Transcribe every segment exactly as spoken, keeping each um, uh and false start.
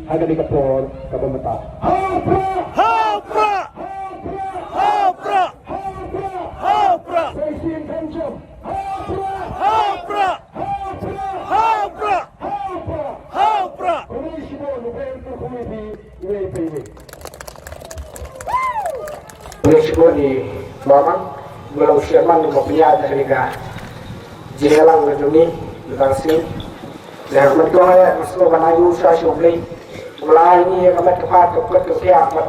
Ha kane ka por kaba mynta. Ha u Prah! Ha u Prah! Ha u Prah! Ha u Prah! Sa shisien kham jam. Ha u Prah! Ha u Prah! Ha u Prah! Ha u Prah! Khublei shibun, u Prah u khublei phi, iwei pa iwei. Khublei shibun ïa i Bah Amang, ba long u chairman ba pynïaid ïa kane ka jingïalang ka jong ngi, mynta ka sngi. Ïa ka met ko ïa ka sngewbha ban ïa u sha sha U Blei. Ba la ai ngi ïa ka met ka phad ka kot ka phiah bad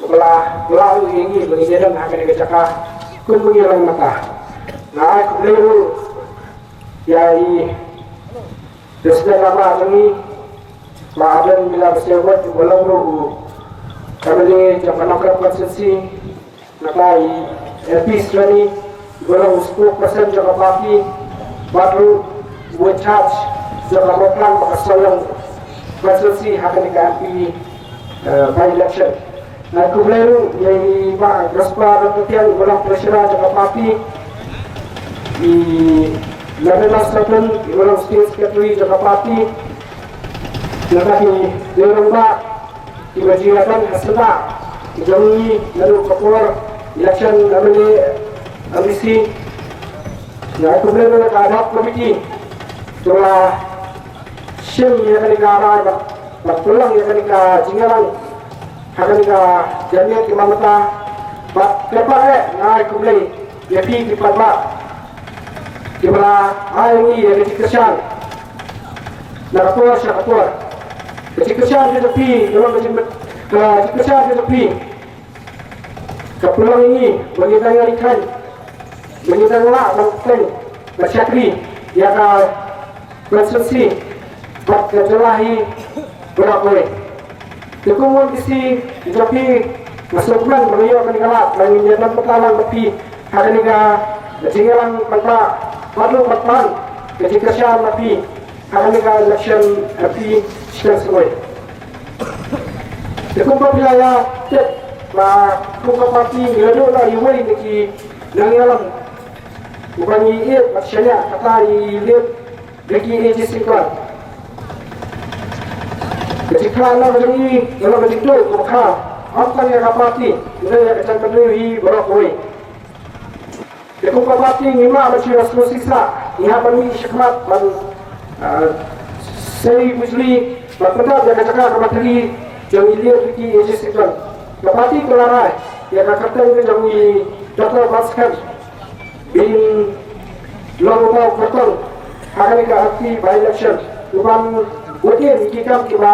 ba la, ba la ai ngi ba ngin ïadon ha kane ka jaka kum ba ngi long mynta. Nga ai khublei ruh ïa i President lama jong ngi, Bah Ardent Miller Basaiawmoit, uba long ruh u M L A jong ka Nongkrem constituency, nangta i M P Shreni, uba long u spokesperson jong ka party, bad ruh u in charge jong ka Mawphlang bad ka Sohiong constituency ha kane ka M P, eh, by election. Nga ai khublei ruh ïa i Bah Gaspar Ryntathiang, uba long treasurer jong ka party, i Lavender Sawkun, uba long state secretary jong ka party, nangta ki rangbah kiba ju ïadon ha sla jong ngi naduh ka por election M L A, M D C. Nga ai khublei ruh ïa ka ad hoc committee kiba la shim ïa kane ka rai bad, bad pynlong ïa kane ka jingïalang ha kane ka janmiet kaba mynta. Bad kyrpang eh nga ai khublei ïa phi ki paidbah kiba la ai ïa ngi ïa ka jingkyrshan na ka por sha ka por. Ka jingkyrshan ka jong phi, ka long ka jingmynt-, ka jingkyrshan ka jong phi ka pynlong ïa ngi ba ngi dang ïa ri khlaiñ, ba ngi dang lah ban khlaiñ ban shakri ïa ka constituency bad ka jylla hi baroh kawei. Te kum u M D C jong phi, nga sngewkmen ba nga ïoh kane ka lad ba ngin ïadon bynta lang bad phi ha kane ka jingïalang paidbah bad ruh ban pan ka jingkyrshan na phi ha kane ka election M P shiteng sngewbha. Te kumba phi la ïa tip ba kum ka party ngi la duh noh iwei na ki nongïalam uba ngi ïeit bad shaniah, kata i Late Ricky A J Syngkon. Ka jingkhlaiñ noh ka jong i ka long ka jingduh kaba kha, ym tang ïa ka party hynrei ïa ka jaitbynriew hi baroh kawei. Te kum ka party ngi mad ban shu ïa sngewsih sah, ngi hap ban mih shakhmat ban, ah, sei bujli bad pyndap ïa ka jaka kaba khali jong i Late Ricky A J Syngkon. Ka party ka la rai ïa ka kyrteng ka jong i Doctor Batskhem ban long uba u kyrtong ha kane ka M P by election, u ban wad im ïa ki kam kiba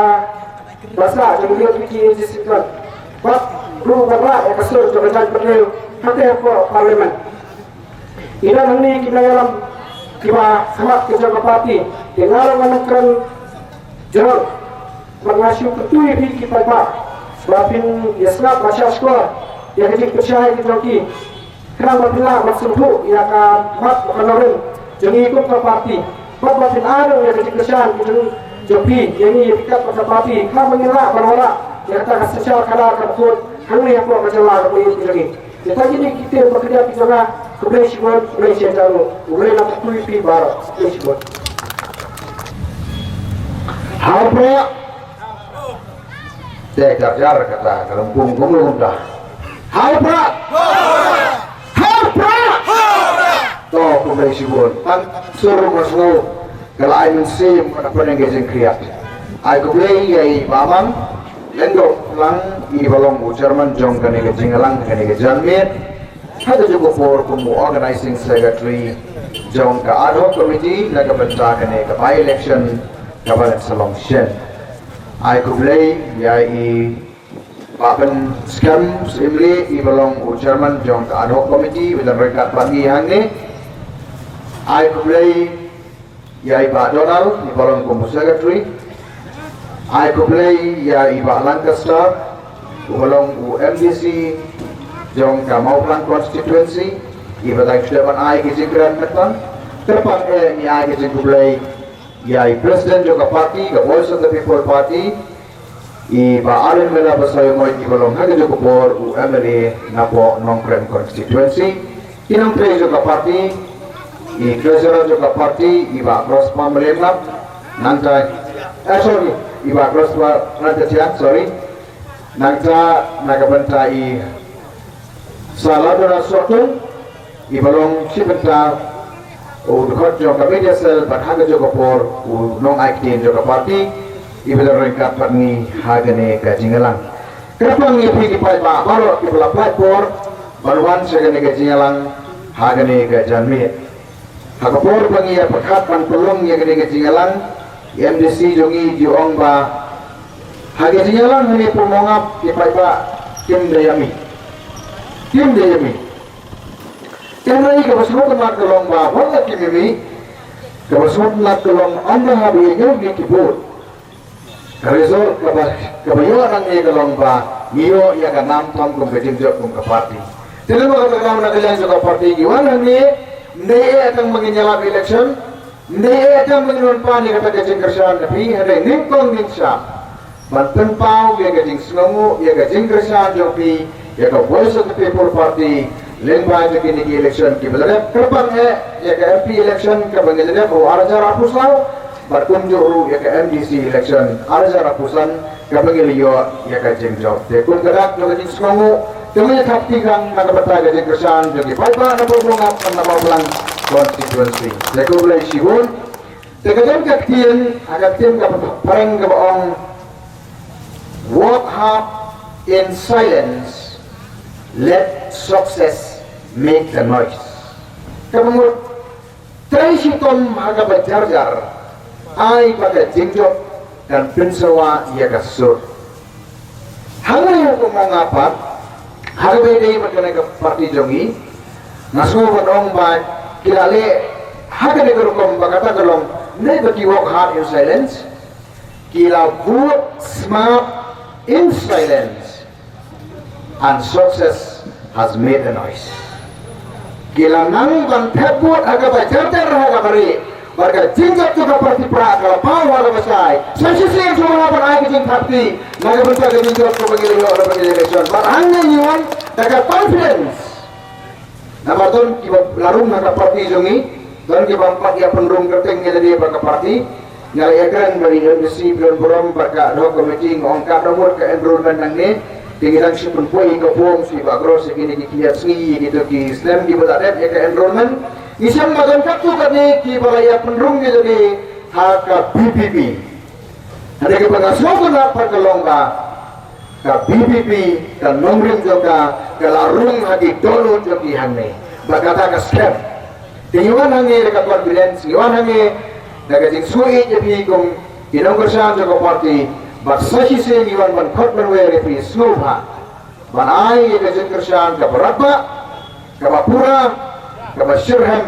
ba sah jong u Late Ricky A J Syngkon. Bad ruh ban rah ïa ka sur jong ka jaitbynriew hangtei hapoh Parliament. Ngi don hangne ki nongïalam kiba smat ka jong ka party, te nga ruh nga nongkren jyrngam bad nga shu kyntu ïa phi ki paidbah ba phin ïa sngap bad shah shkor ïa ka jingpynshai ka jong ki. Khnang ba phin lah ban sngewthuh ïa ka mat bad ka nongrim jong ngi kum ka party, bad ba phin ai ruh ïa ka jingkyrshan ka jong, jong phi ïa ngi ïa phi kat bad ka party, khnang ba ngin lah ban wanrah ïa kata ka synshar khadar kaba khuid hangne hapoh ka jylla kaba ïeit ka jong ngi. Ïa kine ki ktien ba khyndiat ki jong nga, khublei shibun, khublei shihajar nguh, U Blei un nang kyrkhu ïa phi baroh, khublei shibun. Ha u Prah. Te jar jar kata ka lympung kumno kumta. Ha u Prah. Ha u Prah. To khublei shibun. Tang sur ma sngew ka la ai mynsiem ka pyneng ka jingkhriat. Ai khublei ïa i Bah Amang Lyngdoh Klang, i ba long u chairman jong kane ka jingïalang kane ka janmiet. Ha kajuh ka por kum u organizing secretary jong ka ad hoc committee na ka bynta kane ka by election kaba dang sa long shen. Ai khublei ïa i Bah Batskhem Syiemlieh, i ba long u chairman jong ka ad hoc committee, ba dang ryngkat bad ngi hangne. Ai khublei ïa i Bah Donald, i ba long kum u secretary. Ai khublei ïa i Bah Lancaster, u ba long u M D C jong ka Mawphlang constituency, i ba dang shu dep ban ai ki jingkren mynta. Kyrpang eh ngi ai ki jingkhublei ïa i president jong ka party, ka Voice of the People Party, i Bah Ardent Miller Basaiawmoit, i ba long ha kajuh ka por u M L A napoh Nongkrem constituency. Ki nongtrei jong ka party, i treasurer jong ka party, i Bah Prosper Mylliemlap, nangta, eh, sorry, I Bah Crossbar Ranjatian, sorry. Nangta na ka bynta i Salvador Sotung, i ba long shi bynta u dkhot jong ka media cell, bad ha kajuh ka por u nongai ktien jong ka party, i ba la ryngkat bad ngi ha kane ka jingïalang. Kyrpang ïa phi ki paidbah baroh ki ba la pait por ban wan sha kane ka jingïalang ha kane ka janmiet. Ha ka por ba ngi ïa pyrkhat ban pynlong ïa kane ka jingïalang, i M D C jong ngi i ong ba ha ka jingïalang hangne Pyrmawngap ki paidbah kim da ïa mih. Kim da ïa mih. Hynrei kaba sngewtynnat ka long ba wat la kim ïa mih, kaba sngewtynnat ka long ym da hap ïa ngi ki vote. Ka result kaba, kaba ïoh nangne ka long ba ngi ïoh ïa ka nam tam kum ka jingjop kum ka party. Te lem bad kata ka daw na ka liang jong ka party ngi wan hangne, ym dei eh tang ba ngin ïalap election, ym dei eh tang ba ngin wan pan ïa kata ka jingkyrshan na phi, hynrei nyngkong nyngshap ban pynpaw ïa ka jingsngewnguh, ïa ka jingkyrshan jong phi ïa ka Voice of the People Party lyngba jong kine ki election kiba la dep. Kyrpang eh ïa ka M P election kaba ngi la dep ha u ar hajar arphew saw, bad kumjuh ruh ïa ka M D C election ar hajar arphew san kaba ngi la ïoh ïa ka jingjop. Te kum ka dak jong ka jingsngewnguh, te ngin ïa thap kti khang na ka bynta ka jingkyrshan jong ki paidbah na Pyrmawngap, na Mawphlang constituency. Te khublei shibun. Te ka don ka ktien, ha ka ktien ka phareng kaba ong, "Work hard in silence, let success make the noise." Kaba mut, trei shitom ha kaba jar jar, ai ba ka jingjop kan pynsawa ïa ka sur. Hangne ha Pyrmawngap pat, ha kaba ïadei bad kane ka party jong ngi, nga sngew ban ong ba ki la leh ha kane ka rukom ba kata ka long, ym dei ba ki work hard in silence, ki la vote smart in silence, and success has made a noise. Ki la nang ban thep vote ha kaba jar jar, ha kaba rieh, bad ka jingjop jong ka party pra ka la paw ha kaba shai. Sa shisien shuwa ban ai ka jingthap kti na ka bynta ka jingjop kaba ngi la ïoh ha kane ka election. Bad hangne ngi wan da ka confidence. Namar don kiba la rung ha ka party jong ngi, don kiba ym pat ïa pynrung kyrteng ïa lade bad ka party. Nga la ïakren bad i M D C ba don burom bad ka ad hoc committee, nga ong katno mut ka enrollment nangne. Te ngi dang shu pynpoi ka form sha i Bah Cross ïa kine ki khyndiat sngi, ïa kito ki snem kiba la dep ïa ka enrollment. Ngi shem ba don katto katne kiba la ïa pynrung ïa lade ha ka V P P. Hynrei kaba nga sngewtynnat pat ka long ba ka V P P, ka nongrim jong ka, ka la rung ha ki dohnud jong ki hangne. Ba kata ka skhem. Te ngi wan hangne da ka confidence, ngi wan hangne da ka jingsngewieit ïa phi kum ki nongkyrshan jong ka party, bad sa shisien ngi wan ban khot ban wer ïa phi sngewbha ban ai ïa ka jingkyrshan kaba radbah, kaba pura, kaba shitrhem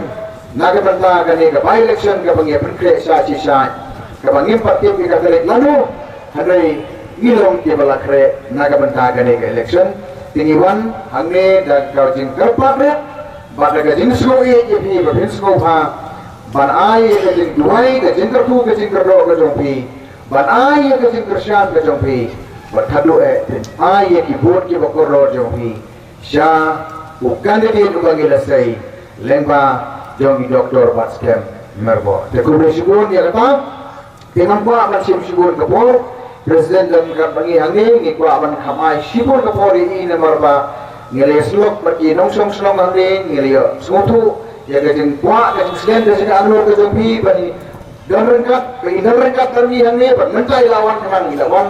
na ka bynta kane ka by-election kaba ngi ïa pynkhreh sha shi sha, kaba ngim pat tip ïa ka tarik lano, hynrei ngi long kiba la khreh na ka bynta kane ka election. Te ngi wan hangne da ka jingkyrpad rit bad da ka jingsngewieit ïa phi ba phin sngewbha ban ai ïa ka jingduwai, ka jingkyrkhu, ka jingkyrdoh ka jong phi, ban ai ïa ka jingkyrshan ka jong phi, bad khatduh eh phin ai ïa ki vote kiba kordor jong phi sha u candidate uba ngi la sei, lyngba jong i Doctor Batskhem Myrboh. Te khublei shibun ïa kata. Te ngam kwah ban shim shibun ka por, President, don ryngkat bad ngi hangne, ngi kwah ban kham ai shibun ka por ïa i namar ba ngi la ïasyllok bad ki nongshong shnong hangne, ngi la ïa sngewthuh ïa ka jingkwah, ka jingsngew, ka jingangnud ka jong phi ban i don ryngkat, ba i don ryngkat bad ngi hangne, bad mynta i la wan khnang, i la wan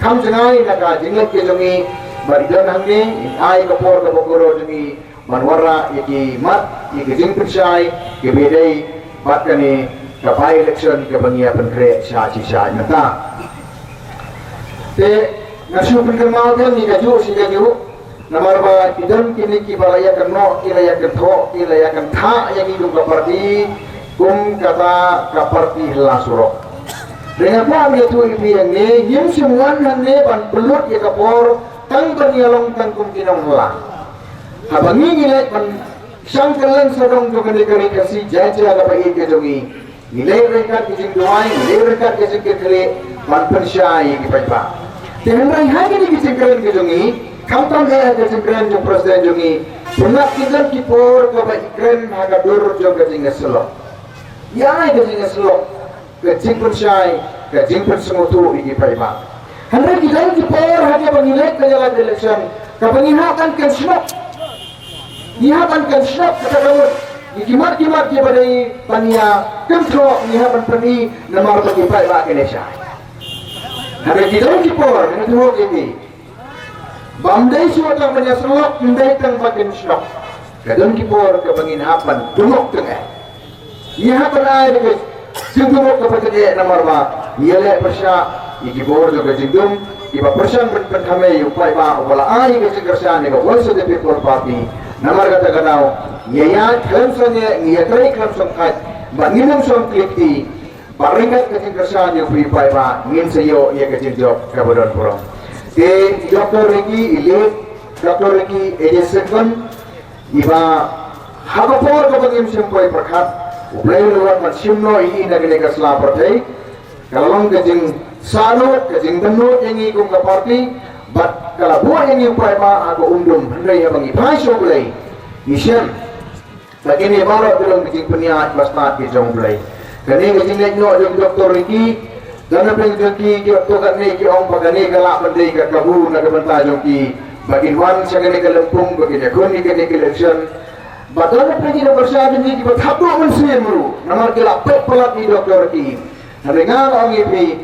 kham jngai na ka jingleit ka jong i, bad i don hangne, i ai ka por kaba kordor jong i ban wanrah ïa ki mat, ïa ki jingpynshai kiba ïadei bad kane ka by-election kaba ngi ïa pynkhreh sha shi sha mynta. Te nga shu pynkynmaw tang ïa kajuh shi kajuh, namar ba ki don kine kiba la ïa kynnoh, ki la ïa kynthoh, ki la ïa kynthah ïa ngi kum ka party, kum kata ka party hla surok. Te nga kwah ban ïathuh ïa phi hangne, ngim shym wan hangne ban pynlut ïa ka por tang ban ïalong tang kum ki nonghla. Haba ngi ngi leit ban shang kylleng sawdong jong kane ka ri Khasi Jaiñtia kaba ïeit ka jong ngi, ngi leit ryngkat ka jingduwai, ngi leit ryngkat ka jingkyrkhu ban pynshai ïa ki paidbah. Te hynrei ha kine ki jingkren ka jong ngi, khamtam eh ha ka jingkren jong President jong ngi, pynlap ki don ki por kaba i kren ha ka dur jong ka jingïasyllok. Ïa ai ka jingïasyllok, ka jingpynshai, ka jingpynsngewthuh ïa ki paidbah. Hynrei ki don ki por ha kaba ngi leit ban ïalap election, kaba ngi hap ban kynshnop. Ngi hap ban kynshnop kata ka mut ïa ki mat ki mat kiba dei ban ïa kynthoh, ngi hap ban pyni namar ba ki paidbah ki leit shai. Hynrei ki don ki por, ngi tip ïa ki, bym dei shuh tang ban ïasyllok, ym dei tang ban kynshnop. Ka don ki por kaba ngin hap ban dungok tyngeh. Ngi hap ban ai ka jingdungok kaba tyngeh namar ba ngi ïaleh pyrshah ïa ki bor jong ka jingdum, kiba pyrshang ban pynthame ïa u paidbah uba la ai ka jingkyrshan ïa ka Voice of the People Party. Namar kata ka daw ngi ïaid khlem shongkha, ngi ïatrei khlem shongkha, ba ngin ym shong kli kti. Bad ryngkat ka jingkyrshan ïa u paidbah ngin sa ïoh ïa ka jingjop kaba don burom. Te Doctor Ricky, i late Doctor Ricky A J Syngkon, iba ha ka por kaba ngim shym poi pyrkhat, U Blei u la wan ban shim noh ïa i na kane ka sla pyrthei. Ka la long ka jingsahnud, ka jingdonnud ïa ngi kum ka party, bad ka la buh ïa ngi u paidbah ha ka umdum. Hynrei haba ngi phai sha U Blei, ngi shem ba kine baroh ki long ki jingpynïaid ba stad ki jong U Blei. Kane ka jingleit noh jong Doctor Ricky, don napdeng jong ki, ki ong katne, ki ong ba kane ka lah ban dei ka kabu na ka bynta jong ki ba kin wan sha kane ka lympung, ba kin ïakhun ïa kane ka election. Bad don napdeng ki nongkyrshan jong ngi kiba thap duh mynsiem ruh namar ki la peit palat ïa Doctor Ricky. Hynrei nga la ong ïa phi,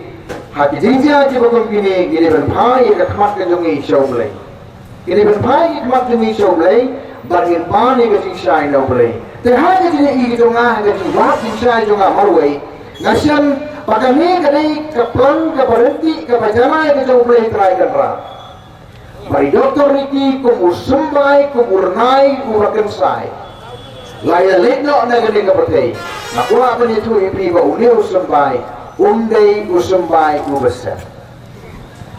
ha ki jingjia kiba kum kine, ngi dei ban phai ïa ka khmat ka jong ngi sha U Blei. Ngi dei ban phai ïa ka khmat jong ngi sha U Blei, bad ngin pan ïa ka jingshai na U Blei. Te ha ka jingïohi ka jong nga, ha ka jingwad jingshai jong nga marwei, nga shem ba kane ka dei ka plan kaba ryntih, kaba janai ka jong U Blei Trai Kynrad. Bad i Doctor Ricky kum u symbai, kum u rnai uba kynsai, la ïaleit noh na kane ka pyrthei. Nga kwah ban ïathuh ïa phi ba une u symbai um dei u symbai uba sem.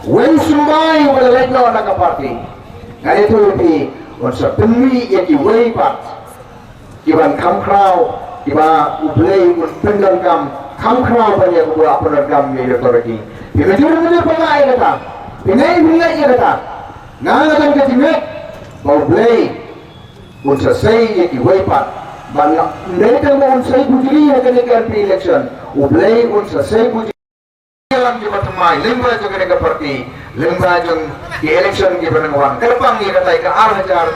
Uwei u symbai uba la leit noh na ka party, ngan ïathuh ïa phi, un sa pynmih ïa kiwei pat kiban kham khraw, kiba U Blei un pyndonkam kham khraw ban ïa kaba la pyndonkam ïa i Doctor Ricky. Phi mynjur mynjur phi ngeit ïa kata, phi ngeit phi ngeit ïa kata. Nga nga don ka jingngeit ba U Blei un sa sei ïa kiwei pat. Ban la, ym dei tang ba un sei bujli ha kane ka M P election, U Blei un sa sei bujli ïalam kiba thymmai lyngba jong kane ka party, lyngba jong ki election kiba nang wan. Kyrpang ïa katai ka ar hajar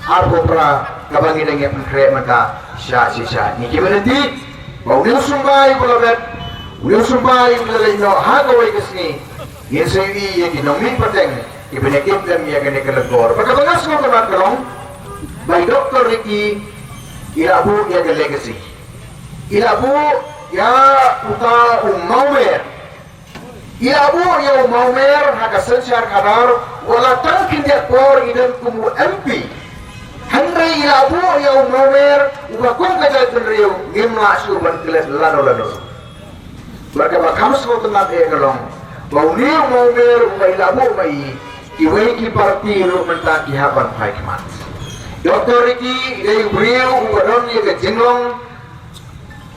arphew phra kaba ngi dang ïa pynkhreh mynta sha shisha. Ngi ki ban ïathuh ba une u symbai uba la bet, une u symbai uba la leit noh ha kawei ka sngi, ngin sa ïohi ïa ki nongmihpateng kiban ïa kit lem ïa kane ka lyngkor. Bad kaba nga sngewtynnat ka long ba i Doctor Ricky i la buh ïa ka legacy. I la buh ïa uta u mawmer. I la buh ïa u mawmer ha ka synshar khadar, wat la tang khyndiat por i don kum u M P. Hynrei i la buh ïa u mawmer uba kum ka jaitbynriew ngim lah shuh ban klet lano lano. Bad kaba kham sngewtynnat eh ka long ba une u mawmer uba i la buh ma i, kiwei ki party ruh mynta ki hap ban phai khmat. Doctor Ricky i dei u briew uba don ïa ka jinglong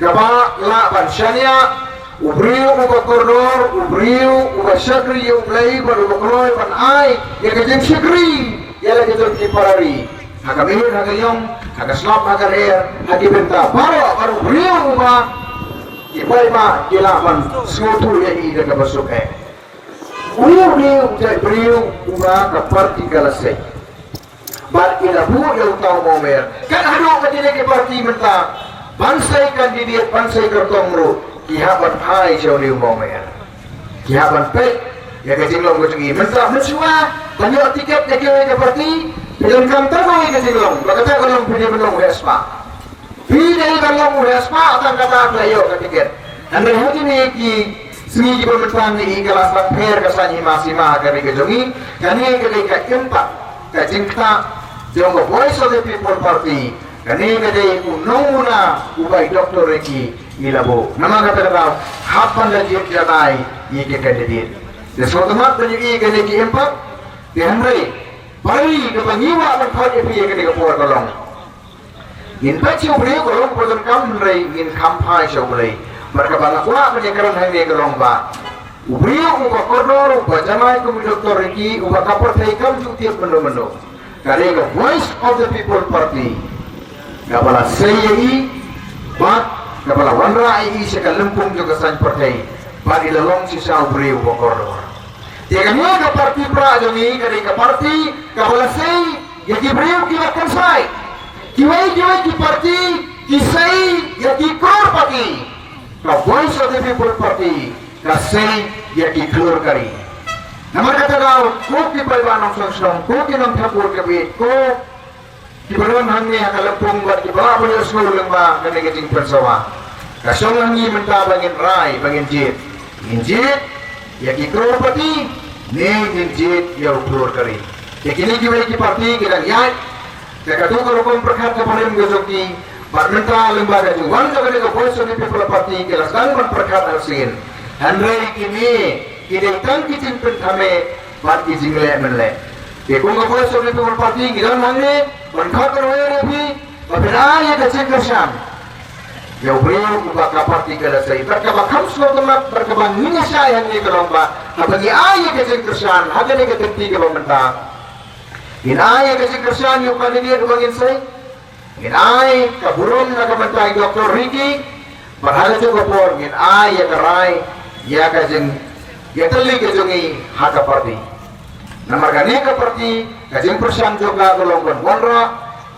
kaba lah ban shaniah, u briew uba kordor, u briew uba shakri ïa U Blei bad uba kloi ban ai ïa ka jingshakri ïa la ka jong ki para ri ha ka miet ha ka ïong, ha ka slap ha ka rier, ha ki bynta baroh, bad u briew uba ki paidbah ki lah ban sngewthuh ïa i da kaba suk eh. U briew, u jait briew uba ka party ka la sei. Bad i la buh ïa uta u mawmer. Kat haduh ba kine ki party mynta ban sei candidate, ban sei kyrtong ruh ki hap ban phai sha une u mawmer. Ki hap ban peit ïa ka jinglong ka jong i. Mynta mynshuwa ban ïoh tiket na kiwei ki party, phi donkam tang ïa ka jinglong. Ba kata ka long phi dei ban long u heh spah. Phi dei ban long u heh spah tang kata phi la ïoh ka tiket. Hynrei ha kine ki sngi kiba mynta ngi i ka la sdang pher ka saiñ hima sima ha ka ri ka jong i. Kane ka dei ka impact, ka jingktah jong ka Voice of the People Party. Kane ka dei u nongmuna uba i Doctor Ricky i la buh. Namar kata ka daw hap ban da jied janai ïa ki candidate. Te sngewtynnat ban ïohi kane ki impact. Te hynrei ba ri kaba ngi wad ban khot ïa phi ïa kane ka por ka long, ngin peit sha u briew ka long ba donkam, hynrei ngin kham phai sha U Blei. Bad kaba nga kwah ban ïakren hangne ka long ba u briew uba kordor, uba janai kum u Doctor Ricky, uba ka pyrthei kam ju tip mynno mynno, ka dei ka Voice of the People Party kaba la sei ïa i bad kaba la wanrah ïa i sha ka lympung jong ka saiñ pyrthei. Bad i la long shisha u briew uba kordor. Te kane ka parti prah jong ngi ka dei ka parti kaba la sei ïa ki briew kiba kynsai. Kiwei kiwei ki parti ki sei ïa ki crorepati. Ka Voice of the People Party ka sei ïa ki khlur kari. Namar kata ka daw ko ki paidbah nongshong shnong, ko ki nongthakur ka bit, ko ki baron hangne ha ka lympung bad ki ba la ban ïohsngew lyngba kane ka jingpynsawa. Ka shong hangne mynta ba ngin rai ba ngin jied. Ngin jied ïa ki crorepati ne ngin jied ïa u khlur kari. Te kine kiwei ki parti ki dang ïaid da kato ka rukom pyrkhat kaba rim ka jong ki. Bad mynta lyngba ka jingwan jong kane ka Voice of the People Party ki la sdang ban pyrkhat arsien. Hynrei kine ki dei tang ki jingpynthame bad ki jingleh mynleh. Te kum ka Voice of the People Party ngi don hangne ban khot ban wer ïa phi ba phin ai ïa ka jingkyrshan ïa u briew uba ka parti ka la sei bad kaba kham sngewtynnat bad kaba ngi ïa shai hangne ka long ba haba ngi ai ïa ka jingkyrshan ha kane ka kynti kaba mynta, ngin ai ïa ka jingkyrshan ïa u candidate uba ngin sei. Ngin ai ka burom na ka bynta i Doctor Ricky, bad ha kajuh ka por ngin ai ïa ka rai ïa ka jingïatylli ka jong ngi ha ka parti. Namar kane ka parti ka jingpyrshang jong ka ka long ban wanrah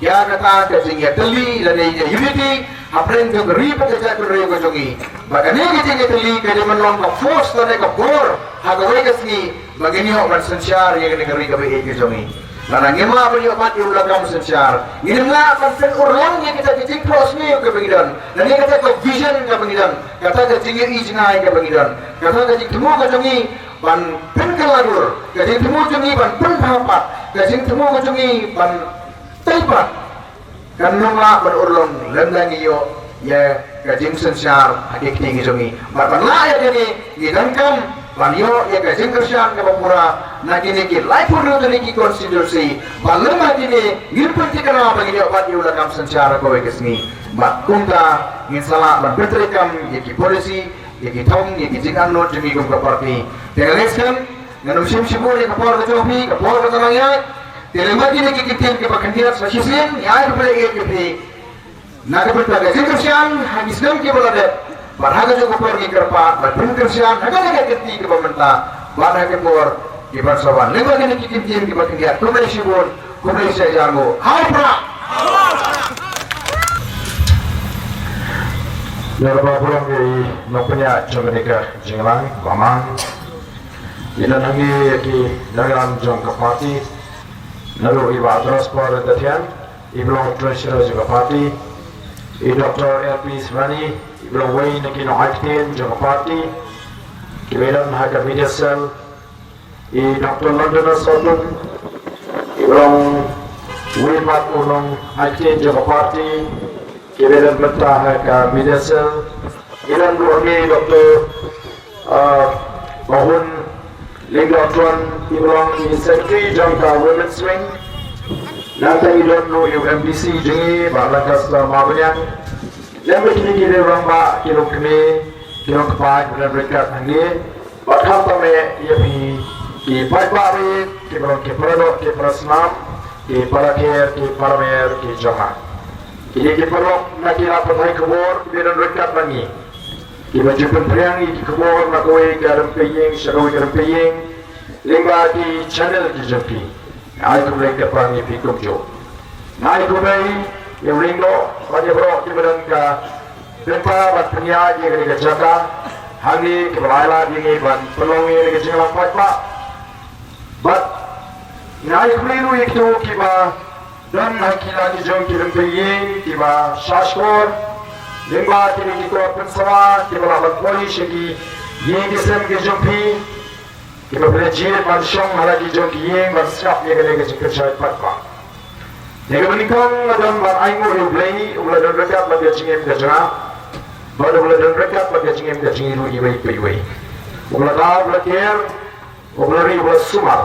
ïa kata ka jingïatylli lane ïa unity hapdeng jong ka ri bad ka jaitbynriew ka jong ngi. Bad kane ka jingïatylli ka dei ban long ka force lane ka bor ha kawei ka sngi ba ngin ïoh ban synshar ïa kane ka ri kaba ïeit ka jong ngi. Lada ngim lah ban ïoh bat ïa u lakam synshar, ngim lah ban pynurlong ïa kita ki jingphohsniew kaba ngi don, lane kata ka vision kaba ngi don, kata ka jingïohi jngai kaba ngi don, kata ka jingthmu ka jong ngi ban pynkylla dur, ka jingthmu jong ngi ban pynbha pat, ka jingthmu ka jong ngi ban tei pat. Kan ym lah ban urlong lymda ngi ïoh ïa ka jingsynshar ha ki kti ki jong ngi. Bad ban lah ïa kane ngi donkam ban ïoh ïa ka jingkyrshan kaba pura na kine ki laiphew hynriew tylli ki constituency. Bad lem ha kine ngin pynthikna ba ngin ïoh bat ïa u lakam synshar ha kawei ka sngi. Bad kumta ngin sa lah ban pyntreikam ïa ki policy, ïa ki thong, ïa ki jingangnud jong ngi kum ka party. Te nga ngeit skhem ngan ym shim shibun ïa ka por ka jong phi, ka por ka dang ïaid. Te lem bad kine ki kyntien kiba khyndiat sa shisien, ngi ai khublei ïa phi na ka bynta ka jingkyrshan ha ki snem kiba la dep. Bad ha kajuh ka por ngi kyrpad ban pynkyrshan ha kane ka kynti kaba mynta bad ha ki por kiban sa wan. Lem bad kine ki kyntien kiba khyndiat, khublei shibun, khublei shihajar nguh. Hau prah! Ïa kaba burom ïa i nongpynïaid jong kane ka jingïalang ba mang. Ïa nang ïa ki nongïalam jong ka party. Naduh i Bah Adraspa Ryntathiang, i ba long treasurer jong ka party. I Doctor L P Srani, i ba long uwei na ki nongai ktien jong ka party. Kiba don ha ka media cell, i Doctor London Sotung, i ba long uwei pat u nongai ktien jong ka party. Kiba don mynta ha ka media cell, i don ruh hangne i Doctor, ah, Bahun Lyngdoh Tron, i ba long i secretary jong ka Women's Wing. Nangta i don ruh i M D C jong ngi, Bah Lancaster Mawbaniang. Lem bad kine ki rangbah, ki longkmie, ki longkpa, ki ba don ryngkat hangne. Bad khamtam eh ïa phi ki paidbah rit, ki ba long ki paradoh, ki parasnam, ki parakher, ki paramer, ki jong nga. Kine ki paralok na ki lad pathai khubor kiba don ryngkat bad ngi, kiba ju pynphriang ïa ki khubor na kawei ka rympei ïing sha kawei ka rympei ïing lyngba ki channel ki jong phi. Nga ai khublei kyrpang ïa phi kumjuh. Nga ai khublei ïa u Lyngdoh bad ïa baroh kiba don ka bynta ban pynïaid ïa kane ka jaka hangne, kiba la ai lad ïa ngi ban pynlong ïa kane ka jingïalang paidbah. Bad nga ai khublei ruh ïa kito kiba don ha ki la ki jong ki rympei ïing, kiba shahshkor lyngba kine ki kor pynsawa kiba lah ban poi sha ki ïing ki sem ki jong phi. Kiba phi la jied ban shong ha la ki jong ki ïing ban sngap ïa kane ka jingkyrshan paidbah. Ïa kaba nyngkong nga don ban ainguh ïa U Blei uba la don ryngkat bad ka jingim ka jong nga, bad uba la don ryngkat bad ka jingim ka jong ngi ruh iwei pa iwei. Uba la da, uba la ker, uba la ri, uba la sumar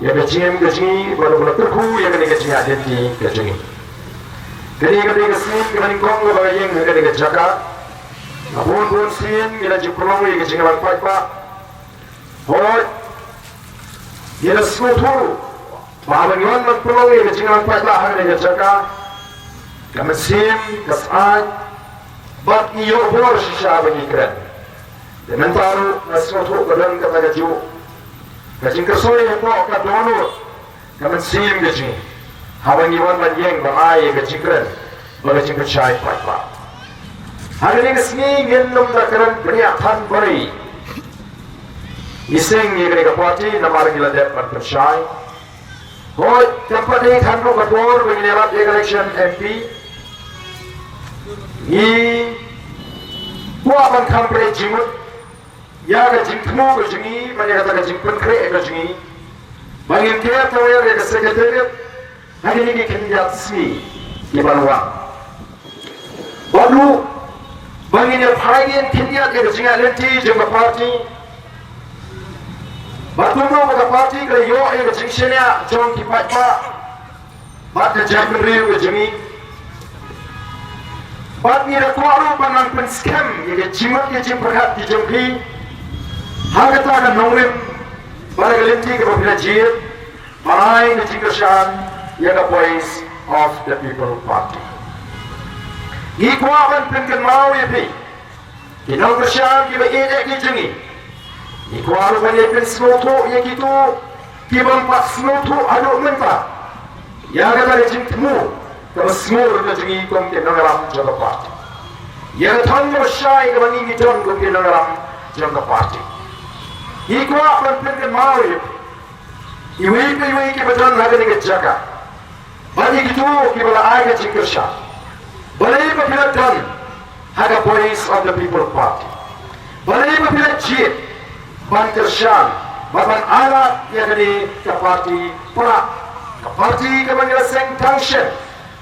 ïa ka jingim ka jong ngi, bad uba la kyrkhu ïa kane ka jingïaid lynti ka jong ngi. Kane ka dei ka sien kaba nyngkong kaba nga ïeng ha kane ka jaka. Bun bun sien ngi la ju pynlong ïa ka jingïalang paidbah. Hooid, ngi la sngewthuh ba haba ngi wan ban pynlong ïa ka jingïalang paidbah ha kane ka jaka, ka mynsiem ka syaid bad ngi ïoh bor shisha ba ngi kren. Te mynta ruh nga sngewthuh ka don kata ka juh ka jingkyrsoi hapoh ka dohnud ka mynsiem ka jong ngi, haba ngi wan ban ïeng ban ai ïa ka jingkren bad ka jingpynshai paidbah. Ha kane ka sngi ngin nym da kren bniah than ba ngi seng ïa kane ka party namar ngi la dep ban pynshai. Hooid, kam pat dei than ruh ka por ba ngin ïalap ïa ka election M P. Ngi kwah ban kham pyrshah jingmut ïa ka jingthmu ka jong ngi bad ïa kata ka jingpynkhreh ka jong ngi ba ngin ïa tawiar ïa ka secretariat ha kine ki khyndiat sngi ki ban wan. Bad ruh ba ngin ïa phai ngin khyndiat ïa ka jingïaid lynti jong ka party. Bad kumno ba ka party ka la ïoh ïa ka jingshaniah jong ki paidbah bad ka jaitbynriew ka jong ngi. Bad ngi da kwah ruh ban nang pynskhem ïa ka jingmut ka jingpyrkhat ka jong phi ha kata ka nongrim bad ka lynti kaba phi la jied ban ai ka jingkyrshan ïa ka Voice of the People Party. Ngi kwah ban pynkynmaw ïa phi ki nongkyrshan kiba ïeit ki jong ngi. Ngi kwah ruh ban ïa pynsngewthuh ïa kito kiba ym pat sngewthuh haduh mynta ïa kata ka jingthmu kaba sngur ka jong ngi kum ki nongïalam jong ka party, ïa ka thong kaba shai kaba ngi ngi don kum ki nongïalam jong ka party. Ngi kwah ban pynkynmaw ïa phi iwei pa iwei kiba don ha kane ka jaka bad ïa kito kiba la ai ka jingkyrshan, balei ba phi la don ha ka Voice of the People Party, balei ba phi la jied ban kyrshan bad ban ailad ïa kane ka party, para ka party kaba ngi la seng tang shen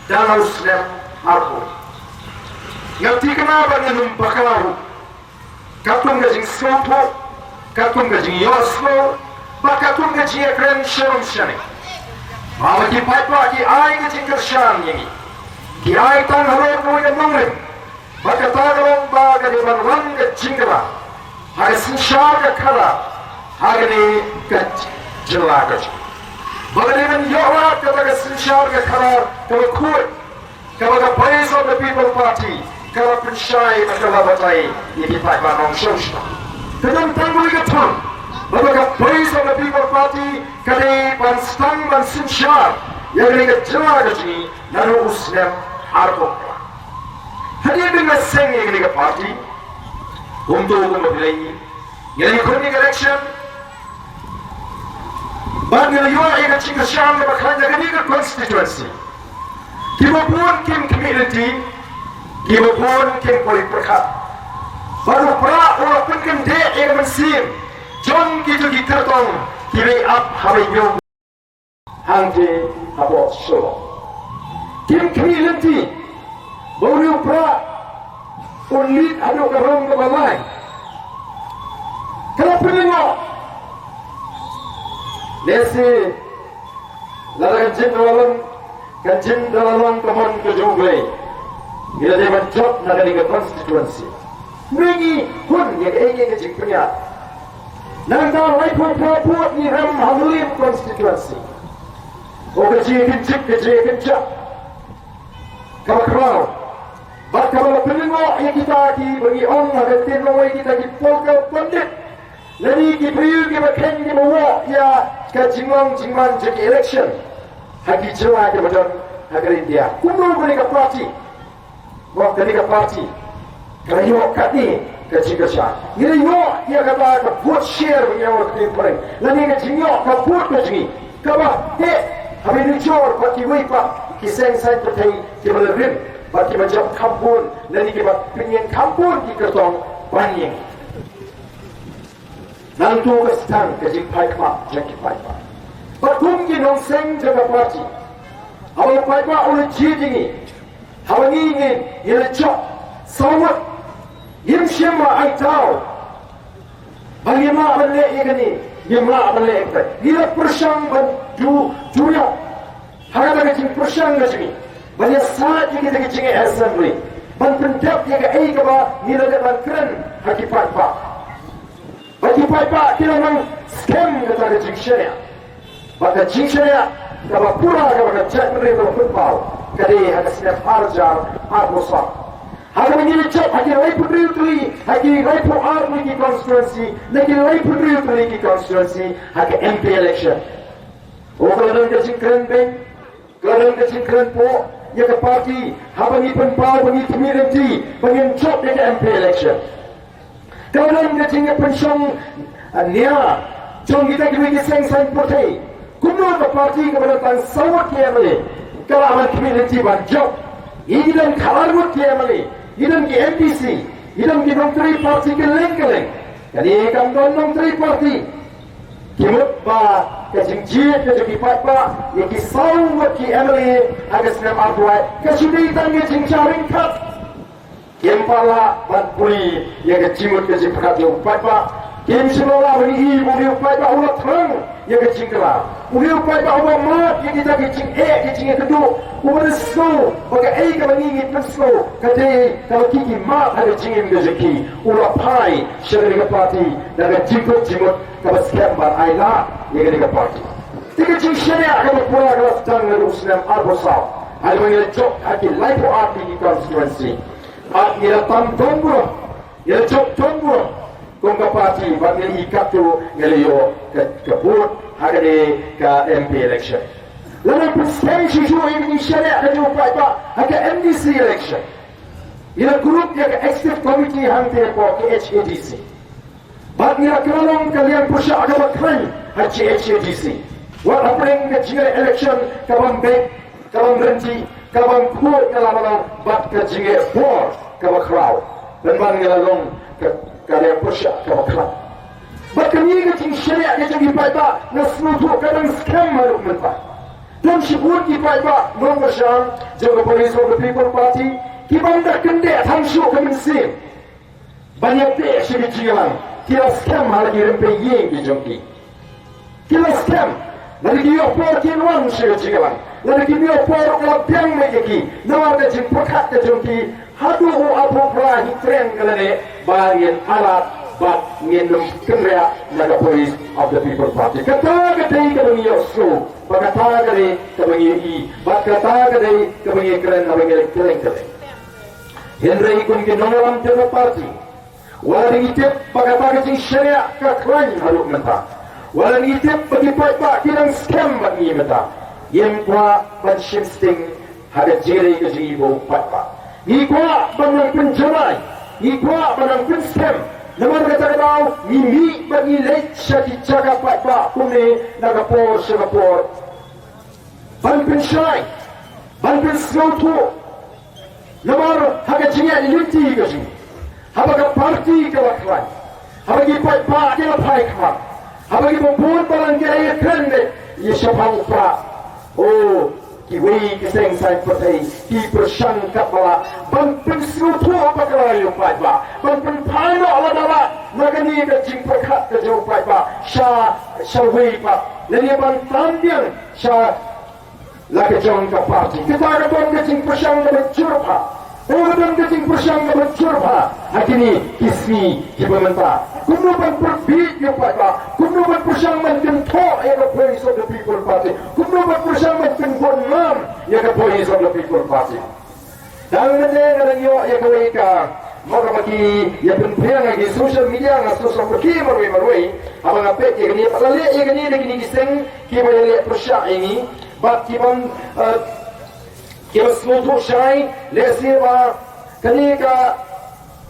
da la u snem arphew. Nga thikna ba ngan ym bakla ruh katkum ka jingsngewthuh, katkum ka jingïohsngew bad katkum ka jingïakren sharum shaneng. Ba ki paidbah ki ai ka jingkyrshan ïa ngi, ki ai tang halor kawei ka nongrim. Bad kata ka long ba ka dei ban wan ka jingkylla ha ka synshar ka khadar ha kane ka jylla ka jong ngi. Ba ka dei ban ïoh lad kata ka synshar ka khadar kaba khuid kaba ka Voice of the People Party ka la pynshai bad ka la batai ïa ki paidbah nongshong shnong. Ka don tang kawei ka thong, ba ka Voice of the People Party ka dei ban sdang ban synshar ïa kane ka jylla ka jong ngi naduh u snem arphew phra. Hadien ba ngi la seng ïa kane ka party, kumto kumba phi la ïohi, ngi la ïakhun ïa ka election bad ngi la ïoh ïa ka jingkyrshan kaba khlaiñ ha kane ka constituency. Kiba bun kim khmih lynti, kiba bun kim poi pyrkhat. Bad u Prah u la pynkyndit ïa ka mynsiem jong kito ki kyrtong kiba ïap ha Baiñum hangtei hapoh Shillong. Kim khmih lynti ba une u Prah un leit haduh ka rung kaba lai. Ka la pynlyngngoh. Lehse lada kan jin da la long, kan jin da la long ka mon ka jong U Blei, ngi la dei ban jop na kane ka constituency. Ngi ngi hun ïa kaei kaei ka jingpynïaid. Nangta laiphew phra vote ngi rem ha Mylliem constituency. Ko ka jingkynjip ka jingkynjap kaba khraw. Bad kaba la pynlyngngoh ïa kita kiba ngi ong ha ka ktien lawei kita ki polka pandit. Lane ki briew kiba kheiñ kiba woh ïa ka jinglong jingman jong ki election ha ki jylla kiba don ha ka India. Kumno kane ka party, mo, kane ka party ka la ïoh katne ka jingkyrshan? Ngi la ïoh ïa kata ka vote share ba ngi ong ha ka ktien phareng, lane ka jingïoh ka vote ka jong ngi kaba heh ha ba nujor bad kiwei pat ki seng saiñ pyrthei kiba la rim bad kiba jop kham bun lane kiba pynïeng kham bun ki kyrtong ban ïeng. Nangta ka sdang ka jingpait khmat jong ki paidbah. Bad kum ki nongseng jong ka party, haba u paidbah u la jied ïa ngi, haba ngi ngi ngi la jop saw ngut, ngim shym la ai daw ba ngim lah ban leh ïa kane, ngim lah ban leh ïa kata. Ngi la pyrshang ban du, duriaw ha kata ka jingpyrshang ka jong ngi ban ïasaid ïa kita ki jingïaid assembly ban pyndep ïa kaei kaba ngi la dep ban kren ha ki paidbah. Bad ki paidbah ki la nang skhem kata ka jingshaniah. Bad ka jingshaniah kaba pura kaba ka jaitbynriew ka la pynpaw ka dei ha ka snem ar hajar arphew san. Haba ngi la jop ha ki laiphew hynriew tylli, ha ki laiphew ar tylli ki constituency, na ki laiphew hynriew tylli ki constituency, ha ka M P election. O, ka la don ka jingkren beiñ, ka la don ka jingkren pop ïa ka party, haba ngi pynpaw ba ngi khmih lynti ba ngin jop ïa ka M P election. Ka la don ka jingïapynshong, ah, nia jong kita kiwei ki seng saiñ pyrthei. Kumno ka party kaba don tang saw ngut ki M L A ka lah ban khmih lynti ban jop? Ngi ki don khatar ngut ki M L A, ngi don ki M D C, ngi don ki nongtrei party kylleng kylleng. Kane kam don nongtrei party. Ki mut ba ka jingjied ka jong ki paidbah ïa ki saw ngut ki M L A ha ka snem arphew wei ka shu dei tang ka jingja ryngkat. Kim pat lah ban pule ïa ka jingmut ka jingpyrkhat jong u paidbah. Kim shu lah ban ïohi ba une u paidbah u la thrang ïa ka jingkylla. Une u paidbah uba mad ïa kita ki jingeh ki jingeh kynduh, uba da sngew ba kaei kaba ngi ngi pynsngew ka dei kaba ki ki mad ha ka jingim ka jong ki, u la phai sha kane ka party da ka jingkut jingmut kaba skhem ban ai lad ïa kane ka party. Te ka jingshaniah kaba pura ka la sdang naduh u snem arphew saw, ha kaba ngi la jop ha ki laiphew ar tylli ki constituency. Bad ngi la tam don burom, ngi la jop don burom kum ka party, bad ngi la ïoh katto, ngi la ïoh ka, ka vote ha kane ka M P election. Lada pynskhem shuh shuh ïa ka jingshaniah ka jong u paidbah ha ka M D C election, ngi la group ïa ka executive committee hangtei hapoh ka H A D C. Bad ngi la kylla long ka liang pyrshah kaba khlaiñ ha G H A D C. Wat hapdeng ka jingleh election kabym beit, kabym ryntih, kabym khuid ka la ba long, bad ka jingleh bor kaba khraw. Pynban ngi la long ka, ka liang pyrshah kaba khlaiñ. Bad kane ka jingshaniah ka jong ki paidbah nga sngewthuh ka dang skhem haduh mynta. Don shibun ki paidbah nongkyrshan jong ka Voice of the People Party ki bym da kyndit tang shuh ka mynsiem ban ïa peit sha ka jingïalang, ki la skhem ha la ki rympei ïing ki jong ki. Ki la skhem, lada ki ïoh por kin wan sha ka jingïalang, lada kim ïoh por ka la biang beit ïa ki, namar ka jingpyrkhat ka jong ki, haduh u arphew phra hynñiew ka la neh ba ngin ailad bad ngin ym kynriah na ka Voice of the People Party. Kata ka dei kaba ngi ïohsngew, bad kata ka dei kaba ngi ïohi, bad kata ka dei kaba ngi kren haba ngi leit kylleng kylleng. Hynrei kum ki nongïalam jong ka party, wat la ngi tip ba kata ka jingshaniah ka khlaiñ haduh mynta, wat la ngi tip ba ki paidbah ki dang skhem bad ngi mynta, ngim kwah ban shim sting ha ka jingïaleh ka jong ngi bad u paidbah. Ngi kwah ban nang pynjanai, ngi kwah ban nang pynskhem. Namar kata ka daw ngi mih bad ngi leit sha ki jaka paidbah kumne na ka por sha ka por, ban pynshai, ban pynsngewthuh. Namar ha ka jingïaid lynti ka jong ngi, haba ka party ka la khlaiñ, haba ki paidbah ki la phai khmat, haba kiba bun balang ki la ïakren beit ïa shaphang u Prah, o, kiwei ki seng saiñ pyrthei ki pyrshang katba lah ban pynsngewthuh bakla ïa u paidbah, ban pynphai noh lada lah na kane ka jingpyrkhat ka jong u paidbah sha, sha uwei pat, lane ban tam biang sha la ka jong ka party. Kata ka don ka jingpyrshang kaba jur bha. O, ka don ka jingpyrshang kaba jur bha ha kine ki sngi kiba mynta. Kumno ban pyrbeat ïa u paidbah? Kumno ban pyrshang ban kynthoh ïa ka Voice of the People Party? Kumno ban pyrshang ban pynbun ngam ïa ka Voice of the People Party? Dang mynne nga dang ïoh ïa kawei ka, mo, kaba ki ïa pynphriang ha ki social media, nga sngewsih ba ki marwei marwei. Haba nga peit ïa kane, ba la leh ïa kane da kine ki seng kiba ïaleh pyrshah ïa ngi, bad ki bym, eh, ki bym sngewthuh shai, lehse ba kane ka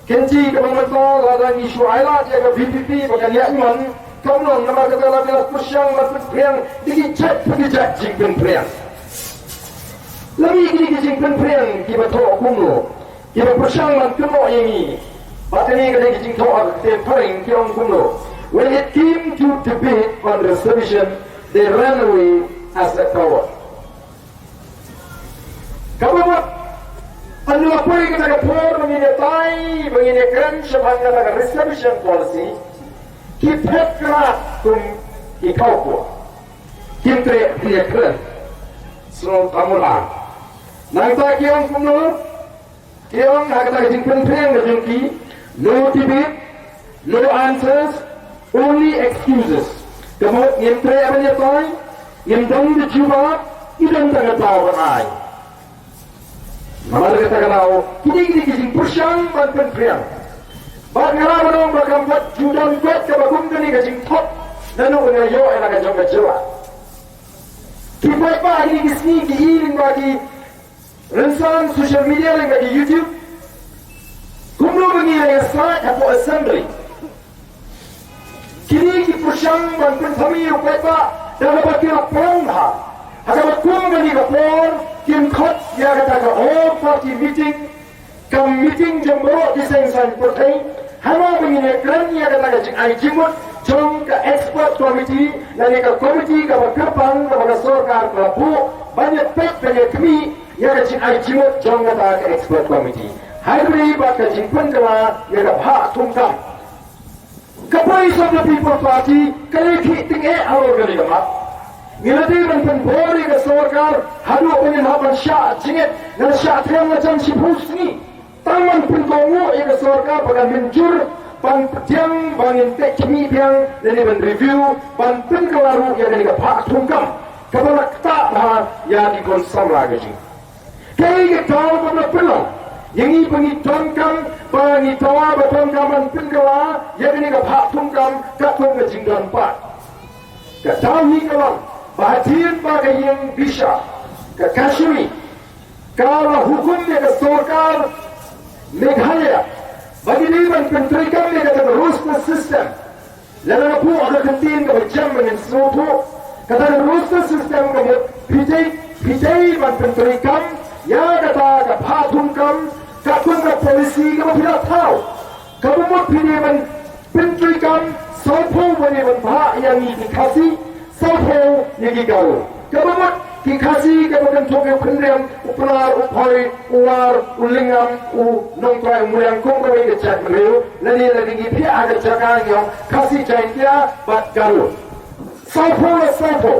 kynti kaba mynta lada ngi shu ailad ïa ka V P P ba kan ïaid man, kam long, namar kata la ki la pyrshang ban pynphriang da ki jait pa ki jait jingpynphriang. La mih kine ki jingpynphriang kiba thoh kumno, kiba pyrshang ban kynnoh ïa ngi. Bad kane ka dei ka jingthoh ha ka ktien phareng, ki ong kumno: "When it came to debate on reservation, they ran away as a coward." Kaba mut, ynda la poi kata ka por ba ngin ïatai, ba ngin ïakren shaphang kata ka reservation policy, ki phet krat kum ki khawkor. Kim treh ban ïakren. Sngewthuh mo la. Nangta ki ong kumno? Ki ong ha kata ka jingpynphriang ka jong ki: "No debate, no answers, only excuses." Ka mut ngim treh ban ïatai, ngim don da jubab, ngi don tang ka daw ban ai. Namar kata ka daw kine kine ki jingpyrshang ban pynphriang. Bad nga la ban ong ba kam pat ju don kawei kaba kum kane ka jingthok naduh ba nga ïoh ïa la ka jong ka jylla. Ki paidbah kine ki sngi ki i lyngba ki rynsan social media lyngba ki YouTube. Kumno ba ngi la ïasaid hapoh assembly. Kine ki pyrshang ban pynthame ïa u paidbah da kaba ki la pynlong ha. Ha kaba kum kane ka por kim khot ïa kata ka all party meeting, ka meeting jong baroh ki seng saiñ pyrthei. Haba ba ngin ïakren ïa kata ka jingai jingmut jong ka expert committee lane ka committee kaba kyrpang kaba ka sorkar ka la buh ban ïa peit ban ïa khmih ïa ka jingai jingmut jong kata ka expert committee. Hynrei bad ka jingpynkylla ïa ka bhah thungkam. Ka Voice of the People Party ka la khih tyngeh halor kane ka mat. Ngi la dei ban pynbor ïa ka sorkar haduh ba ngin hap ban shah jingit, ngan shah thiang la jan shiphew sngi. Tang ban pynkohnguh ïa ka sorkar ba kan mynjur ban pdiang, ba ngin peit khmih biang lane ban review, ban pynkylla ruh ïa kane ka bhah thungkam kaba la ktah bha ïa ki khun samla ka jong ngi. Kaei ka daw kaba la pynlong ïa ngi ba ngi donkam, ba ngi dawa ba donkam ban pynkylla ïa kane ka bhah thungkam katkum ka jingdon paid? Ka daw hi ka long ba hadien ba ka ïing bishar ka Kashmir ka la hukum ïa ka sorkar Meghalaya ba ki dei ban pyntreikam ïa kata ka roster system. Lada nga buh ha ka ktien kaba jem ba ngin sngewthuh, kata ka roster system ka mut phi dei, phi dei ban pyntreikam ïa kata ka bhah thungkam katkum ka policy kaba phi la thaw. Kaba mut phi dei ban pyntreikam sawphew ban ïa ban bhah ïa ngi ki Khasi, sawphew ïa ki Garo. Kaba mut ki Khasi kaba kynthup ïa u Khynriam, u Pnar, u Phoi, u War, u Lyngngam, u Nongtrai, u Muriang, kum kawei ka jaitbynriew, lane lada ngi phiah ha ka jaka ngi ong Khasi, Jaiñtia bad Garo. Sawphew la sawphew.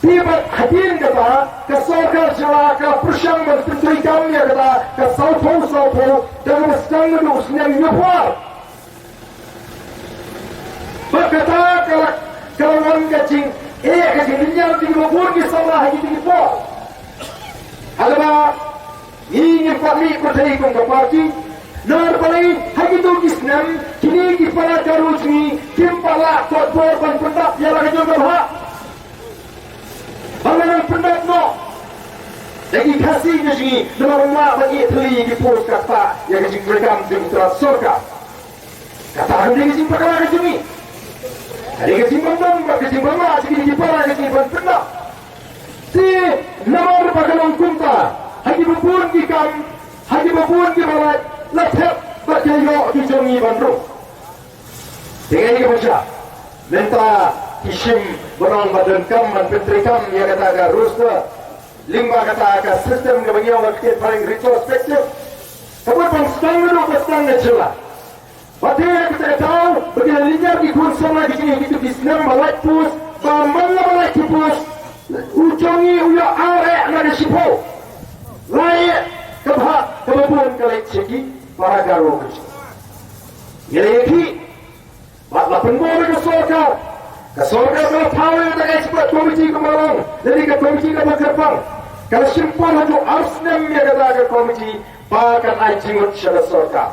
Te bad hadien kata ka sorkar jylla ka pyrshang ban pyntreikam ïa kata ka sawphew sawphew da kaba sdang naduh u snem hynñiewphew ar. Bad kata ka la, ka la wan ka jingeh, ka jinglynñiar jong kiba bun ki samla ha kito ki por. Ha kaba ngi ngim pat mih pyrthei kum ka party. Namar balei? Ha kito ki snem kine ki para Garo jong ngi kim pat lah kot bor ban pyndap ïa la ka jong ka bhah. Ba la nang pyndap noh da ki Khasi ka jong ngi namar ym lah ban ïeh thylli ïa ki post, kata ïa ka jingtreikam jong u trai sorkar. Kata ka dei ka jingbakla ka jong ngi. Ka dei ka jingbymdon bad ka jingbymlah jong kine ki para ka jong ngi ban pyndap. Te namar ba ka long kumta, ha kiba bun ki kam, ha kiba bun kiba lait, la thep bad ka ïoh ki jong ngi ban rung. Te ngi ka pyrshah, mynta ki shim ba ong ba donkam ban pyntreikam ïa kata ka roster lyngba kata ka system kaba ngi ong ka ktien phareng retrospective. Ka mut ban sdang naduh ba sdang na jylla. Bad te ha kata ka daw ba ki la lynñiar ki khun samla ki jong ngi ha kito ki snem ba lait post, ba man la ba lait ki post, u jong ngi u ïoh ar eh na ka shiphew. Lai eh ka bhah kaba bun ka leit sha ki para Garo ka jong ngi. Ngi la ïakhih bad la pynbor ïa ka sorkar. Ka sorkar ka la thaw ïa kata ka expert committee kumba long, lane ka committee kaba kyrpang. Ka la shim por haduh ar snem ïa kata ka committee ba kan ai jingmut sha ka sorkar.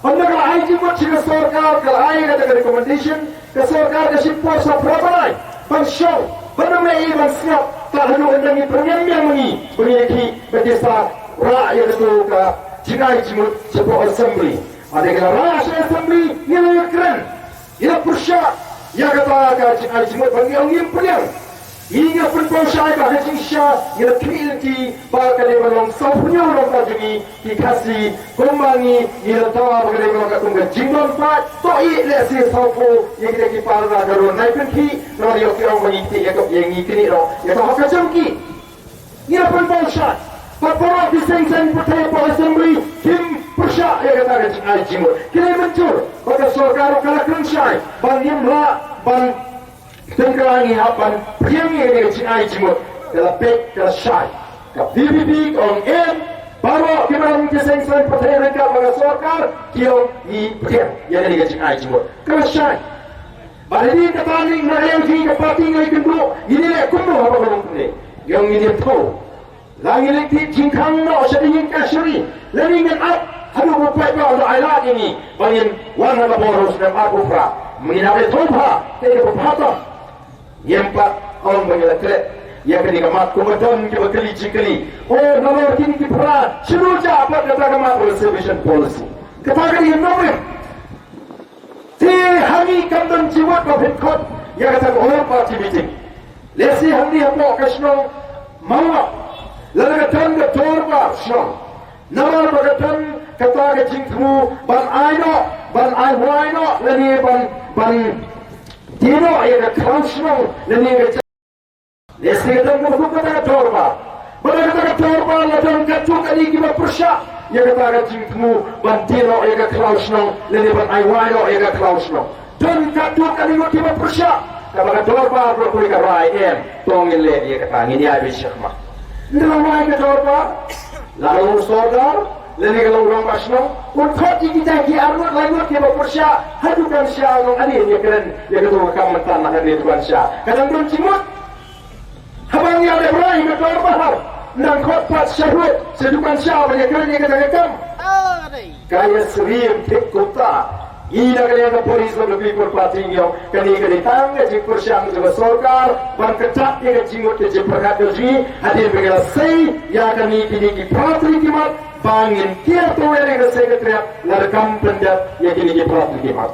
Ynda ka la ai jingmut sha ka sorkar, ka la ai kata ka recommendation, ka sorkar ka shim por sa phra bnai ban shong, ban ym leh ei ban sngap, tad haduh ynda ngi pyrshang biang ma ngi ba ngi ïakhih ba ki sa rah ïa kato ka jingai jingmut shapoh assembly. Ynda ka la rah sha assembly, ngi la ïakren. Ngi la pyrshah ïa kata ka jingai jingmut ba ngi ong ngim pdiang. Ngi, ngi la pynpaw shai ba ka jingshisha ngi la khmih lynti ba ka dei ban long sawphew hynñiew na bynta jong ngi ki Khasi, kumba ngi, ngi la dawa ba ka dei ban long katkum ka jingdon paid, to ïeh lehse sawphew ïa kita ki para Garo, nai pynkhih, namar ïoh ki ong ba ngi ktieh ïa ka, ïa ngi knieh noh ïa ka hok ka jong ki. Ngi la pynpaw shai. Bad baroh ki seng saiñ pyrthei hapoh assembly kim pyrshah ïa kata ka jingai jingmut. Ki la mynjur bad ka sorkar ruh ka la kren shai ba ngim lah ban tyngkhuh, ngi hap ban pdiang ïa kane ka jingai jingmut. Ka la peit, ka la shai. Ka V P P ka ong em, baroh ki baroh ki seng saiñ pyrthei ryngkat bad ka sorkar ki ong ngi pdiang ïa kane ka jingai jingmut. Ka la shai. Bad hadien kata ngi, na ka liang jong ngi ka party ngi la ïakynduh, ngin ïaleh kumno haba ka long kumne. Ngi ong ngin ïathuh. La ngi leit thied jingkhang noh sha ka ïing kashari, lane ngin ap haduh ba u paidbah u la ailad ïa ngi ba ngin wan ha ka bor u snem arphew phra. Ngin ap ïa u paidbah, te ka paidbah ngim pat ong ba ngi la klet ïa kane ka mat. Kumba don kiba kylli jingkylli, o, nalor kine ki phra, shano jah pat kata ka mat reservation policy? Kata ka dei ka nongrim. Te hangne kam don jingmut ba phin khot ïa kata ka all party meeting. Lehse hangne hapoh ka shnong Mawlap, lada ka don ka dorbar shnong, namar ba ka don kata ka jingthmu ban ai noh, ban ai wai noh, lane ban, ban die noh ïa ka khlaw shnong, lane ka Lehse ka don kaba kut kata ka dorbar. Bad ha kata ka dorbar la don katto katne kiba pyrshah ïa kata ka jingthmu ban die noh ïa ka khlaw shnong lane ban ai wai noh ïa ka khlaw shnong. Don katto katne ngut kiba pyrshah. Kaba ka dorbar ruh ka rai, em, to ngin leh ïa kata, ngin ïaid beit shakhmat. Ynda la wai ka dorbar, la long u sordar lane ka long u rangbah shnong, un khot ïa kita ki ar ngut lai ngut kiba pyrshah ha dukan sha, u ong, ade, ïa kren ïa kato ka kam mynta na kane dukan sha. Ka dang don jingmut. Haba ngi ïaleh bha ïa ka dorbar, nang khot pat sha ruh sha dukan sha ban ïakren ïa kata ka kam. Ka ïasyriem thik kumta. Ngi na ka liang ka Voice of the People Party ngi ong, kane ka dei tang ka jingpyrshang jong ka sorkar ban ktah ïa ka jingmut ka jingpyrkhat ka jong ngi. Hadien ba ngi la sei ïa kine ki phra tylli ki mat ba ngin kiar tang ïa ka Secretariat, lada kam pyndep ïa kine ki phra tylli ki mat.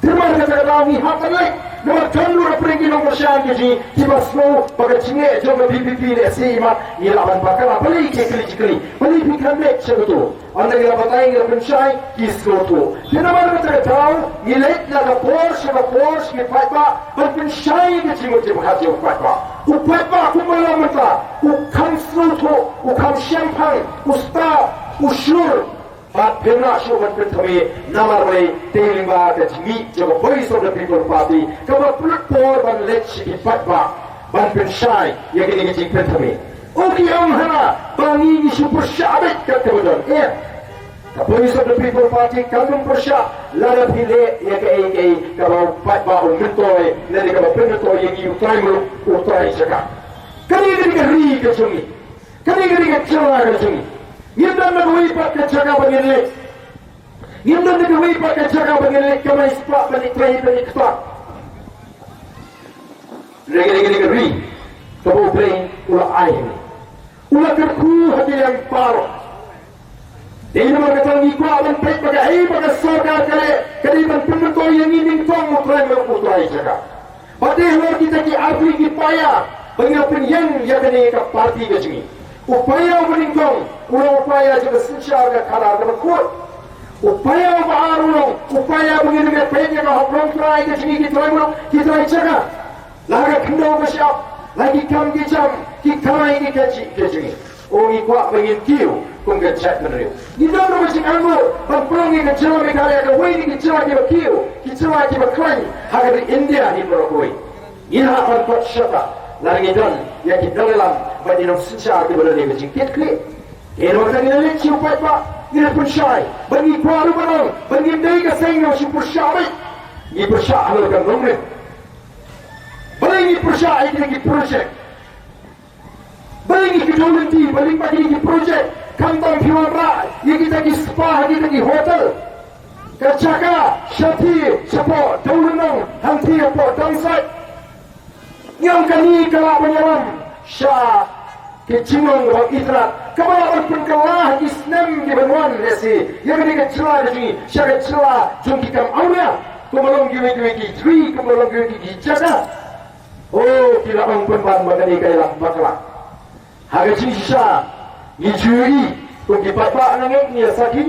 Te namar kata ka daw ngi hap ban leit, namar don ruh hapdeng ki nongkyrshan ki jong ngi kiba sngew ba ka jingeh jong ka V P P lehse i mat, ngi lah ban bakla. Balei ki kylli jingkylli? Balei phi khlem leit sha kato? Ynda ngi la batai, ngi la pynshai, ki sngewthuh. Te namar kata ka daw ngi leit na ka por sha ka por sha ki paidbah ban pynshai ka jingmut jingpyrkhat jong u paidbah. U paidbah kumba long mynta u kham sngewthuh, u kham shemphang, u stad, u shlur. Bad phim lah shuh ban pynthymmai, namar balei? Te lyngba ka jingmih jong ka Voice of the People Party kaba pynlut por ban leit sha ki paidbah ban pynshai ïa kine ki jingpynthymmai. U ki ong hana ba ngi ngi shu pyrshah beit kat kaba don. Em. Ka Voice of the People Party kam pyrshah lada phi leh ïa kaei kaei kaba u paidbah u myntoi lane kaba pynmyntoi ïa ngi, u trai muluk u trai jaka. Kane ka dei ka ri ka jong ngi. Kane ka dei ka jylla ka jong ngi. Ngim don na kawei pat ka jaka ba ngin leit. Ngim don na kawei pat ka jaka ba ngin leit kamai spah ban ïatrei ban ïakynduh. Kane ka dei ka ri kaba U Blei u la ai ha ngi. U la kyrkhu ha ki liang baroh. Dei namar kata ngi kwah ban peit ba kaei ba ka sorkar ka leh ka dei ban pynmyntoi ïa ngi nyngkong, u trai muluk u trai jaka. Bad dei halor kita ki artylli ki paia ba ngi la pynïeng ïa kane ka party ka jong ngi. U paia uba nyngkong u long u paia jong ka synshar ka khadar kaba khuid. U paia uba ar u long u paia ba ngin ym peit ïa ka hok longtrai ka jong ngi ki trai muluk ki trai jaka. La ka khyndew ka shyiap, la ki kam ki jam, ki khlaiñ ki kajih ka jong ngi. O, ngi kwah ba ngin kiew kum ka jaitbynriew. Ngi don ruh ka jingangnud ban pynlong ïa ka jylla Meghalaya kawei na ki jylla kiba kiew, ki jylla kiba khlaiñ ha ka ri India hi baroh kawei. Ngin hap ban kot shata lada ngi don ïa ki nongïalam bad ki nongsynshar kiba don ïa ka jingkitkhlieh. Te namar kata ngi la leit sha u paidbah, ngi la pynshai bad ngi kwah ruh ban ong ba ngim dei ka seng kaba shu pyrshah beit. Ngi pyrshah halor ka nongrim. Balei ngi pyrshah ïa kita ki projek? Balei ngi kdew lynti ba lyngba kine ki projek khamtam phi wanrah ïa kita ki spa, ïa kita ki hotel? Ka jaka shathie shapoh Dewlynnong, hangthie hapoh Downside. Ngi ong kane ka lah ban ïalam sha ki jinglong kaba itynnad kaba lah ban pynkylla ha ki snem kiban wan, lehse ïa kane ka jylla ka jong ngi sha ka jylla jong ki kam awria, kumba long kiwei kiwei ki ri, kumba long kiwei ki jaka. O, ki la ong pynban ba kane ka ïalam bakla. Ha ka jingshisha ngi ju ïohi kum ki paidbah, nga ngeit ngi ïa sakhi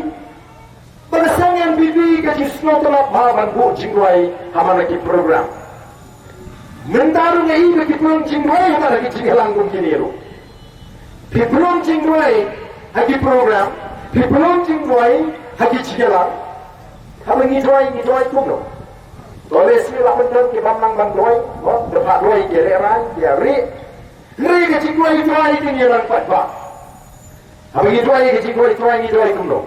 ba ka seng N P P ka jingsngewtynnad bha ban buh jingduwai ha man la ki program. Mynta ruh ngi ïohi ba ki pynlong jingduwai ha man la ki jingïalang kum kine ruh. Phi pynlong jingduwai ha ki program, phi pynlong jingduwai ha ki jingïalang. Haba ngi duwai, ngi duwai kumno? To lehse la pynlong ki bym nang ban duwai, no? Dei ban duwai ki reh rang, ki reh. Hynrei ka jingduwai Trai ka ngi ïalang pat ba. Haba ngi duwai ka jingduwai Trai ngi duwai kumno?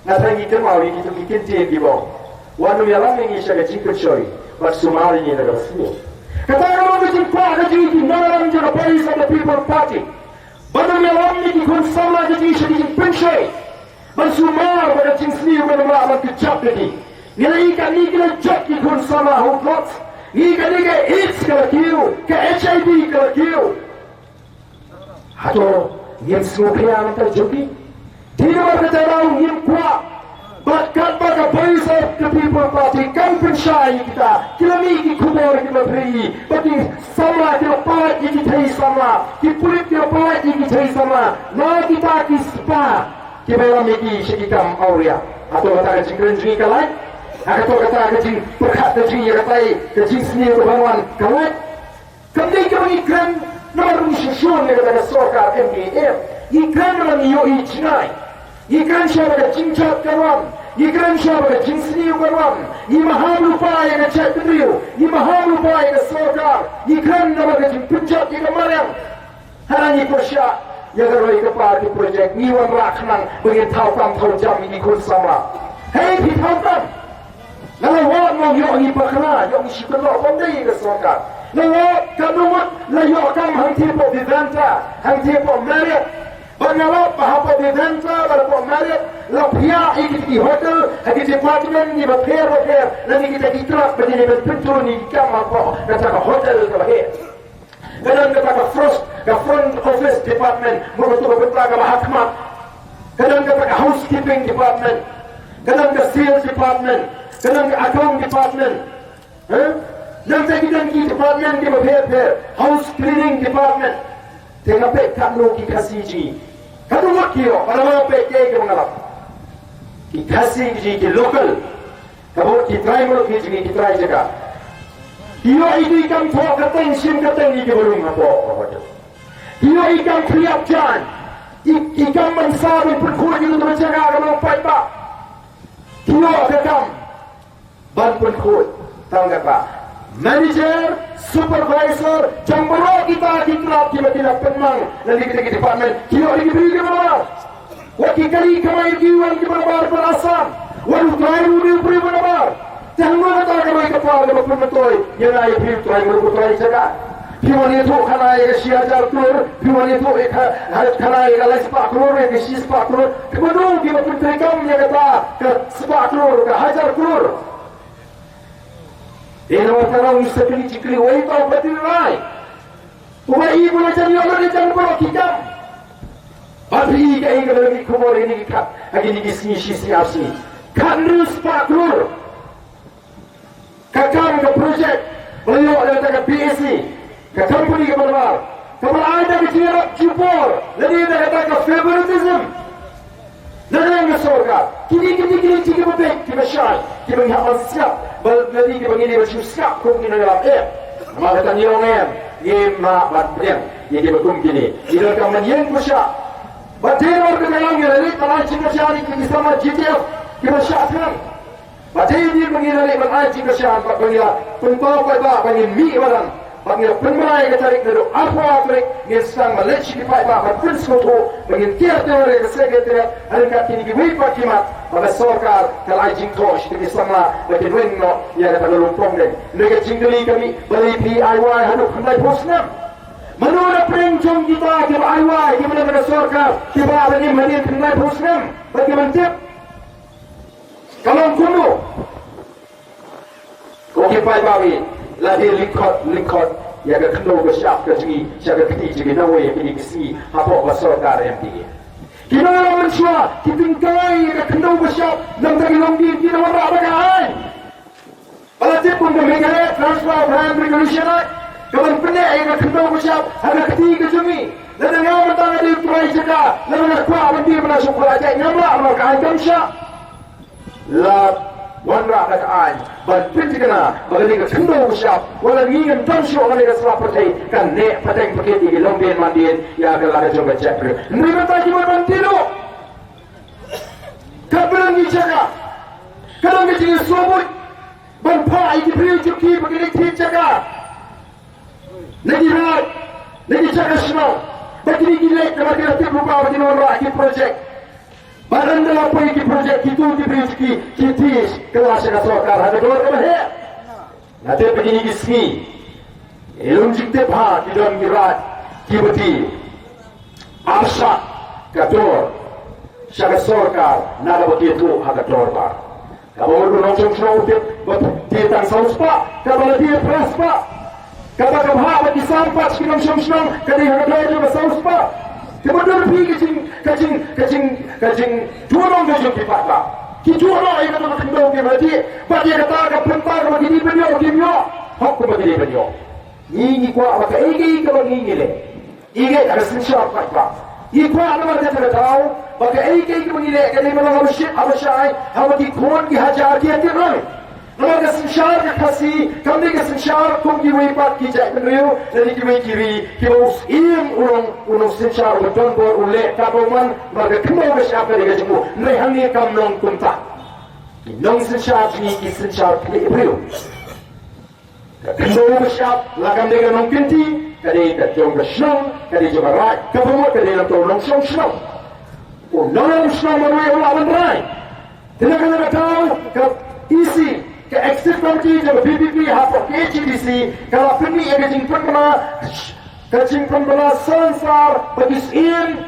Nga sa ngi kynmaw ïa kito ki ktien kiba ong, wat nym ïalam ïa ngi sha ka jingpynshoi bad sumar ïa ngi na ka basniew. Kata ka long ka jingkwah ka jong ngi ki nongïalam jong ka Voice of the People Party. Wat nym ïalam ïa ngi khun samla jong ngi sha ki jingpynshoi ban sumar ba ka jingsniew kan ym lah ban kjap da ki. Ngi la ïohi katne ki la jot ki khun samla ha u dlot. Ngi ïohi katne ka AIDS ka la kiew, ka H I V ka la kiew. Hato ngim sngewkhia na ka jong ki? Dei namar kata daw ngim kwah. Bad katba ka Voice of the People Party kam pynshai ïa kita, ki la mih ki khubor kiba phi, ba ki samla ki la pynlait ïa ki thei samla, ki pulit ki la pynlait ïa ki thei samla, na kita ki spah kiba lam ïa ki sha ki kam awria. Hato kata ka jingkren jong ngi ka lait? Hato kata ka jingpyrkhat ka jong ngi ïa katai ka jingsniew kaba wan ka lait? Kam dei kaba ngi kren namar ngi sngewsih ïa kata ka sorkar M D A. Ngi kren namar ngi ïohi jngai. Ngi kren sha ba ka jingjot kan wan. Ngi kren sha ba ka jingsniew kan wan. Ngi maham lypa ïa ka jaitbynriew. Ngi maham lypa ïa ka sorkar. Ngi kren namar ka jingpynjot ïa ka mariang. Hana ngi pyrshah ïa ka roi ka par ki projek, ngi wanrah khnang ba ngin thaw tam thaw jam ïa ki khun samla. Hei phi thaw tam. Nga la wad mo, ïoh ngi bakla, ïoh ngi shu kynnoh bym dei ka sorkar. Nga la wad ka nungut la ïoh kam hangtei hapoh Vivanta, hangtei hapoh Marriott. Bad nga la wad ba hapoh Vivanta bad hapoh Marriott la phiah ïa ki, ki hotel ha ki department kiba pher ba pher, lane kita ki clerk ba dei ban pyntrei ïa ki kam hapoh kata ka hotel kaba heh. Ka don kata ka front, ka front office department, mo ka tu ka bynta kaba ha khmat. Ka don kata ka housekeeping department. Ka don ka sales department. Ka don ka account department. Ha? Nangta ki don ki department kiba pher pher. House cleaning department. Te nga peit katno ki Khasi jong ngi. Katno ngut ki ïoh, kane nga peit ïa kiba nga lap. Ki Khasi jong ngi ki local. Ka bor ki trai muluk ki jong ngi, ki trai jaka. Ki ïoh i kam thoh kyrteng, shim kyrteng ïa kiba rung hapoh, hapoh. Ki ïoh i kam khlieh jaiñ. I, i kam ban sah ban pynkhuid ïa kata ka jaka kaba long paidbah. Ki ïoh ka kam ban pynkhuid. Tang kata. Manager, supervisor, jong baroh kita ki club kiba ki la pynmang na kita ki department. Ki ïoh ïa ki briew kiba Wat ki kali kamai ki wan kiba nabar ban Assam. Wat u trai ruh u dei u briew ba nabar. Te hangno kata ka roi ka par kaba pynmyntoi ïa nga ïa phi u trai mruk u trai jaka. Phi wan ïathuh khana ïa ka shi hajar klur, phi wan ïathuh ïa ka, ha, khana ïa ka lai spah klur, ïa ka shi spah klur. Kiba dei kiba pyntreikam ïa kata ka spah klur, ka hajar klur. Dei namar kata ngi sa kylli jingkylli, wei tang ba dei rai. Uba i ba la jan ïoh la jan baroh ki kam. Ba phi i kaei kaba la mih khubor ïa kine ki khat, ha kine ki sngi shi sngi ar sngi. Khathynriew spah klur. Ka kam ka project ba la ïoh da kata ka P A C, ka company kaba nabar. Kaba la ai da ka jingïarap jubor lane da kata ka favoritism. Na ka liang ka sorkar, kine, kine, kine, kine kiba beit, kiba shai, kiba ngi hap ban sngap, ba lane kiba ngi dei ban shu sngap kum ki nongïalam eh. Namar kata ngi ong em, ngim lah ban pdiang ïa kiba kum kine. Ngi donkam ban ïeng pyrshah. Ba dei namar kata ngi la leit ban ai jingkyrshan ïa ki samla G T F kiba shah thngan. Ba dei ïa ki ba ngi la leit ban ai jingkyrshan bad ba ngi la pynpaw paidbah ba ngin mih madan. Bad ngi la pynbna ïa ka tarik naduh arphew tarik, ngin sdang ban leit sha ki paidbah ban pynsngewthuh, ba ngin tiar tiar ïa ka Secretariat, ha ryngkat kine kiwei pat ki mat, ba ka sorkar ka la ai jingthoh sha ki samla ba kin weng noh ïa kata ka lum pongdeng. Hynrei ka jingkylli ka mih, balei phi ai wai haduh khyndaiphew snem? Mano na pdeng jong kita kiba ai wai, kiba don ha ka sorkar, kiba ai hadien khyndaiphew snem, ba ki ban tip? Ka long kumno? Ko ki paidbah, la dei lyngkot lyngkot ïa ka khyndew ka shyiap ka jong ngi sha ka kti jong ngi, nawei ïa kine ki sngi hapoh ka sorkar M D A. Ki nongïalam mynshuwa ki tyngkai ïa ka khyndew ka shyiap, nangta ki longdien ki wanrah da ka aiñ. Ba la tip kum ka Meghalaya Transfer of Land Regulation Act, ka ban pynneh ïa ka khyndew ka shyiap ha ka kti ka jong ngi. Lada nga mynta nga dei u trai jaka, lada nga kwah ban dei ban ïa shu kwah jaka, ngam lah namar ka aiñ kam shah. La wanrah da ka aiñ ban pynthikna ba kane ka khyndew ka shyiap, wat la ngi ngim don shuh ha kane ka sla pyrthei, kan neh pateng pakit ïa ki longdien mandien ïa ka lad ka jong ka jaitbynriew. Hynrei mynta ki mut ban tied noh. Ka don ki jaka, ka don ki jingïasoh buit ban phah ïa ki briew jong ki ba kin leit thied jaka. Na ki raid, na ki jaka shnong, ba kine ki leit namar ki la tip lypa ba kin wanrah ki projek. Bad ynda la poi ki projek, kito ki briew ki, ki thied kylla sha ka sorkar ha ka dor kaba heh. Nga tip ba kine ki sngi, ïa lum jingtip ha ki don ki raid kiba die. Arshad, ka dor sha ka sorkar na kaba ki ïathuh ha ka dorbar. Kaba u nongshong shnong u tip ba die tang saw spah, kaba la die phra spah. Kaba ka bhah ba ki san pat ki nongshong shnong ka dei ha ka dor jong ka saw spah. Te mutdur phi ka jing, ka jing, ka jing, ka jingduh nong ka jong ki paidbah. Ki duh nong ïa ka dor ka khyndew ki la die. Bad ïa kata ka bynta kaba ki dei ban ïoh kim ïoh. Hok kumba ki dei ban ïoh. Ngi ngi kwah ba kaei kaei kaba ngi ngi leh, ngi leh ha ka synshar paidbah. Ngi kwah namar kata ka daw ba kaei kaei kaba ngi leh ka dei ban long haba shit haba shai, haba ki khun ki hajar ki ïatip lang. Namar ka synshar ka Khasi kam dei ka synshar kum kiwei pat ki jaitbynriew lane kiwei ki ri kiba u Syiem u long u nongsynshar uba don bor u leh kaba u man, namar ka khyndew ka shyiap ka dei ka jong u. Hynrei hangne kam long kumta. Ki nongsynshar jong ngi ki synshar khlieh briew. Ka khyndew ka shyiap la kam dei ka nongkynti, ka dei ka jong ka shnong, ka dei jong ka raid, kaba mut ka dei nangta u nongshong shnong. U nongshong shnong marwei u lah ban rai. Te na kane ka daw ka E C, ka Executive Committee jong ka V P P hapoh K H A D C ka la pynmih ïa ka jingpynbna, ka jingpynbna sansar ba ki syiem,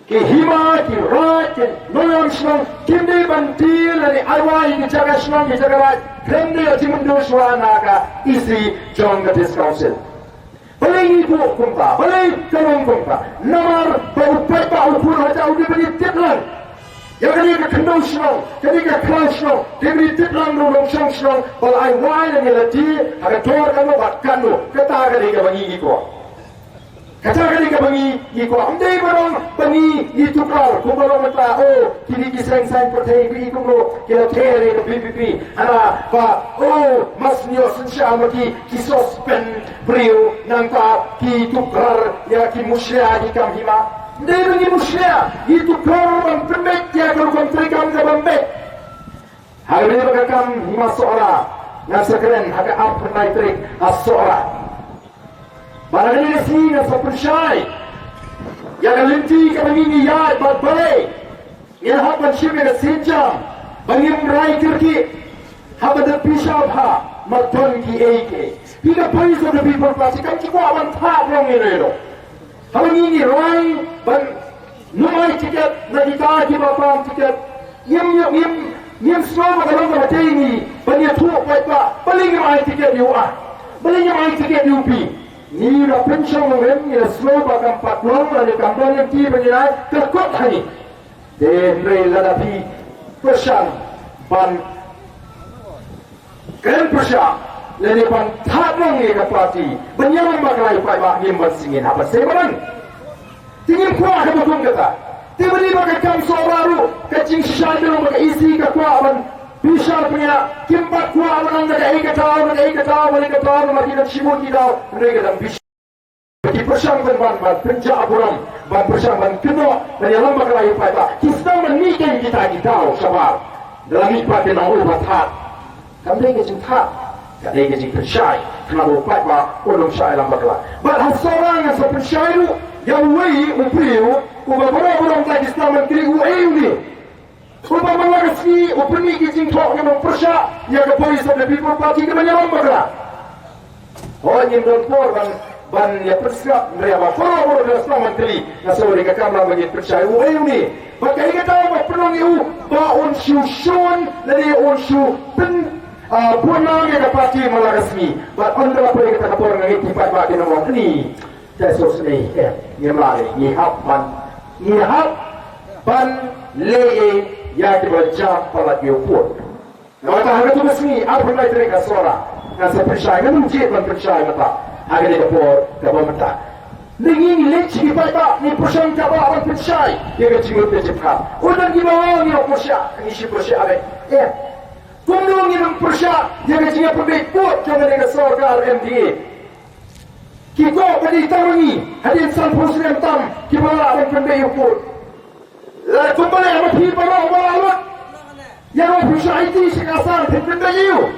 ki hima, ki raid, ki nongïalam shnong kim dei ban deal lane ai wai ïa ki jaka shnong, ki jaka raid, khlem da ïoh jingmyndur shuwa na ka E C jong ka District Council. Balei ngi buh kumta? Balei ka long kumta? Namar ba u paidbah u khun hajar u dei ban ïatip lang ïa kane ka khyndew shnong, kane ka khlaw shnong, dei ban ïatip lang ruh nongshong shnong ba la ai wai lane la die ha ka dor kano bad kano. Kata ka dei kaba ngi ngi kwah. Kata ka dei kaba ngi ngi kwah. Ym dei ba long ba ngi ngi tuklar kumba long mynta, oh, kine ki seng saiñ pyrthei ba i kumno ki la ther ïa ka V P P. Hana ba, oh, mas ngi ïoh synshar ma ki, ki suspend briew, nangta ki tuklar ïa ki mushlia ki kam hima. Ym dei ba ngi mushlia, ngi tuklar ban pynbeit ïa ka rukom treikam kaba ym beit. Ha kaba ïadei bad ka kam hima Sohra, ngan sa kren ha ka arphew lai tarik ha Sohra. Bad ha kane ka sngi ngan sa pynshai ïa ka lynti kaba ngi ngi ïaid bad balei ngin hap ban shim ïa ka sienjam ba ngim rai kyrkieh haba da bishar bha, mar don kiei kiei. Phi ka Voice of the People Party kam ju kwah ban thad long ïa no ïa no. Haba ngi ngi rai ban nym ai tiket na kita kiba pang tiket, ngim ngim ngim ngim sngew ba ka long kaba dei ngi ban ïathuh paidbah balei ngim ai tiket ïa u ah, balei ngim ai tiket ïa u pi. Ngi la pynshong nongrim, ngi la sngew ba kam pat long lane kam don lynti ban ïa ai, ka kut ha ngi. Te hynrei lada phi pyrshang ban kren pyrshah lane ban thad long ïa ka party ban ïalam bakla ïa u paidbah, ngim ban sngewbha ban sei ba nang. Te ngim kwah kaba kum kata. Te ba dei ba ka kam Sohra ruh ka jingshisha ka long ba ka E C ka kwah ban bishar pynïaid, kim pat kwah ban nang da kaei ka daw, da kaei ka daw, da kaei ka daw, namar ki dang shim ki daw, hynrei ka dang bishar. Ki pyrshang ban ban ban pynjah burom, ban pyrshang ban kynnoh ban ïalam bakla ïa u paidbah. Ki sdang ban mih kein kita ki daw shabar. Da la mih pat ki nang ong ba thad. Kam dei ka jingthad, ka dei ka jingpynshai. Khnang ba u paidbah un ym shah ïalam bakla. Bad ha Sohra ngan sa pynshai ruh ïa uwei u briew uba baroh baroh mynta ki sdang ban kylli uei une. Uba man la ka sngi u pynmih ki jingthoh, ngim pyrshah ïa ka Voice of the People Party ka ban ïalam bakla. Hooid, ngim don por ban ban ïa pynsngap, hynrei haba baroh baroh ki la sdang ban kylli, nga sngew dei ka kamram ba ngin pynshai uei une. Bad kaei kata ba pynlong ïa u ba un shu shun lane un shu pyn, ah, bun nam ïa ka party man la ka sngi. Bad ynda la poi kata ka por nga ngeit ki paidbah kin ong, ni. Te sosnei, eh, ngim lah, ngi hap ban, ngi hap ban leh ïa kiba jam palat ïa u pud. Namar kata ha katu ka sngi arphew lai tarik ha Sohra ngan sa pynshai, ngan ym jied ban pynshai mynta ha kane ka por kaba mynta. Ngi ngi leit sha ki paidbah, ngi pyrshang kaba ban pynshai ïa ka jingmut ka jingpyrkhat. U don kiba ong ïa u pyrshah, ngi shu pyrshah beit. Eh, kumno ngin ym pyrshah ïa ka jingïapynbeit pud jong kane ka sorkar M D A? Ki kwah ba dei tang ma ngi, hadien sanphew snem tam kiba lah ban pynbeit ïa u pud. La kumba leh ma phi baroh ba la lut. Ïa nga phi shu aiti sha ka Assam, phin pynbeit ïa u.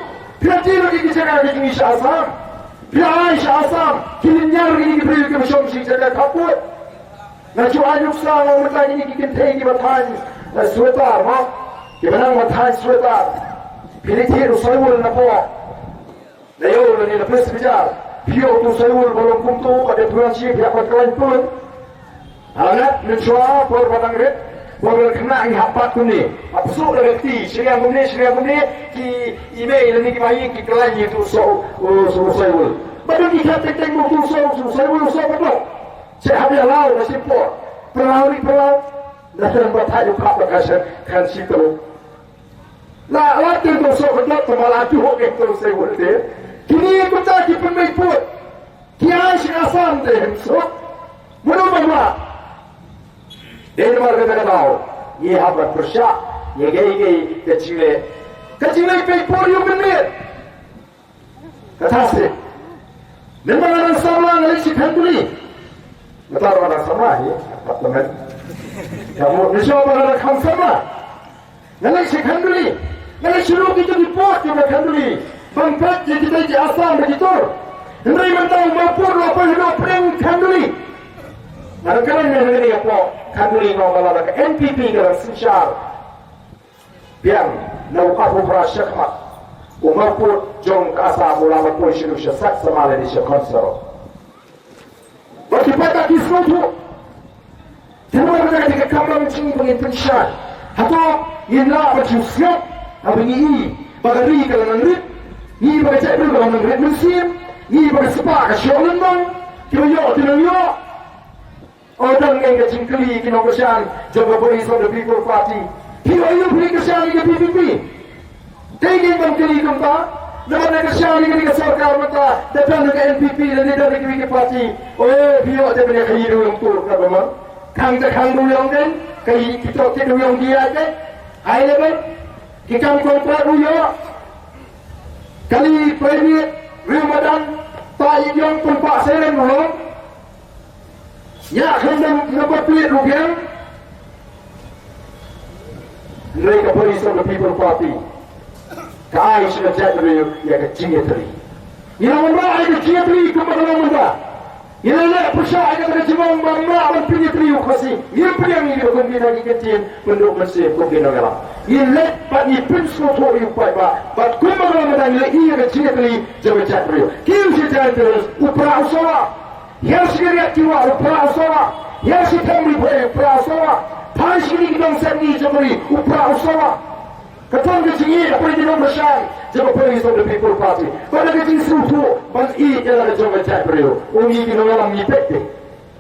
Phi aiti lut ïa ki jaka ki jong ngi sha Assam. Phi ai sha Assam ki lynñiar kine ki briew kiba shong sha ki jaka khappud. Nga ju ai nuksa, nga ong mynta kine ki kynthei kiba thaiñ, eh, sweater, mo, kiba nang ban thaiñ sweater. Phi leit thied u saiwul na pdeng. Na ïew lane na ples bijar, phi ïoh utu u saiwul ba long kumto, ba dep phi wan shi phi hap ban khlaiñ pulun. Hangne mynshuwa por ba dang rit, por ba khynnah ngi hap pat kumne. Hap suk la ka kti, shiliang kumne, shiliang kumne, ki i mei lane ki bahaïing ki khlaiñ ïa uto u soh, u soh, u soh saiwul. Ba dang ki khap teng teng ba uto u soh, u soh saiwul, u soh ba dok. Sha hap ïa law na shipor. Pynlaw ri pynlaw. Na tang ba thait u khap ba ka sha khan shi tru. La, la teng uto u soh ka dok, tang ba la tu hok ïa uto u saiwul te. Kine kumta ki pynbeit pud. Ki ai sha Assam te hynrei suk. Mano ban wad? Dei namar kata ka daw ngi hap ban pyrshah ïa kaei kaei ka jingleh. Ka jingleh peit por ïa u mynmiet. Ka thase. Mynba nga dang samla nga leit sha Khanduli. Mynta ruh nga dang samla hi, Parliament. Ka mut mynshuwa ba nga dang kham samla. Nga leit sha Khanduli. Nga leit sha ruh kito ki pud kiba Khanduli. Ban peit ïa kita ki Assam ba ki tur. Hynrei mynta u Mawpud u la poi haduh pdeng Khanduli. Nga dang kren mynne ha kane ka por Khanduli nga ong ba lada ka N P P ka dang synshar biang na u arphew phra shakhmat, u Mawpud jong ka Assam u lah ban poi sha ruh sha Sat Sama lane sha Khonsaro. Bad ki paidbah ki sngewthuh. Te namar kata ka dei ka kamram jong ngi ba ngin pynshai. Hato ngin lah ban shu sngap haba ngi i ba ka ri ka la nang rit, ngi i ba ka jaitbynriew ka la nang rit mynsiem, ngi i ba ka spah ka shoh lyngba, kiba ïoh ki nang ïoh. O, dang ïa ka jingkylli ki nongkyrshan jong ka Voice of the People Party. Phi ïoh aïu phi kyrshan ïa ka V P P? Dei ngin ban kylli kumta. Namar ngi kyrshan ïa ka sorkar mynta, da don ka N P P lane da don kiwei ki party. O, phi ïoh te ban ïa ka ïa dewïong tur ka ba ma. Khang te khang dewïong kein, ka ïa ki tok te dewïong ki ïa kein. High level, ki kam contract ruh ïoh. Kali private, riew madan, ta ïa ïong pynpah seren ruh. Ïa, khlem da, da ba plie ruh biang. Hynrei ka Voice of the People Party ka ai sha ka jaitbynriew ïa ka jingïatylli. Ngi la wanrah ïa ka jingïatylli kumba ka long mynta. Ngi la leh pyrshah ïa kata ka jingong ba ngim lah ban pynïatylli u Khasi. Ngim pdiang ïa kiba kum kine ki kyntien pynduh mynsiem kum ki nongïalam. Ngi leit bad ngi pynsngewthuh ïa u paidbah. Bad kumba ka long mynta ngi la ïohi ïa ka jingïatylli jong ka jaitbynriew. Ki u shi jaitbynriew u Prah u Sawah. Hiar shi khyndiat ki wah u Prah u Sawah. Hiar shi phew ri phra u Prah u Sawah. Phai shi kine ki nongsew ngi jong ka ri u Prah u Sawah. Ka thong ka jingïeit hapdeng ki nongkyrshan jong ka Voice of the People Party. Bad ka jingsngewthuh ban ïeit ïa la ka jong ka jaitbynriew. U ngi ki nongïalam ngi peit te.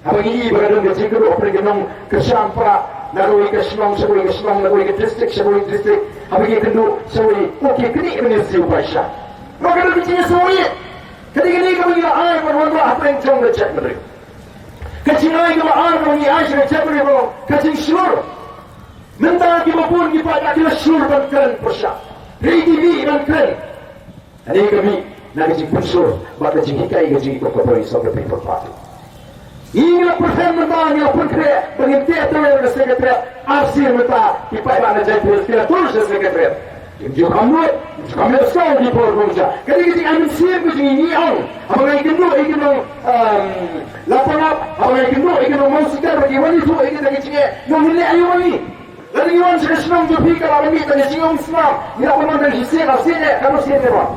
Haba ngi ïohi ba ka don ka jingkyrduh hapdeng ki nongkyrshan Prah na kawei ka shnong sha kawei ka shnong, na kawei ka district sha kawei ka district. Haba ngi kynduh sha kawei, u ki kynduh ban ïa siew paisa. Ba ka don ka jingïasngewthuh. Ka dei kane kaba ngi la ai ban wanrah hapdeng jong ka jaitbynriew. Ka jingai kaba ar kaba ngi ai sha ka jaitbynriew ka long ka jingshlur. Mynta kiba bun ki paidbah ki la shlur ban kren pyrshah. Hynrei ki mih ban kren. Kane ka mih na ka jingpynshlur bad ka jinghikai ka jingïeit ka Voice of the People Party. Ngi la pyrkhat mynta, ngi la pynkhreh ba ngin teh tawei na Secretariat. Arsien mynta ki paidbah na Jaintia Hills ki la tur sha Secretariat. Kim ju kham nud, kim ju kham ïohsngew ki por kumjuh. Ka dei ka jingai mynsiem ka jong ngi, ngi ong. Haba nga ïakynduh ïa ki nong, em, Lapangap, haba nga ïakynduh ïa ki nong Mawsikar ba ki wan ïathuh ïa kita ki jingeh. Ngi ong ngin leh aïu ma ngi? Lada ngi wan sha ka shnong jong phi ka la mih tang ka jingong snam. Ngi la wan tang shisien, arsien eh, katno sien ne wan.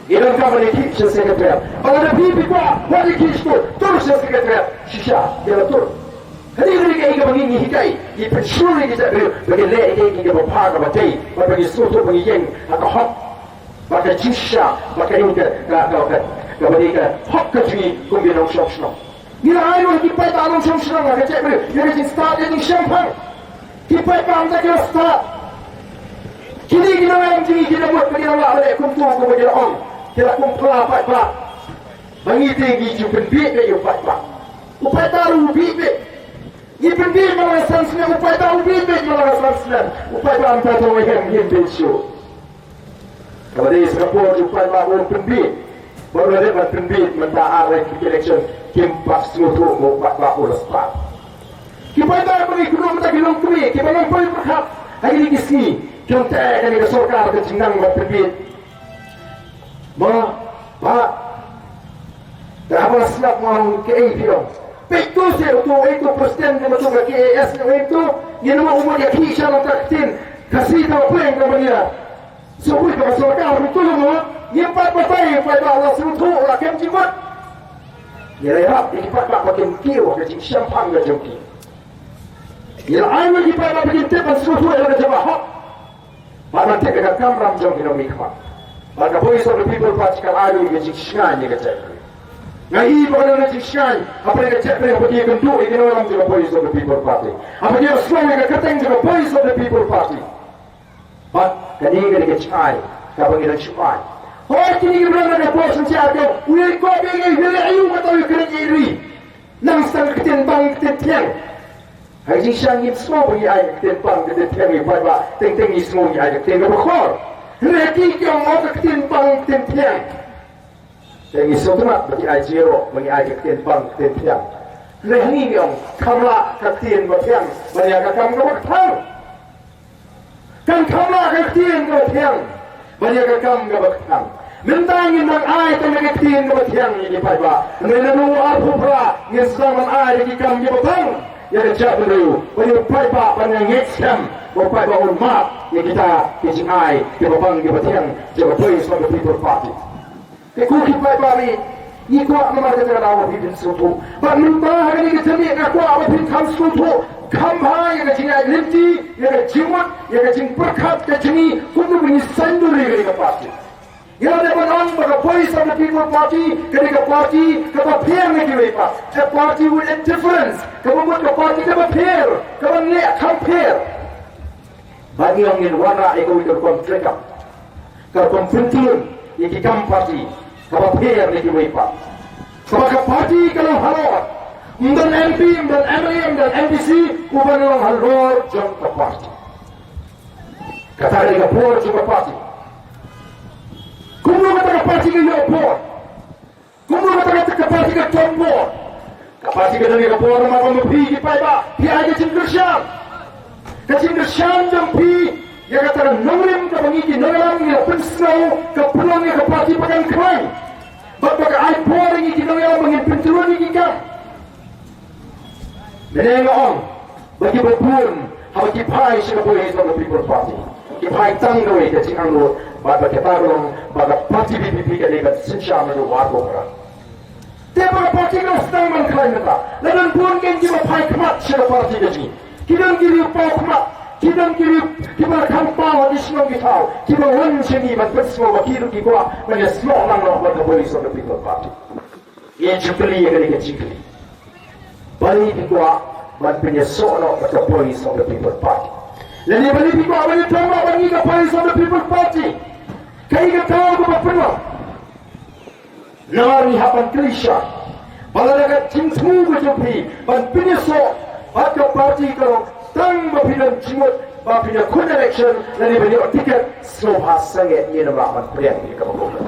Ngi donkam ban ïakhih sha Secretariat. Bad lada phi phi kwah, wat ïakhih shato, tur sha Secretariat. Shisha, ïa la tur. Kane ka dei kaei kaba ngi, ngi hikai, ngi pynshlur ïa ki jaitbynriew ba kin leh ïa kaei kaba bha kaba dei, bad ba ngi sngewthuh ba ngi ïeng ha ka hok, bad ka jingshisha, bad ka dei ka, ka, ka, ka, kaba dei ka hok ka jong ngi kum ki nongshong shnong. Ngi la ai ruh ïa ki paidbah nongshong shnong ha ka jaitbynriew ïa ka jingstad ïa ka jingshemphang. Ki paidbah mynta ki la stad. Kine ki nongïalam jong ngi ki la mut ba ki la lah ban leh kumto kumba ki la ong. Ki la kum phla paidbah. Ba ngi te ngi ju pynbiej beit ïa u paidbah. U paidbah ruh u biej beit. Ngi pynbiej man la ka san snem, u paidbah u biej beit man la ka san snem. U paidbah mynta u ong hem, hem biej shuh. Kaba dei sa ka por jong u paidbah u pynbiej. Ba u la dep ban pynbiej mynta ar wei ki election kim pat sngewthuh ba u paidbah u la stad. Ki paidbah ba ngi kynduh mynta ki longkmie kiba long poi pyrkhat ha kine ki sngi. Ki ong te kane ka sorkar ka jingnang ban pynbiej. Ma, ba, te haba sngap ma ong kaei phi ong. Peit to se uto, uto president ka ba to ka K A S ne uto. Ngin ym ong u mut ïakhih sha la ta ktien Khasi ta pyrshang ka ba ïa. Sa uwei ka sorkar uto mo. Ngim pat batai, pat ba la sngewthuh la kem jingmut. Ngi la ïarap ïa ki paidbah ba kin kiew ka jingshemphang ka jong ki. Ngi la ai ruh ïa ki paidbah ba kin tip ban sngewthuh ïa la ka jong ka hok. Bad ban tip ïa ka kamram jong ki nongmihkhmat. Bad ka Voice of the People Party ka la ai ruh ïa ka jingshngaiñ ïa ka jaitbynriew. Nga i ba ka don ka jingshngaiñ hapdeng ka jaitbynriew haba ki ïakynduh ïa ki nongïalam jong ka Voice of the People Party, haba ki ïohsngew ïa ka kyrteng jong ka Voice of the People Party. Bad kane ka dei ka jingai kaba ngi dang shu ai. Hooid, kine ki briew na ka por shen sha ka, u ïa kob ïa ngi, u ïa ïoh ka tau ïa ka ri. Nang sdang ka ktien bang ktien thiang. Ha ka jingshisha ngim sngew ba ngi ai ka ktien bang ktien thiang ïa ki paidbah, teng teng ngi sngew ngi ai ka ktien kaba khor. Hynrei ki ong ka ktien bang ktien thiang. Te ngi sngewtynnat ba ki ai jingïaroh ba ngi ai ka ktien bang ktien thiang. Hynrei hangne ngi ong kham lah ka ktien ba thiang ban ïa ka kam kaba kthang. Kan kham lah ka ktien kaba thiang ban ïa ka kam kaba kthang. Mynta ngim dang ai tang ïa ka ktien kaba thiang ïa ki paidbah. Hynrei naduh arphew phra ngin sdang ban ai ïa ki kam kiba bang ïa ka jaitbynriew, ban ïa u paidbah ban ïa ngeit skhem ba u paidbah un mad ïa kita ki jingai kiba bang kiba thiang jong ka Voice of the People Party. Te ko ki paidbah, ngi kwah namar kata ka daw ba phi phin sngewthuh. Bad mynta ha kane ka janmiet nga kwah ba phin kham sngewthuh kham bha ïa ka jingïaid lynti, ïa ka jingmut, ïa ka jingpyrkhat ka jong ngi, kumno ba ngi saiñdur ïa kane ka party. Ngi la dep ban ong ba ka Voice of the People Party ka dei ka party kaba pher na kiwei pat, a party with a difference, kaba mut ka party kaba pher, kaba neh kham pher. Bad ngi ong ngin wanrah ïa kawei ka rukom treikam, ka rukom pyntieng ïa ki kam party kaba pher na kiwei pat, kaba ka party ka long halor. Ym don M P, ym don M L A, ym don M D C uban long halor jong ka party. Kata ka dei ka bor jong ka party. Kumno kata ka party ka ïoh bor? Kumno kata ka, ka party ka don bor? Ka party ka don ïa ka bor namar ba ma phi ki paidbah phi ai ka jingkyrshan. Ka jingkyrshan jong phi ïa kata ka nongrim kaba ngi ki nongïalam ngi la pynsngew ka pynlong ïa ka party ba kan khlaiñ. Bad ba ka ai bor ïa ngi ki nongïalam ba ngin pyntrun ïa ki kam. Mynne nga ong ba kiba bun haba ki phai sha ka Voice of the People Party, ki phai tang kawei ka jingangnud, bad ba kata ka long ba ka party V P P ka dei ban synshar naduh arphew phra. Te ba ka party ka sdang ban khlaiñ mynta, la don bun kein kiba phai khmat sha ka party ka jong ngi. Ki don ki riew paw khmat, ki don ki riew kiba kham paw ha ki shnong ki thaw, kiba wan sha ngi ban pynsngew ba ki ruh ki kwah ban ïasnoh lang noh bad ka Voice of the People Party. Ngi ju kylli ïa kane ka jingkylli. Balei phi kwah ban pynïasoh noh bad ka Voice of the People Party? Lane balei phi kwah ban ïatrei noh bad ngi ka Voice of the People Party? Kaei ka daw kaba pynlong? Namar ngi hap ban kylli shai ba lada ka jingthmu ka jong phi ban pynïasoh bad ka party ka long tang ba phi don jingmut ba phin ïakhun election lane ban ïoh ticket, sngewbha sangeh, ngin ym lah ban pdiang ïa kaba kumta.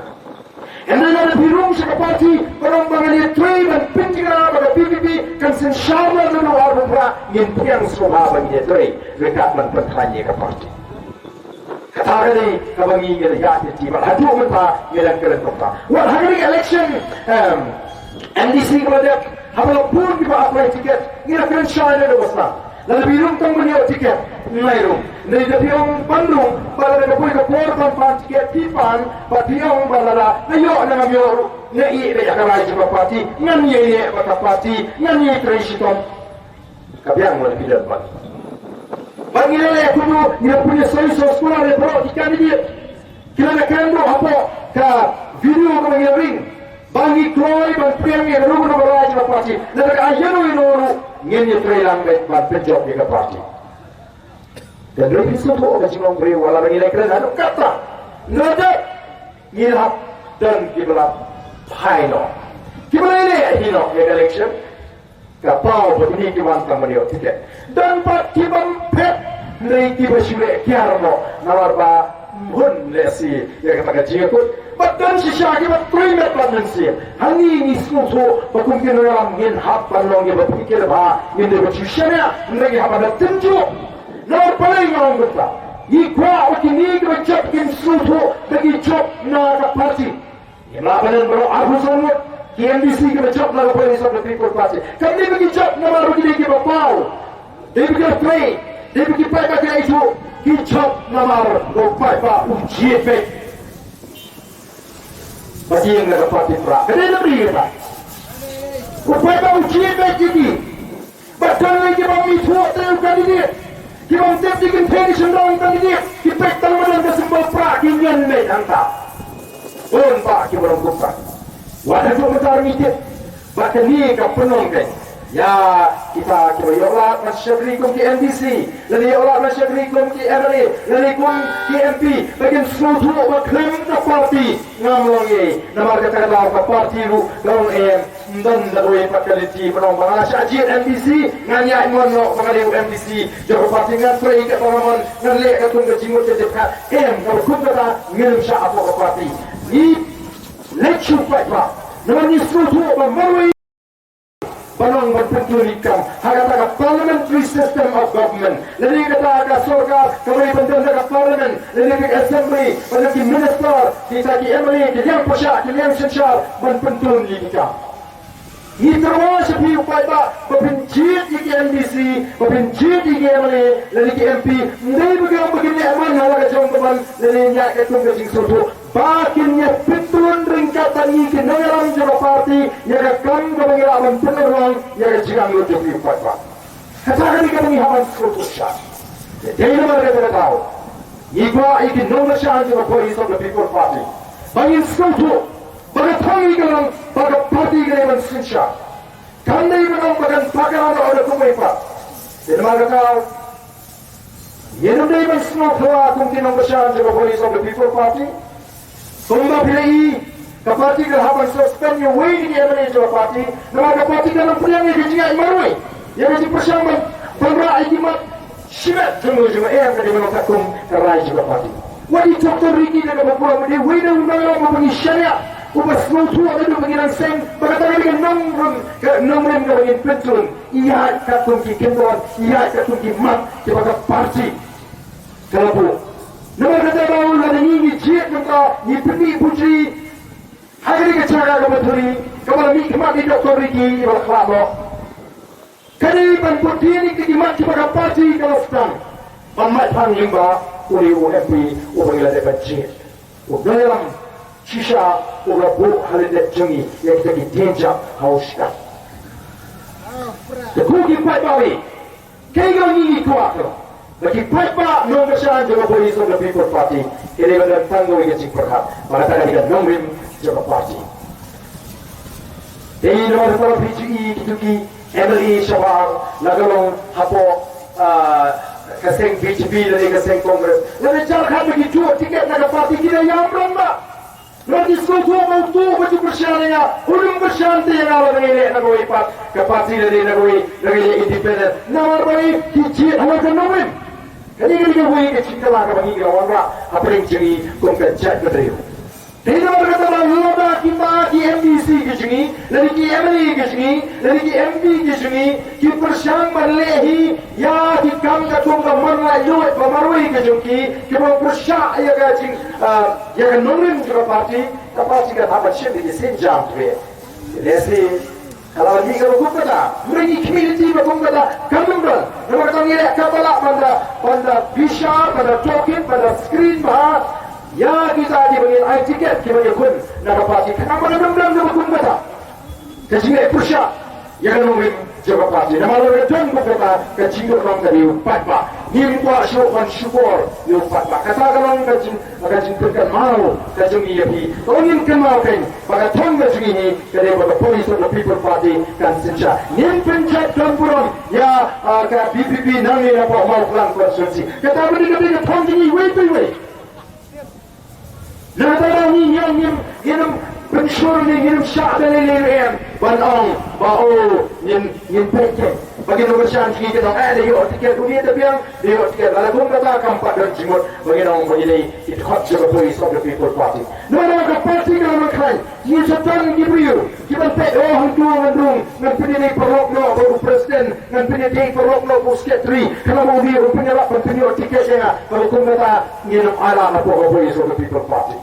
Hynrei lada phi rung sha ka party, ba long ba ngan ïatrei ban pynjynjar ba ka V P P kan synshar naduh arphew phra, ngin pdiang sngewbha ba ngin ïatrei ryngkat ban pynkhlaiñ ïa ka party. Kata ka dei kaba ngi ngi la ïaid lynti bad haduh mynta ngi dang kren kumta. Wat ha kane ka election, em, M D C kaba la dep, haba la bun kiba apply ticket, ngi la kren shai naduh ba sdang. Lada phi rung tang ban ïoh ticket, ngi rung. Hynrei lada phi ong ban rung, ba lada ka poi ka por ban pan ticket phi pan, ba phi ong ba lada nga ïoh ne ngam ïoh ruh, nga ïeh beit ha ka rai jong ka party, ngan ïaineh bad ka party, ngan ïatrei shitom. Ka biang lada phi don bad ngi. Bad ngi la leh kumno, ngi la pynïasoi soskular ïa baroh ki candidate. Ki la kren ruh hapoh ka video kaba ngi la ring ba ngi kloi ban pdiang ïa ka rukom kaba rai jong ka party. Lada ka ai ïano ïano ruh ngin ïatrei lang beit ban pynjop ïa ka party. Hynrei phi sngewthuh ka jinglong briew, wat la ba ngi la kren haduh katta, ngi la dep, ngi la hap don kiba la phai noh, kiba la ïaleh hi noh ïa ka election. Ka paw ba kine ki wan tang ban ïoh ticket. Don pat ki bym phet, hynrei kiba shu leh kiar noh namar ba ym hun lehse ïa kata ka jingïakut. Bad don shisha kiba trei met bad mynsiem. Hangne ngi sngewthuh ba kum ki nongïalam ngin hap ban long kiba pyrkhat bha, ngin dei ban shu shaniah, hynrei ngi hap ban da tynjuh. Namar balei nga ong kumta? Ngi kwah ba kine kiba jop kin sngewthuh ba ki jop na ka party. Ngim lah ban ong baroh arphew san ngut ki M D C kiba jop na ka Voice of the People Party. Kam dei ba ki jop namar ba ki dei kiba paw, dei ba ki la trei, dei ba ki paidbah ki la ithuh. Ki jop namar ba u paidbah u jied beit ba ki ïeng na ka party Prah. Ka dei na phi kata. U paidbah u jied beit ïa ki. Bad Tang ïa ki bym ithuh te u candidate, ki bym tip ïa ki kynthei ki shynrang candidate, ki peit tang madan ka symbol prah, ki ñion beit hangta. Bun bah ki ba long kumta. Wat haduh mynta ngi tip ba kane ka pynlong kein ïa kita kiba ïoh lad ban shakri kum ki M D C, lane ïoh lad ban shakri kum ki M L A, lane kum ki M P, ba kin sngewthuh ba khlem ka party ngam long ei. Namar kata ka daw ka party ruh ka ong em, ym don da kawei pat ka lynti, ba ong ba nga la shah jied M D C, ngan ïaid mon noh ba nga dei u M D C jong ka party, ngan trei katba nga mon, ngan leh katkum ka jingmut ka jingpyrkhat. Em, kaba kum kata ngim shah hapoh ka party. Ngi leit shu paidbah namar ngi sngewthuh ba marwei ban ong ban pyntun ïa ki kam ha kata ka parliamentary system of government. Lane kata ka sorkar kaba dei ban don ha ka parliament, lane ka assembly, ban don ki minister, kita ki M L A, ki liang pyrshah, ki liang synshar ban pyntun ïa ki kam. Ngi tyrwa sha phi u paidbah ba phin jied ïa ki M D C, ba phin jied ïa ki M L A, lane ki M P, ym dei ba ki ong ba kin leh man ha la ka jong ka mon, lane ïaid katkum ka jingsngewthuh. Ba kin ïa pyntun ryngkat bad ngi ki nongïalam jong ka party ïa ka kam kaba ngi lah ban pynurlong ïa ka jingangnud jong phi u paidbah. Kata ka dei kaba ngi hap ban sngewthuh shai. Te dei namar kata ka daw ngi kwah ïa ki nongkyrshan jong ka Voice of the People Party ba ngin sngewthuh ba ka thong ngi ka long ba ka party ka dei ban synshar. Kam dei ban ong ba kan pakla noh da kumwei pat. Te namar kata daw ngin ym dei ban sngewthuh kum ki nongkyrshan jong ka Voice of the People Party. Kumba phi la i, ka party ka hap ban suspend ïa uwei na ki M L A jong ka party namar ka party ka nang pdiang ïa ka jingïaid marwei, ïa ka jingpyrshang ban wanrah ïa ki mat shimet jong u jong u, em, ka dei ban long katkum ka rai jong ka party. Wat i Doctor Ricky da kaba burom, u dei uwei na u nongïalam uba ngi shaniah, uba sngewthuh naduh ba ngi nang seng ba kata ka dei ka nongrim, ka nongrim kaba ngin pyntrun. Ïaid katkum ki kyndon, ïaid katkum ki mat kiba ka party ka la buh. Namar kata daw lada ngi ngi jied mynta, ngi pyni bujri ha kane ka jaka kaba thuri, kaba la mihkhmat i Doctor Ricky iba la khlad noh. Ka dei ban bud ïa kine ki mat kiba ka party ka la sdang ban mait phang lyngba une u M P uba ngi la dep ban jied. U nongïalam shisha uba la buh ha lyndet jong ngi ïa kita ki dienjat ha u shkam. Te ko ki paidbah, kaei kaba ngi ngi kwah ka long ba ki paidbah nongkyrshan jong ka Voice of the People Party kin ïa don tang kawei ka jingpyrkhat ba kata ka dei ka nongrim jong ka party. Te namar kata phi ju i kito ki M L A shabar, la ka long hapoh, ah, ka seng B J P lane ka seng Congress, lada Jharkhand ba ki duh tiket na ka party ki da ïam rong ba. Lada ki sngewthuh ba uto uba ju kyrshan ïa nga un ym kyrshan te ïa nga lada ngi leh na kawei pat ka party lane na kawei, lada ngi leh independent. Namar balei? Ki jied halor ka nongrim. Kane ka dei kawei ka jingkylla kaba ngi ngi la wanrah hapdeng jong ngi kum ka jaitbynriew. Te namar kata ba lada kita ki M D C ki jong ngi, lane ki M L A ki jong ngi, lane ki M P ki jong ngi, ki pyrshang ban leh hi ïa ki kam katkum ka mon laitluid ba marwei ka jong ki, kiba pyrshah ïa ka jing, ah, ïa ka nongrim jong ka party, ka party kan hap ban shim ïa ki sienjam trei. Lehse ka la mih kaba kum kata, hynrei ngi khmih lynti ba kum kata kam don. Namar kata ngi leh kaba lah ban da, ban da bishar, ban da tohkit, ban da screen bha ïa kita kiba ngin ai tiket, kiba ïakhun na ka party. Khnang ba kan ym don kaba kum kata ka jingleh pyrshah ïa ka nongrim jong ka party. Namar lada don kum kata, ka jingduh long ka dei u paidbah. Ngim kwah shuh ban shukor ïa u paidbah. Kata ka long ka jing, ka jingpynkynmaw ka jong ngi ïa phi. Ka long ngin kynmaw kein ba ka thong ka jong ngi hi ka dei ba ka Voice of the People Party kan synshar. Ngin pynjot don burom ïa, ah, ka V P P nangne na Mawklang constituency. Kata ka dei, ka dei ka thong jong ngi iwei pa iwei. Nangta ba ngi, ngin, ngin, ngin ym pynshur ne ngin ym shah da lei lei ruh em ban ong ba, oh, ngin, ngin peit kein ba ki nongkyrshan jong ngi kin ong, eh, da ïoh tiket une da biang, da ïoh tiket. Lada kum kata kam pat don jingmut ba ngin ong ba ngi dei ki dkhot jong ka Voice of the People Party. Namar ka party ka la nang khlaiñ. Ngi sa tang ki briew kiban peit, oh, hangto ngan rung, ngan pynïadei paralok noh bad u president, ngan pynïadei paralok noh bad u secretary, khnang ba une un pynïarap ban pynïoh tiket ïa nga. Lada kum kata ngin ym ailad hapoh ka Voice of the People Party.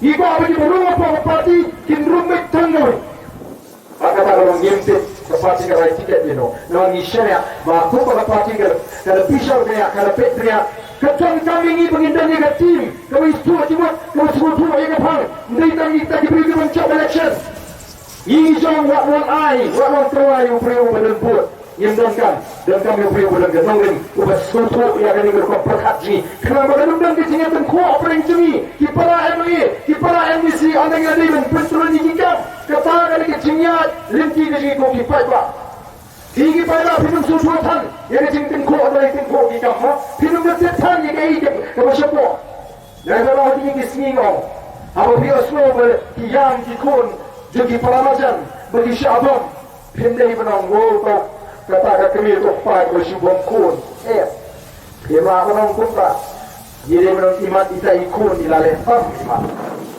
Ngi kwah ba kiba rung hapoh ka party kin rung beit tang kawei. Bad kata ka long ngim tip ka party ka rai tiket ïano. Namar ngi shaniah ba kumba ka party ka, ka la bishar bniah, ka la peit bniah, ka donkam ïa ngi ba ngin don ïa ka team kaba sngewthuh jingmut, kaba sngewthuh ïa ka phang. Ym dei tang kita ki briew kiban jop election. Ngi ngi jong, wat wan ai, wat wan tyrwa ïa u briew uba don vote. Ngim donkam, donkam ïa u briew uba don ka nongrim, uba sngewthuh ïa kane ka rukom pyrkhat jong ngi. Khnang ba kan ym don ka jingïatyngkhuh hapdeng jong ngi, ki para M L A, ki para M D C, ynda ngi la dei ban pyntreikam ïa ki kam. Kata ka dei ka jingïaid lynti ka jong ngi ko ki paidbah. Phi ki paidbah phin ym sngewthuh than ïa ka jingtyngkhuh, ynda la tyngkhuh ki kam, ha? Phin ym da tip than ïa kaei kaba shapoh. Nangta la ha kine ki sngi nga ong, haba phi ïohsngew ba ki ïam ki khun jong ki para marjan ba ki shah bom, phim dei ban ong, "Wow, to kata ka kmie to kpa kaba shu bom khun." Eh, phim lah ban ong kumta. Ngi dei ban ong, "Imat ita i khun i la leh tam imat."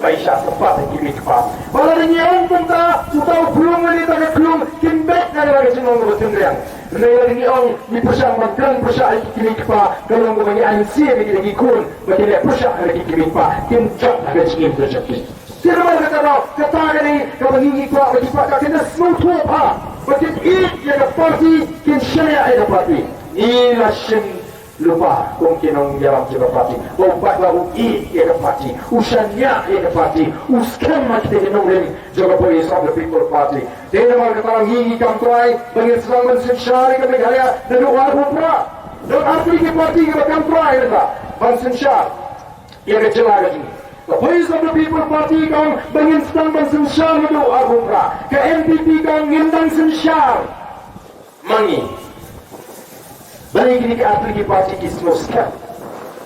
Ba i shah sympat ha ki kmie ki kpa. Ba lada ngi ong kumta, uta u khlung lane ita ka khlung kin beit na ka la ka jinglong kaba tynriang. Hynrei lada ngi ong ngi pyrshang ban kren pyrshah ïa ki kmie ki kpa, ka long kaba ngi ai mynsiem ïa kita ki khun ba kin leh pyrshah ïa ki kmie ki kpa, kin jot ha ka jingim ka jong ki. Te namar kata daw, kata ka dei kaba ngi ngi kwah ba ki paidbah kin da sngewthuh bha, ba kin ïeit ïa ka party, kin shaniah ïa ka party. Ngi la shim lypa kum ki nongïalam jong ka party, ba u paidbah u ïeit ïa ka party, u shaniah ïa ka party, u skhem ha kita ki nongrim jong ka Voice of the People Party. Te namar kata ngi ngi kam trai ba ngin sdang ban synshar ïa ka Meghalaya naduh arphew phra. Don artylli ki party kiba kam trai ïa kata ban synshar ïa ka jylla ka jong ngi. Ka Voice of the People Party ka ong ba ngin sdang ban synshar naduh arphew phra. Ka N P P ka ong ngin dang synshar ma ngi. Balei kine ki artylli ki party ki sngewskhem?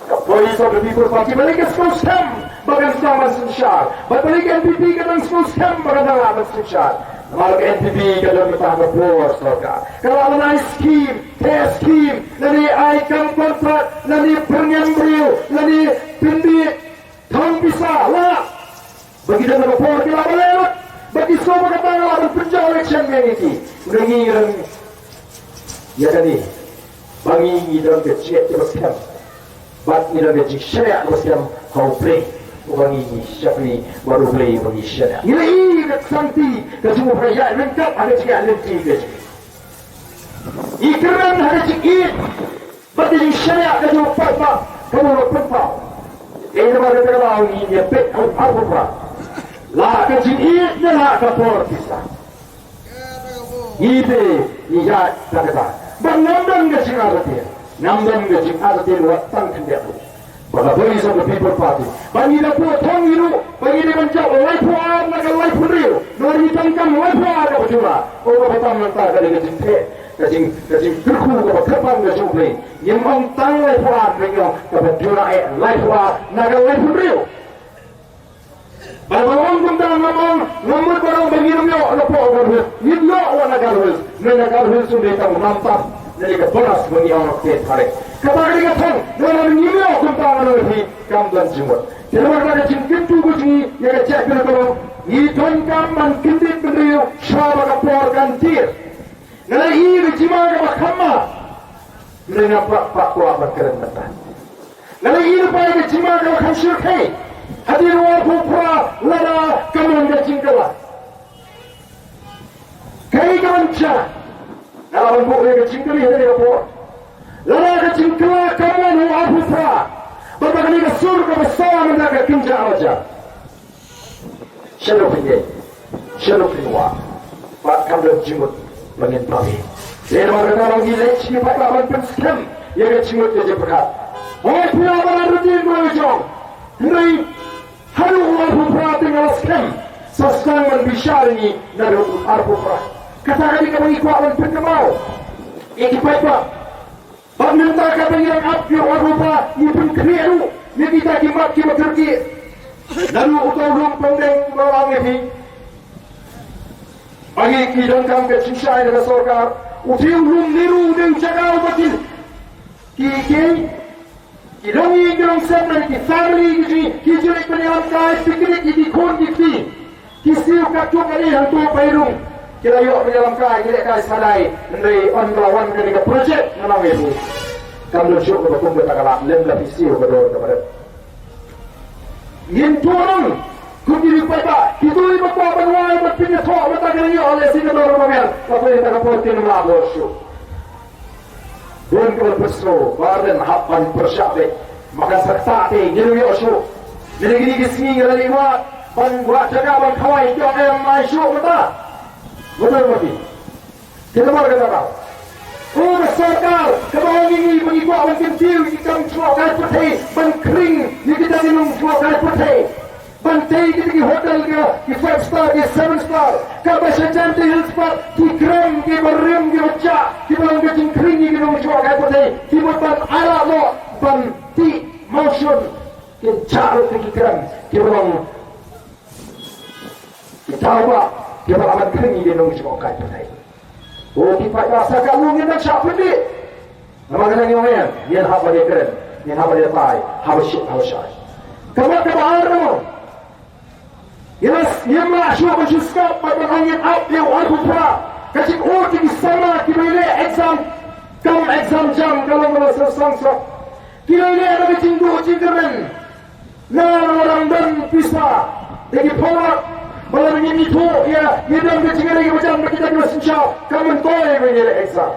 Ka Voice of the People Party balei ka sngewskhem ba kan sdang ban synshar? Bad balei ka N P P ka dang sngewskhem ba kan dang lah ban synshar? Namar ka N P P ka don mynta ha ka bor sorkar. Ka lah ban ai skim, theh skim, lane ai kam kontrak, lane pynïeng briew, lane pynbeit thong pisa, lah. Ba ki don ha ka bor ki lah ban leh lut. Ba ki sngewbha kata lah ban pynjah election ïa ngi ki. Ngi ngi don ïa kane. Ba ngi ngi don ka jingïeit kaba skhem. Bad ngi don ka jingshaniah kaba skhem ha U Blei uba ngi ngi shakri, bad U Blei uba ngi shaniah. Ngi la ïohi ka ksanti ka jong U Blei ïaid ryngkat ha ka jingïaid lynti ka jong ngi. Ngi kren ha ka jingïeit bad ka jingshaniah ka jong u paidbah kaba u la pynpaw. Te namar kata ka daw ngi ïa peit ha u arphew phra. La ka jingïeit ne la ka por pisa. Ngi te ngi ïaid da kata. Ba ngam don ka jingartatien. Ngam don ka jingartatien wat tang khyndiat ruh. Ba ka Voice of the People Party ba ngi da buh thong ngi ruh ba ngi dei ban jop laiphew ar na ka laiphew hynriew. Ngi donkam laiphew ar kaba jura. O kaba tam nangta ka dei ka jingtheh, ka jing, ka jingkyrkhu kaba kyrpang ka jong U Blei. Ngim ong tang laiphew ar, ngi ong kaba jura eh laiphew ar na ka laiphew hynriew. Ba, ba ong kumta ngam ong, ngam mut ban ong ba ngin ym ïoh na poh Garo Hills. Ngin ïoh wat na Garo Hills. Hynrei na Garo Hills un dei tang u nam tam. Ngi dei ka bonus ba ngi ong ka phet phareng. Kata ka dei ka thong. Namar ngim ïoh kumta ngan ong ïa phi kam don jingmut. Te namar kata ka jingkyntu ka jong ngi ïa ka jaitbynriew ka long ngi donkam ban kyndit bynriew shuwa ba ka por kan tied. Nga la ïohi ïa ka jingma kaba kham ma. Hynrei nga pat pat kwah ban kren mynta. Nga la ïohi ïa ka jingma kaba kham shyrkhei. Hadien u arphew phra lada ka mon ka jingkylla, kaei kaban jia? Nga la ban buh ïa ka jingkylli ha kane ka por. Lada ka jingkylla ka mon ha u arphew phra, bad ba kane ka sur kaba sawa mynta ka kynjah la jia, shano phin ïeng? Shano phin wad? Bad kam don jingmut ba ngin pynlong. Te namar kata ba ngi leit sha ki paidbah ban pynskhem ïa ka jingmut ka jingpyrkhat. Hooid, phi lah ban ap rutin ruh ïa jong. Hynrei haduh u arphew phra te nga la skhem sa sdang ban bishar ïa ngi naduh u arphew phra. Kata ka dei kaba ngi kwah ban pynkynmaw ïa ki paidbah. Bad mynta kaba ngi dang ap ïa u arphew phra, ngi pynkhriah ruh ïa kita ki mat kiba kyrkieh. Naduh uta u lum pongdeng ba nga la ong ïa phi, ba ngi ki donkam ka jingshai na ka sorkar. Uta u lum Nehru u dei u jaka uba ki, ki, ki, ki longïing ki longsem lane ki family ki ju, ki ju leit ban ïalam kai picnic ïa ki khun ki kti. Ki siew katto katne hangto Bairung. Ki la ïoh ban ïalam kai, ki lehkai sha dai. Hynrei ynda la wan kane ka project, nga ong ïa phi, kam don shuh kaba kum kata ka lad lem la phi siew ka dor kaba rit. Ngin tuh nong kum kine ki paidbah, kito kiba kwah ban wai bad pynïathoh mynta ka la ïoh lehse ka dor kaba miat. Ka poi kata ka por kin ym lah bor shuh. Bun kiba pynsngew ba ren hap ban pyrshah beit. Ma kan sa ktah te ngin ym ïoh shuh. Mynne kine ki sngi ngi la leit wad ban wad jaka ban khawai, ïoh em ai shuh mynta? Betul ma phi? Te namar kata daw Ko ka sorkar kaba ong ïa ngi ba ngi kwah ban kyntiew ïa ki kam jngohkai pyrthei, ban khring ïa kita ki nongjngohkai pyrthei, ban tei kita ki hotel, ki five star, ki seven star, kaba sha Jaintia Hills pat ki krem kiba rim kiba jah kiba long ka jingkhring ïa ki nongjngohkai pyrthei, ki mut ban ailad noh ban tih mawshun, ki jah ruh ki krem kiba long ki daw ba kiba lah ban khring ïa ki nongjngohkai pyrthei. O ki paidbah, sa ka long ngin nang shah pyndih. Namar kata ngi ong ïa, ngin hap ban ïakren, ngin hap ban ïatai, haba suk haba shai. Ka mat kaba ar, ngim lah shuh ban shu skop bad ban ong ngin ap ïa u arphew phra. Ka jingud ïa ki samla kiba ïaleh exam, kam exam jam ka long kaba sngewsih. Ki la ïaleh da ka jingduh jingkyrmen. Nga la dang don pisa da ki pawlak ba lada ngin ithuh ïa, ngin don ka jingïaleh kaba jam bad kita kiba synshar, kam myntoi ba ngin ïaleh exam.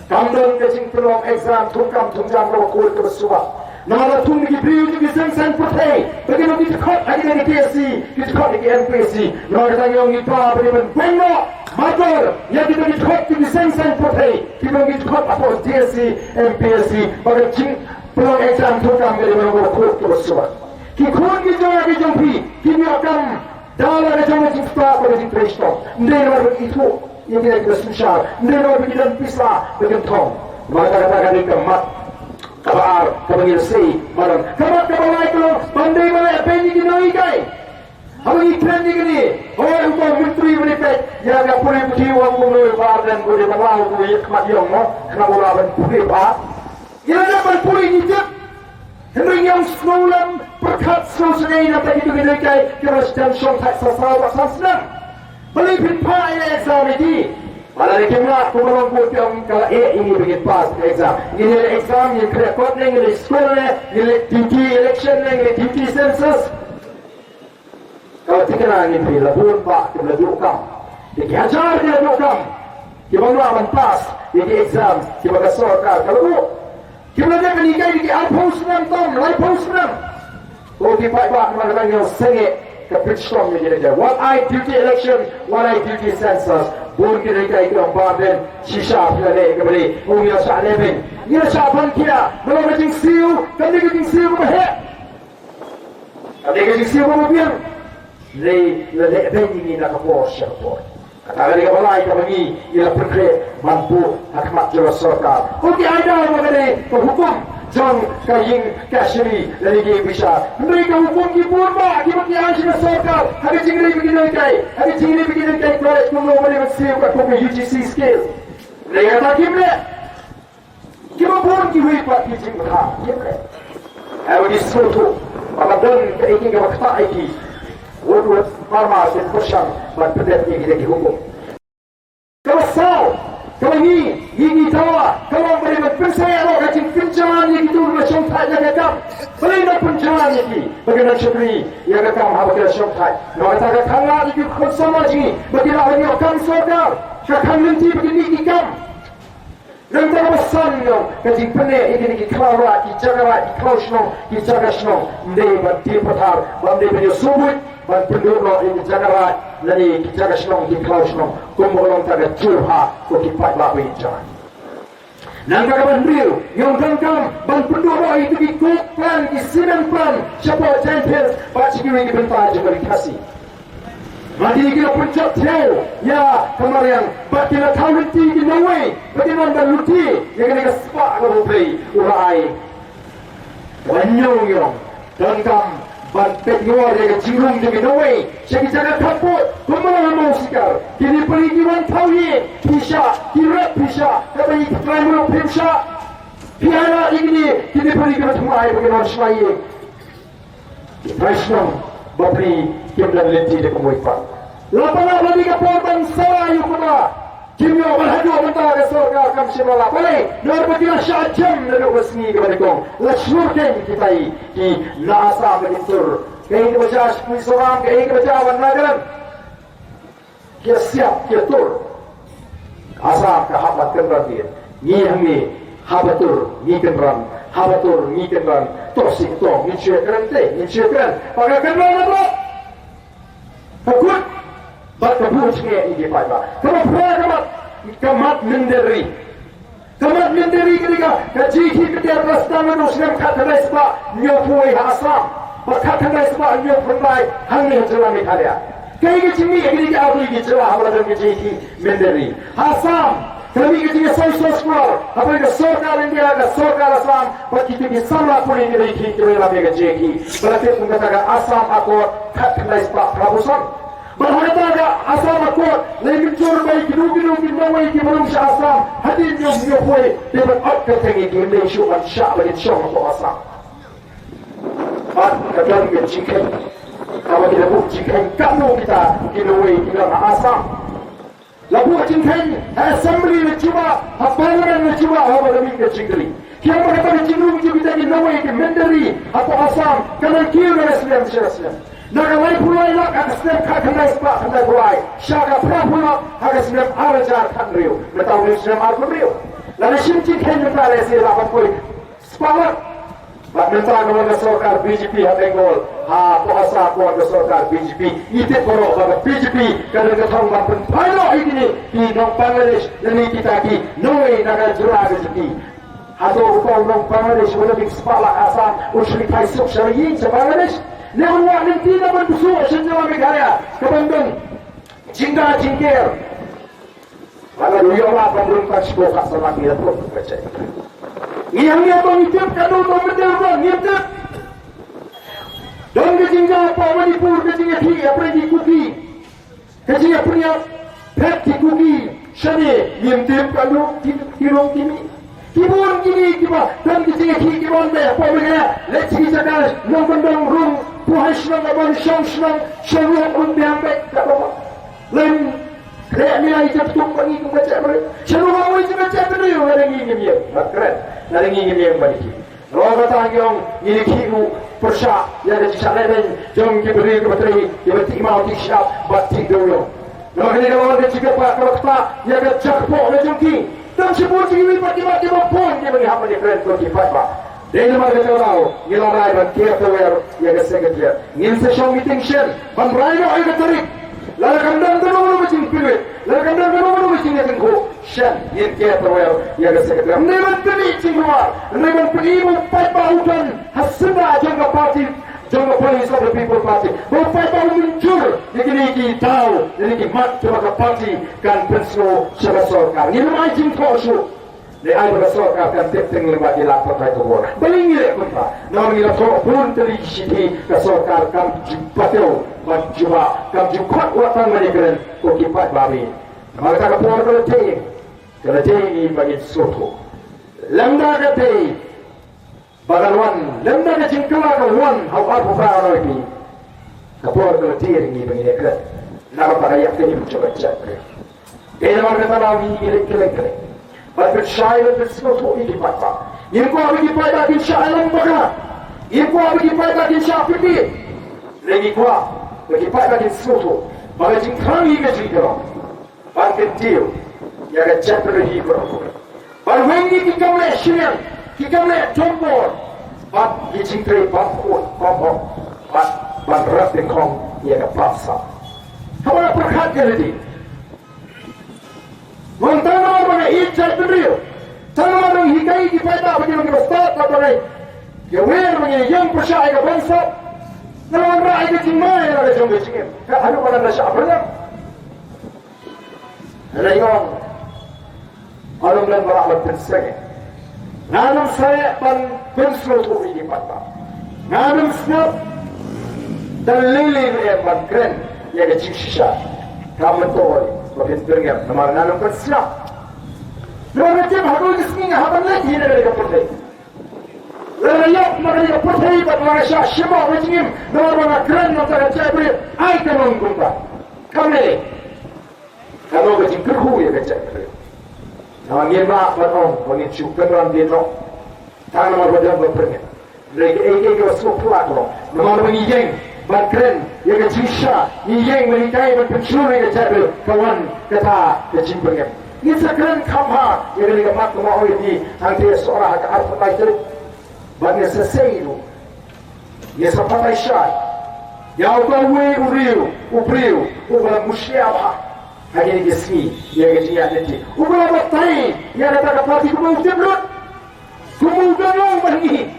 Kam don ka jingpynlong exam thungkam thungjam kaba khuid kaba suba. Namar la thung da ki briew jong ki seng saiñ pyrthei ba kin ym ki dkhot ha kita ki T S C, ki dkhot ha ki M P S C. Namar kata ngi ong ngi ba ba dei ban weng noh martor ïa kita ki dkhot jong ki seng saiñ pyrthei kiba ym ki dkhot hapoh T S C, M P S C, ba ka jing pynlong exam thungkam ka dei ban long kaba khuid kaba suba. Ki khun ki jong nga ki jong phi kim ïoh kam da la ka jong ka jingstad bad ka jingtrei shitom. Ym dei namar ba ki ithuh ïa kita kiba synshar, ym dei namar ba ki don pisa ba kin thong. Namar kata, kata ka dei ka mat kaba ar kaba ngin sei madan. Ka mat kaba lai ka long ban dei ban leh beiñ ïa ki nonghikai. Haba ngi kren ïa kane, hooid, uto u myntri ba dei peit ïa ka pule puthi u ong kumno, ba ardent, u dei ban lau, u ïa khmat ïong, mo, khnang ba u lah ban pule bha. Ngi la dep ban pule, ngi tip. Hynrei ngi ong sngewlem pyrkhat sngewsynei na bynta kito ki nonghikai kiba la jan shongthait sa saw bad san snem. Balei phin phah ïa la exam ïa ki? Ba lada kim lah, kumba long, ko ki ong ka la eh ïa ngi ba ngin pass exam. Ngin ïa la exam, ngin khreh kot ne, ngin leit skul ne, ngin leit duty election ne, ngin leit duty census. Ka la thikna ïa ngi phi, la bun bah kiba la duh kam. Ki hajar ki la duh kam kiba ym lah ban pass ïa ki exam kiba ka sorkar ka la buh. Kiba la dep ban hikai da ki arphew snem tam, laiphew snem. Ko ki paidbah, namar kata ngi ong sangeh ka pynchitom ïa kine ki. Wat ai duty election, wat ai duty census. Bun ki nonghikai ki ong, Bah Ben, shisha phi la leh kaba dei. Ong ngi la shah leh beiñ, ngi la shah ban khia. Ka long ka jingsiew, kam dei ka jingsiew kaba heh. Ka dei ka jingsiew kaba biang. Lei la leh beiñ ïa ngi na ka por sha ka por. Kata ka dei kaba lai kaba ngi, ngi la pynkhreh ban buh ha khmat jong ka sorkar. Ko ki ai daw ba ka dei ka hukum jong ka ïing kashari lane ka ïing bishar. Hynrei ka hukum ki bun bah kiba ki ai sha ka sorkar ha ka jingïaleh bad ki nonghikai, ha ka jingïaleh bad ki nonghikai, ko leh kumno ba dei ban siew katkum ka U G C scale. Hynrei kata kim leh. Kiba bun kiwei pat ki jingbatai kim leh. Haba ki sngewthuh ba ka don kaei kaei kaba ktah ïa ki, wut wut marmar kin pyrshang ban pyndep ïa kita ki hukum. Kaba saw, kaba ngi, ngi ngi dawa, ka long ba dei ban pynsangeh noh ka jingpynjan ïa kito kiba shongthait ïa ka kam. Balei ngi pynjan ïa ki ba kin nang shakri ïa ka kam haba ki la shongthait? Namar kata ka khang lad ïa ki khun samla jong ngi ba ki lah ban ïoh kam sorkar, ka khang lynti ba kin mih ki kam. Nangta kaba san, ka jingpyneh ïa kine ki khlaw raid, ki jaka raid, ki khlaw shnong, ki jaka shnong. Ym dei ban die pathar, ba ym dei ban ïa sngewbha ban pynduh noh ïa ki jaka raid lane ki jaka shnong, ki khlaw shnong, kumba long kata ka jubab ko ki paidbah ba ïeit jong ngi. Nangta kaba hynriew, ngi ong donkam ban pynduh noh ïa ki coke plant, ki cement plant shapoh Jaintia Hills bad sha kiwei ki bynta jong ka ri Khasi. Ba kine ki la pynjot thiaw ïa ka mariang, ba ki la thaw lynti ki nongwei ba kin wan ban lute ïa kane ka spah kaba U Blei u la ai. Wan ñiew ñiew, donkam ban peit ngor ïa ka jingrung jong ki nongwei sha ki jaka khappud, kumba long ha Mawsikar. Ki Nepali ki wan thaw ïing phi shah, ki rep phi shah, kaba ïa ki trai mluh phim shah. Phi ailad ïa kine ki Nepali kiba thymmai ba kin wan shna ïing. Ki trai shnong bapli kim don lynti da kumwei pat. La palat la dei ka por ban sala ïa u kaba kim ïoh ban haduh mynta ka sorkar kam shym la lah. Balei? Namar ba ki la shah jem naduh ka sngi kaba nyngkong. La shlur keiñ kita ki na Assam ba ki tur. Kaei kaba jia sha Mizoram, kaei kaba jia ban Nagaland. Ki ïa siap, ki ïa tur. Assam ka hap ban kynran ïa ngi, hangne haba tur ngi kynran, haba tur ngi kynran. To sih to, ngin shu ïa kren te, ngin shu ïa kren. Ba ka kynran na bro. Ka kut bad ka buh jingeh ïa ki paidbah. Kaba phra ka mat, ka mat mynder ri. Ka mat mynder ri ka dei ka, ka jingkhih mynder ka la sdang naduh snem khatkhyndai spah hynñiewphew wei ha Assam bad khatkhyndai spah hynñiewphew khyndai hangne ha jylla Meghalaya. Kaei ka jingmih ka dei ka artylli ki jylla haba la don ka jingkhih mynder ri? Ha Assam ka la mih ka jingïasoi soskwar hapdeng ka sorkar India, ka sorkar Assam bad kito ki samla pulit kiba ïakhih kiba ïalam ïa ka jingkhih ba la tip kum kata ka Assam Accord khatkhyndai spah phraphew san. Bad ha kata ka Assam Accord la mynjur ba ïa kino kino ki nongwei kiba rung sha Assam hadien hynñiew hynñiewphew wei te ban ot kyrteng ïa ki, ym dei shuh ban shah ba kin shong hapoh Assam. Bad ka don ka jingkheiñ kaba ki la buh jingkheiñ katno kita ki nongwei ki don ha Assam. La buh jingkheiñ ha Assembly la jubab, ha Parliament la jubab, haba la mih ka jingkylli. Ki ong ba kata ka jingrung jong kita ki nongwei ki mynder ri hapoh Assam ka nang kiew na ka snem sha ka snem. Na ka laiphew lai lak ha ka snem khatkhyndai spah khyndaiphew lai sha ka phraphew lak ha ka snem ar hajar khathynriew. Mynta u dei u snem arphew hynriew. Lada shim jingkheiñ mynta lehse lah ban poi spah lak. Bad mynta ka wan ka sorkar B J P ha Bengal, hapoh Assam ka wan ka sorkar B J P. Ngi tip baroh ba ka B J P ka don ka thong ban pynphai noh ïa kine ki nong Bangladesh lane kita ki nongwei na ka jylla B J P. Hato uta u nong Bangladesh uba la mih spah lak ha Assam un shym phai suk sha la ïing sha Bangladesh? Ne un wad lynti na ban pyrshah sha jylla Meghalaya kaban don jingda jingker? Bad lada u ïoh lad ban rung pat shiphew khatsan lak ngi la put ka check. Ngi hangne ba ngi tip katno uta u mynder u don, ngim tip. Don ka jingda hapoh Manipur, ka jingïakhih hapdeng ki Kuki, ka jingïapynïap phet ki Kuki shane, ngim tip katno ki, ki rong ki mih. Ki bun kine kiba don ki jingïakhih ki ban beh hapoh Meghalaya. Leit sha ki jaka nongkyndong rung, pynhai shnong, ka ban shong shnong, shong rung, rung biang beit katno. Lem leh mih ai jingpyntung ba ngi kum ka jaitbynriew. Sha ruh ha wei jong ka jaitbynriew lada ngi ngim ïeng ban kren, lada ngi ngim ïeng ban ïakhih. Ruh kata ngi ong ngi ïakhih ruh pyrshah ïa ka jingshah lehbeiñ jong ki briew kiba trei, kiba tih maw tih shyiap bad tih dewïong. Namar kane ka long ka jingkyrpad kaba ktah ïa ka jaka kpoh ka jong ki. Tang shibun jong kiwei pat kiba, kiba bun kiba ngi hap ban ïakren ko ki paidbah. Dei namar kata ka daw ngi la rai ban ker tawiar ïa ka Secretariat. Ngin sa shong meeting shen ban rai noh ïa ka tarik. Lada kam don kano kano ka jingpynwit, lada kam don kano kano ka jingïatyngkhuh, shen ngin ker tawiar ïa ka Secretariat. Ym dei ban pyni jingkular, ym dei ban pyni ba u paidbah u don ha syndah jong ka party, jong ka Voice of the People Party, ba u paidbah u mynjur ïa kine ki daw, ïa kine ki mat kiba ka party kan pynsngew sha ka sorkar. Ngin ym ai jingthoh shuh. Lehse ai ba ka sorkar kan tip teng lyngba ki lad pathai khubor. Balei ngi leh kumta? Namar ngi la thoh bun tylli ki shithi, ka sorkar kam ju patew ban jubab, kam ju khot wat tang ban ïakren ko ki paidbah. Namar kata ka por ka la dei, ka la dei ngi ba ngin sngewthuh. Lymda ka dei ba kan wan, lymda ka jingkylla kan wan ha u arphew phra arphew phi. Ka por ka la dei ngi ba ngin ïakren. Namar ba ka ïap ka im jong ka jaitbynriew. Dei namar kata ba ngi ïaleit kylleng kylleng ban pynshai ban pynsngewthuh ïa ki paidbah. Ngim kwah ba ki paidbah kin shah ïalam bakla. Ngim kwah ba ki paidbah kin shah pynbiej. Hynrei ngi kwah ba ki paidbah kin sngewthuh ba ka jingthrang hi ka jingïarap ban kyntiew ïa ka jaitbynriew hi baroh. Ban weng ïa ki kam leh shiliang, ki kam leh donbor bad ki jingtrei bymkhuid bymhok bad ban rat dyngkhong ïa ka bamsap. Haba la pyrkhat ïa lade, Wan tang namar ba nga ïeit jaitbynriew, tang namar ba nga hikai ki paidbah ba ki long kiba stad bad ba nga ïawer ba nga ïeng pyrshah ïa ka bamsap. Nga la wanrah ïa ka jingma ïa la ka jong ka jingim. Ka haduh ba ngan da shah byrngem. Hynrei nga ong, nga ong ngan ba lah ban pynsngew. Ngan ym sngewthuh ban pynsngewthuh ïa ki paidbah. Ngan ym sngap da lei lei ruh ban kren ïa ka jingshisha. Ka myntoi ba phin pyrngem namar ngan ym pynsngap. Namar nga tip ha kawei ka sngi nga hap ban leit hi na ka pyrthei. Lada ïap na ka pyrthei bad lada shah shim ka jingim namar ba nga kren na ka bynta ka jaitbynriew, ai ka long kumta. Kam lei. Ka long ka jingkyrkhu ïa ka jaitbynriew. Namar ngim lah ban ong ba ngin shu kynran dien noh. Tang namar ba don ba pyrngem. Hynrei kaei kaei kaba sngewphylla ka long, namar ba ngi ïeng ban kren ïa ka jingshisha, ngi ïeng ban hikai ban pynshlur ïa ka jaitbynriew, ka wan kata ka jingpyrngem. Ngin sa kren kham bha ïa kane ka mat kaba ong ïa phi hangtei Sohra ha ka arphew lai tarik. Bad ngin sa sei ruh, ngin sa batai shai ïa uta uwei u riew, u briew uba la mushlia bha. Ha kine ki sngi ïa ka jingïaid lynti. U ba la batai ïa kata ka party kumno u tip lut, kumno u don long ban ngi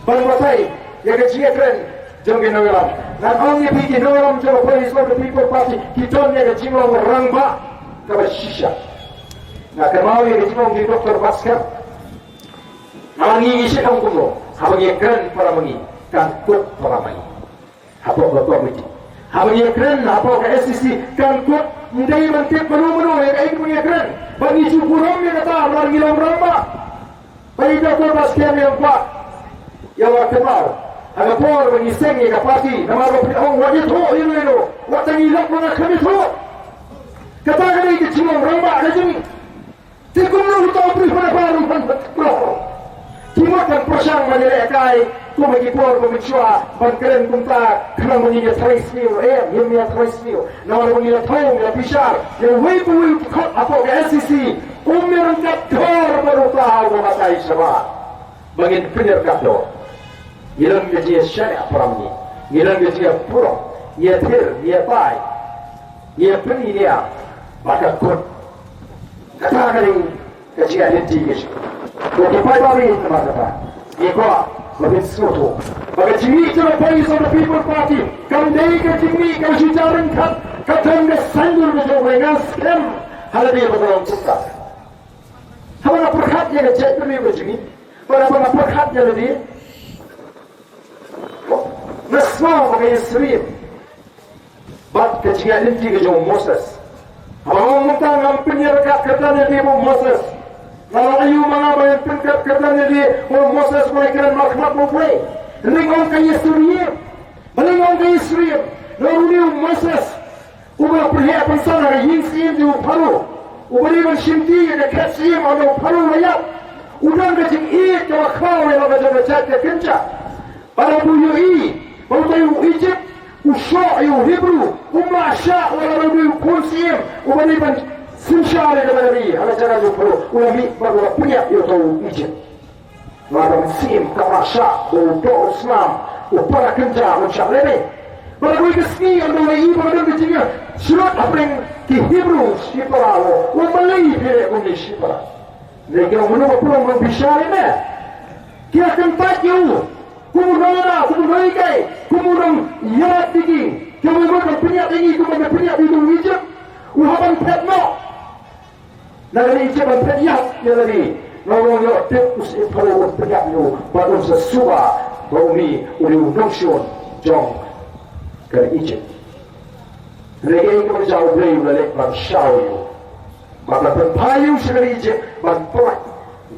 ban batai ïa ka jingïakren jong ki nongïalam. Ngan ong ïa phi, ki nongïalam jong ka Voice of the People Party ki don ïa ka jinglong rangbah kaba shisha. Nga kynmaw ïa ka jinglong jong Doctor Baskar. Nga ong ngi ngi shait ong kumno, haba ngi ïakren para ma ngi kan kut para ma ngi. Hapoh ka komiti, haba ngi ïakren hapoh ka S E C kan kut. Ym dei ban tip mano mano ïa kaei kaba ngi ïakren. Ba ngi ju burom ïa kata namar ngi long rangbah. Ba ngi dei ban skhem ïa ka, ïa la kynmaw ha ka por ba ngi seng ïa ka party namar ba phi ong wat ïathuh ïa no ïa no, wat tang ïalap, ma nga khlem ïathuh. Kata ka dei ka jinglong rangbah ka jong ngi. Te kumno uta u briew u la baru ban, ban, ban. Ki mut ban pyrshang ban ïalehkai kum ha ki por ba mynshuwa ban kren kumta khnang ba ngin ïathrang sniew, eh, ngim ïathrang sniew. Namar ba ngi la thew, ngi la bishar ïa uwei pa uwei u dkhot hapoh ka S E C. Um ïaryngkat dor bad uta uba batai shabar. Ba ngin pynïaryngkat dor. Ngi don ka jingïashaniah para ma ngi. Ngi don ka jingïaburom. Ngi ïathir, ngi ïatai, ngi ïapyni nia bad ka kut. Kata ka dei ka jingïaid lynti ka jong ngi. Ko ki paidbah, namar kata ngi kwah ba phin sngewthuh ba ka jingmih jong ka Voice of the People Party kam dei ka jingmih kaba shu jia ryngkat, ka don ka saiñdur ka jong ka, ngan skhem ha lade ba ka long kumta. Haba nga pyrkhat ïa ka jaitbynriew ka jong ngi, bad haba nga pyrkhat ïa lade, nga sngew ba ka ïasyriem bad ka jingïaid lynti ka jong u Moses. Haba nga ong mynta ngam pynïaryngkat kyrdan ïa lade bad u Moses, nga ong aïu ma nga ban pynïaryngkat kyrdan ïa lade bad u Moses uba la kren markhmat bad U Blei. Hynrei nga ong ka ïasyriem. Balei nga ong ka ïasyriem? Namar une u Moses uba la pyrshah pynsan ha ka ïing syiem jong u Pharaoh, uba dei ban shimti ïa ka khet syiem ynda u Pharaoh u la ïap, u don ka jingïeit kaba khraw ïa la ka jong ka jait ka kynja. Bad haba u ïohi ba utai u Ijipt u shoh ïa u Hebru, um lah shah wat la u dei u khun syiem uba dei ban synshar ïa kata ka ri ha ka jaka jong u Pharaoh, u la mih bad u la pynïap ïa utai u Ijipt. Namar ka mynsiem kam lah shah ba u doh u snam, u para kynja un shah lehbeiñ. Bad ha kawei ka sngi ynda u la ïohi ba ka don ka jingïashlur hapdeng ki Hebru shipara, u ong balei phi leh kumne shipara? Hynrei ki ong mano ba pynlong nongbishar ïa me? Ki la kyntait ïa u kum u nongïada, kum u nonghikai, kum u nongïarap ïa ki. Ki ong me mut ban pynïap ïa ngi kumba me pynïap ïa u Ijipt? U hap ban phet noh na ka ri Ijipt ban pynïap ïa lade. Nga ong ïoh tip u Pharaoh un pynïap ïa u bad un sa suba ba une u dei u nongshun jong ka ri Ijipt. Hynrei kaei kaba jia, U Blei u la leit ban shaw ïa u bad ban pynphai ïa u sha ka ri Ijipt ban pynlait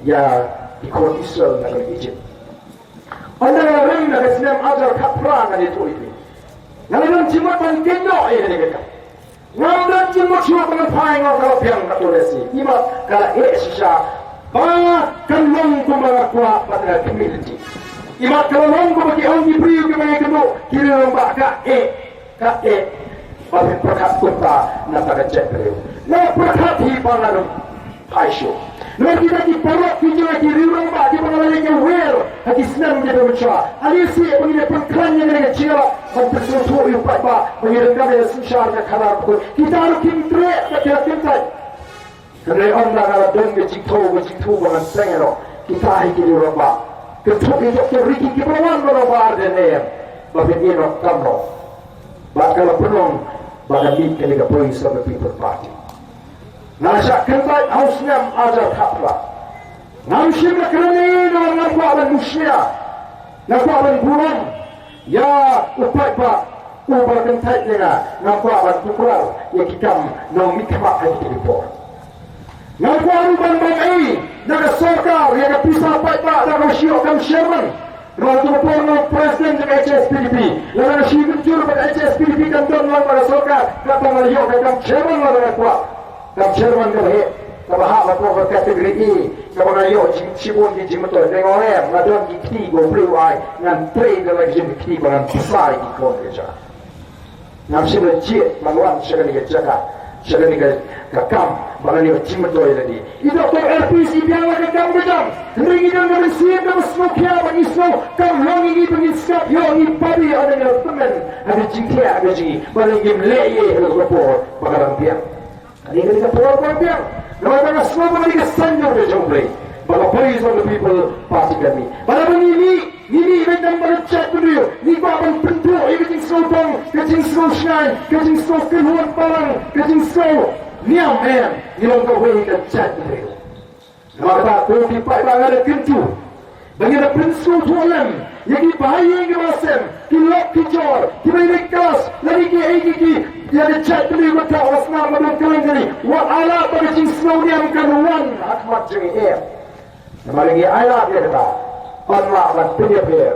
ïa ki khun Israel na ka ri Ijipt. Ynda nga rim na ka snem hajar khatphra, ngan ïathuh ïa phi, nga la don jingmut ban kynnoh ïa kane ka kam. Ngam don jingmut shuh ban phai, nga ong ka la biang katto katne sien. Imat ka la eh shisha ba kan long kumba nga kwah bad nga khmih lynti. Imat ka la long kumba ki ong ki briew kiba ïakynduh, ki riew rangbah, ka eh, ka eh ba phin pyrkhat kumta na ka bynta ka jaitbynriew. Nga pyrkhat hi ba ngan ym phai shuh. Namar kita ki paralok, ki jong ngi ki riew rangbah kiba nga la leit ïawer ha ki snem kiba mynshuwa. Ale shisha ba ngin ïa pynkhlaiñ ïa kane ka jingïalap ban pynsngewthuh ïa u paidbah ba ngi donkam ïa ka synshar ka khadar bakhuid. Kita ruh kim treh bad ki la kyntait. Hynrei ynda nga la don ka jingthew, ka jingthew ba ngan seng ïa noh, kita hi ki riew rangbah, kynthup ïa i Doktor Ricky kiba la wan ban long Bah Ardent A M, ba phin ïehnoh kam noh. Bad ka la pynlong ba ka mih kane ka Voice of the People Party. Nga la shah kyntait ha u snem hajar khatphra. Ngam shym la kren ei ei namar nga kwah ban mushlia. Nga kwah ban burom ïa u paidbah uba la kyntait ïa nga. Nga kwah ban kular ïa ki kam nongmihkhmat ha kito ki por. Nga kwah ruh ban bam ei na ka sorkar ïa ka pisa paidbah da kaba shu ïoh kam chairman. Nga la ïoh president jong ka H S P D P. Lada nga shu ïa ka jur ba ka H S P D P kan don lang bad ka sorkar, kata nga la ïoh ka kam chairman lada nga kwah. Kam chairman kaba heh, kaba hap hapoh ka category A, kaba nga ïoh jing, shibun ki jingmyntoi. Te nga ong em, nga don ki kti ba U Blei u ai, ngan trei da la ki jong ki kti ba ngan pynshai ki khun ka jaka. Ngam shym la jied ban wan sha kane ka jaka Sha kane ka, ka kam ba ngi ïoh jingmyntoi lade. I doktor R P C biang la ka kam ka jam. Hynrei ngi don ka mynsiem kaba sngewkhia ba ngi sngew kam long ïa ngi ba ngin sngap ïoh ngi pabi ïa ngi la tymmen ha ka jingthiah ka jong ngi. Ba ngi ngim leh ïa ka por ba ka dang biang. Kane ka dei ka por ba biang. Namar ba nga sngew ba ka dei ka saiñdur ka jong U Blei ba ka Voice of the People Party ka mih. Ba la ba ngi mih Ngi mih beit tang ba ka jaitbynriew, ngi kwah ban pynduh ïa ka jingsngewdong, ka jingsngewshngaiñ, ka jingsngewkynhun balang, ka jingsngewniam em, ngi long kawei ka jaitbynriew. Namar kata ko ki paidbah nga da kyntu ba ngin da pynsngewthuh lem ïa ki bahaïing kiba la sem, ki lok ki jor, kiba ïaleit klas, lane kiei kiei ki, ïa ka jaitbynriew kata ba la sdang ba don kylleng kylleng, wat ai lad ba ka jingsngewniam kan wan ha khmat jong ngi em. Namar ngi ai lad ïa kata ban lah ban pynïapher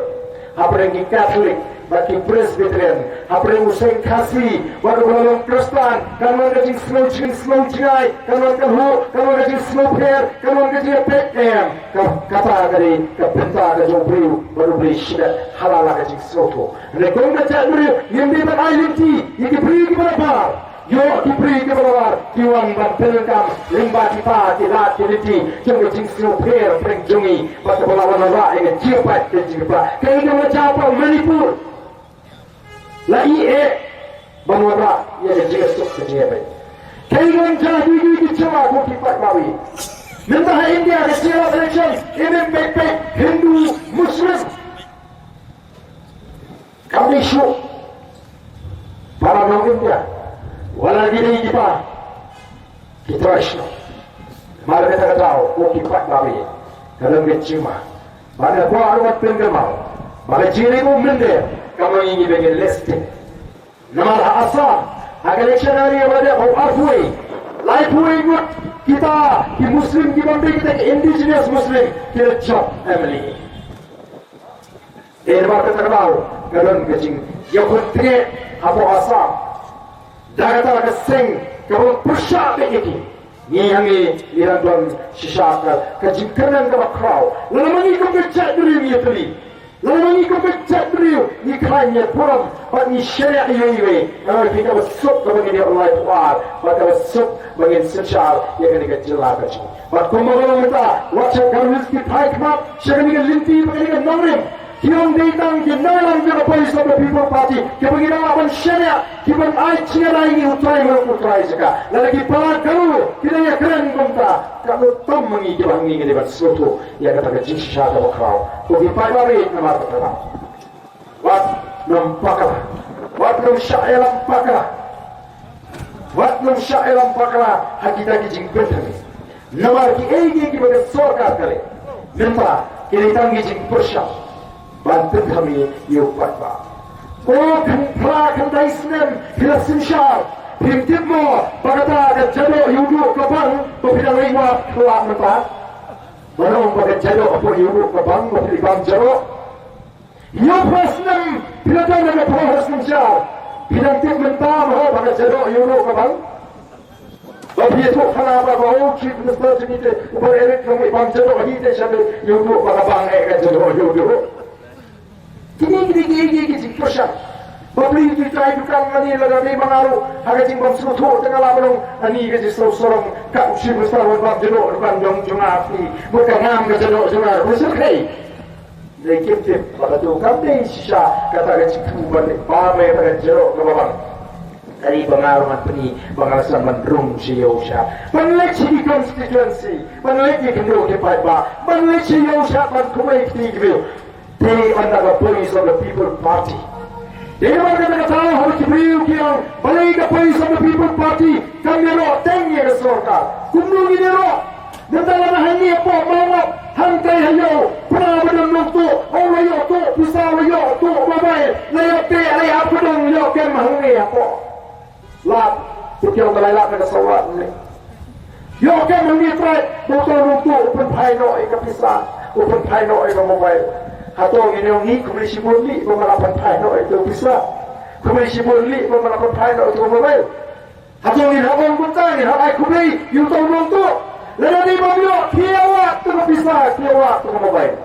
hapdeng ki Katholik bad ki Presbyterian, hapdeng u seng Khasi bad uba la long Khristan, kan wan ka jingsngew, jingsngew jngai, kan wan ka lhuh, kan wan ka jingsngewpher, kan wan ka jingïapeit em. Ka, kata ka dei ka bynta ka jong u briew bad u briew shimet ha la la ka jingsngewthuh. Hynrei kum ka jaitbynriew ngim dei ban ai lynti ïa ki briew kiba nabar. Ïoh ki briew kiba nabar ki wan ban pyndonkam lyngba kita ki lad ki lynti jong ka jingsngewpher pyrshah jong ngi bad kaba la wanrah ïa ka jingpait ka jingpait. Kaei kaba la jia ha Manipur? La ïeh ban wanrah ïa ka jingsuk ka jingpait. Kaei kaba la jia ha ki jylla ko ki paidbah. Mynta ha India ka jingïalap election, ïa ka peit peit Hindu Muslim. Kam dei shuh para nong India, wat la ki dei kiba ki trai shnong. Namar kata ka daw ko ki paidbah, ka long ka jingma ba nga kwah ruh ban pynkynmaw ba ka jingriewmynder kam long ïa ngi ba ngin leh sting. Namar ha Assam ha ka election area ba dei ba arphew, laiphew ngut kita ki Muslim ki bym dei kita ki indigenous Muslim ki la jop M L A. Te namar kata ka daw ka don ka jingïakhun tnget hapoh Assam da kata ka seng kaba pyrshah beit ïa ki. Ngi hangne ngi dang don shisha ka, ka jingkyrmen kaba khraw. Lada ma ngi kum ka jaitbynriew ngi ïatylli, lada ma ngi kum ka jaitbynriew ngi khlaiñ ïa burom bad ngi shaniah ïa iwei, eh, ki kaba suk kaba ngin ïoh lai phuh ar bad kaba suk ba ngin synshar ïa kane ka jylla ka jong ngi. Bad kumba nga la ong mynta, wat sha Garo Hills ki phai khmat sha kane ka lynti bad kane ka nongrim. Ki ym dei tang ki nongrim jong ka Voice of the People Party kiba ngi dang lah ban shaniah, kiban ai jingïadei ïa ngi u trai marwei u trai jaka. Lada ki para Garo ki dang ïakren kumta, katno tam ma ngi kiba hangne ngi dei ban sngewthuh ïa kata ka jingshisha kaba khraw. Ko ki paidbah, namar kata ka daw wat nym bakla, wat nym shah ïalam bakla, wat nym shah ïalam bakla ha kita ki jingpynthame. Namar kiei kiei kiba ka sorkar ka leh mynta ki dei tang ki jingpyrshah ban pynthame ïa u paidbah. Ko kynphra kynthai snem phi la synshar, phim tip mo ba kata ka jadoh ïa u duh ka bang ba phi dang leit wad khlad mynta? Ba ong ba ka jadoh hapoh ïa u duh ka bang ba phi dei bam jadoh. Ïa phi snem phi la don ha ka pyrshah synshar, phi dang tip mynta mo ba ka jadoh ïa u duh ka bang? Ba phi ïathuh khana ba, ba u Chief Minister jong ngi te uba ïaleit long i bam jadoh hi te sha ïa u duh ba ka bang eh ka jadoh ïa u duh. Kine ki dei ki, ki, ki jingpyrshah. Ba phi ki trai dukan lane lada dei ma nga ruh ha ka jingbym sngewthuh te nga lah ban ong ani ka jingsngew sarong ka u Chief Minister u bam jadoh dukan jong jong nga phi. Mut ka ngam ka jadoh jong nga ruh shu khei. Dei kim tip ba katu kam dei shisha kata ka jingkyrkhu ban leit bam ïa kata ka jadoh kaba bang. Ka dei ba nga ruh ngan pyni ba nga la sdang ban rung sha ïew sha ban leit sha ki constituency, ban leit ïa ki kyndoh ki paidbah, ban leit sha ïew sha ban kynmaw ïa ki kti ki briew. Te ynda ka Voice of the People Party, te namar kata ka daw haba ki briew ki ong balei ka Voice of the People Party kam ïaroh teng ïa ka sorkar, kumno ngin ïaroh? Mynta lada hangne hapoh Mawlap, hangtai ha ïew, pynah ba don nongtuh, ong la ïoh tuh pisa, la ïoh tuh mobile, la ïoh teh, la ïoh pdong, la ïoh kem hangne hapoh. Lad, pyntieng ba lai lad na ka saw lad ne. Ïoh kem hangne trai, ba uto u nongtuh u pynphai noh ïa ka pisa, u pynphai noh ïa ka mobile. Hato ngin ong ngi kumne shibun lih ba ma la pynphai noh ïa ka pisa. Kumne shibun lih ba ma la pynphai noh ïa ka mobile. Hato ngin hap ong kumta, ngin hap ai khublei ïa uto u nongtuh? Lada dei bym ïoh, khie wad to ka pisa, khie wad to ka mobile.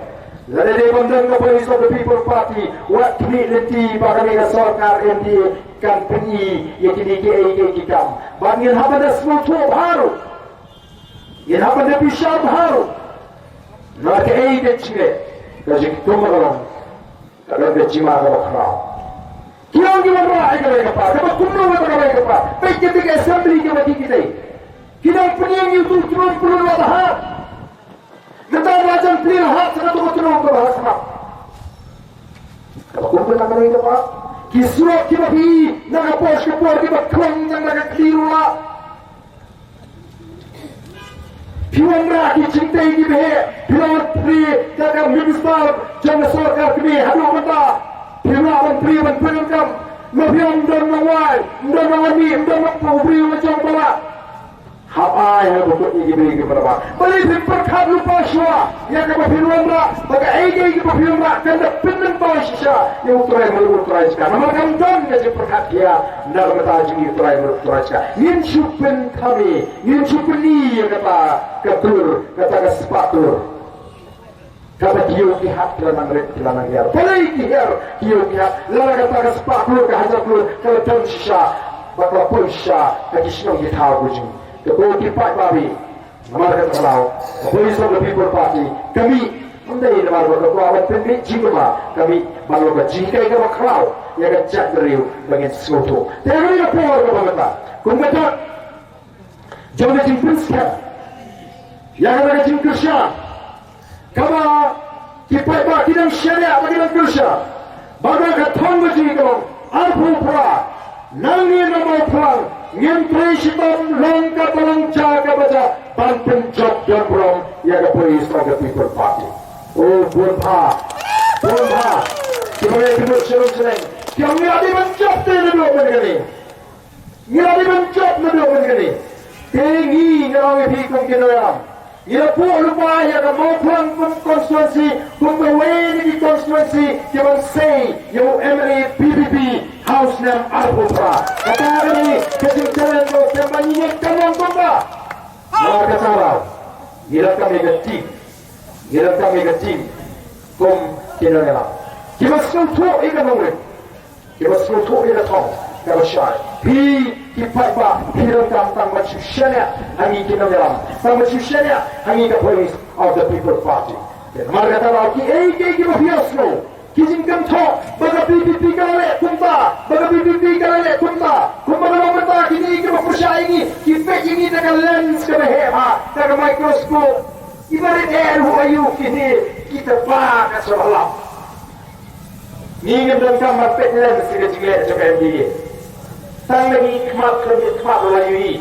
Lada dei bym don ka Voice of the People Party, wat khmih lynti ba kane ka sorkar N D A kan pyni ïa kine kiei kiei ki kam. Bad ngin hap ban da sngewthuh bha ruh. Ngin hap ban da bishar bha ruh. Namar kaei ka jingeh, ka jingtum ka long, ka long ka jingma kaba khraw. Ki ong ki wanrah ïa kawei ka par, kaba kumno kata kawei ka par. Peit ki big assembly kiba ki ki dei. Ki dang pynïeng ïa uto u tnum pynlong la bha. Mynta la jan plie la hap sa kata ka tnum kaba ha khmat. Kaba kum kata ka dei kaba ki surok kiba phi na ka por sha ka por kiba khlong tang na ka khlieh ruh la. Phi wanrah ki jingtei kiba heh, phi la wan plie da ka minister jong ka sorkar kmie haduh mynta. Phi la wan plie ban pyndonkam. Ma phi ym don nongwai, ym don nongwai, ym don nongpau briew la jong ba la. Hap ai ha ba kut ïa ki briew ki para ba. Balei phi pyrkhat lypa shuwa ïa kaba phi wanrah, ba kaei kaei kaba phi wanrah kan da pynmyntoi shisha ïa U Trai Mluh U Trai Jaka. Namar kam don ka jingpyrkhat ïa na ka bynta jong U Trai Mluh U Trai Jaka. Ngin shu pynthame, ngin shu pyni ïa kata ka tur, kata ka spah tur. Kaba kiew ki hat ki la nang rit ki la nang hiar. Balei ki hiar kiew ki hat? Lada kata ka spah klur ka hajar klur ka la don shisha, ba ka la poi shisha ha ki shnong ki thaw ka jong ngi. Te ko ki paidbah, namar kata ka daw ka Voice of the People Party ka mih, ym dei namar ba ka kwah ban pynmih jingkyrmen, ka mih ban long ka jinghikai kaba khraw ïa ka jaitbynriew ba ngin sngewthuh. Te ha kane ka por kaba mynta, kum ka dak jong ka jingpynskhem ïa kata ka jingkyrshan kaba ki paidbah ki dang shaniah ba ki dang kyrshan. Bad ka thong ka jong ngi ka long, arphew phra, nangne na Mawphlang ngin trei shitom long kaba long, jia kaba jia, ban pynjop don burom ïa ka Voice of the People Party. O bun bha, bun bha kiba ngi kynduh sha long sha leng, ki ong ngi la dei ban jop te naduh mynne kane. Ngi la dei ban jop naduh mynne kane. Te ngi, nga ong ïa phi kum ki nongïalam, ngi la buh lypa ïa ka Mawphlang kum constituency, kum kawei na ki constituency kiban sei ïa u M L A V P P ha u snem arphew phra. Kata ka dei ka jingchallenge ba u Kemba Nyinyiet kan ong kumta. Namar kata ka daw ngi donkam ïa ka team, ngi donkam ïa ka team kum ki nongïalam kiba sngewthuh ïa ka nongrim, kiba sngewthuh ïa ka thong kaba shai. Phi ki paidbah phi donkam tang ban shu shaniah ha ngi ki nongïalam, tang ban shu shaniah ha ngi ka Voice of the People Party. Namar kata ka daw kiei kiei kiba phi ïohsngew, ki jingkynthoh ba ka V P P ka la leh kumta, ba ka V P P ka la leh kumta, kumba ka long mynta kine kiba pyrshah ïa ngi ki peit ïa ngi da ka lens kaba heh bha, da ka microscope. Iba rit eh ruh aïu kine kita ba ka sha ba lap. Ngi ngim donkam ban peit lens ïa ka jingleh jong ka M D A. Tang da ki khmat, ka khmat ruh la ïohi.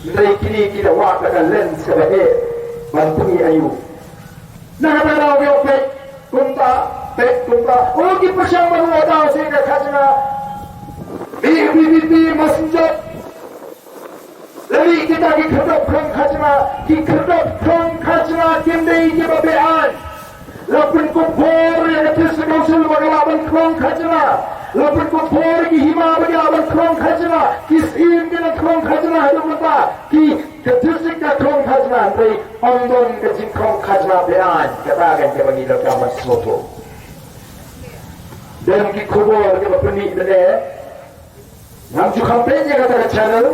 Hynrei kine ki da wad da ka lens kaba heh ban pyni aïu. Na kata ka daw ki ong peit kumta, peit kumta. O ki pyrshang ban wad da sha ka khajna. Mih V P P, Messenger. Lane kita ki khyrdop khlong khajna, ki khyrdop khlong khajna kim dei kiba beaiñ. La pynkupbor ïa ka District Council ba ka lah ban khlong khajna. La pynkupbor ïa ki hima ba ki lah ban khlong khajna. Ki syiem ki nang khlong khajna haduh mynta. Ki, ka district ka khlong khajna, hynrei ym don ka jingkhlong khajna beaiñ. Kata ka dei kaba ngi donkam ban sngewthuh. Don ki khubor kiba pynmih mynne. Ngam ju kham peit ïa kata ka channel.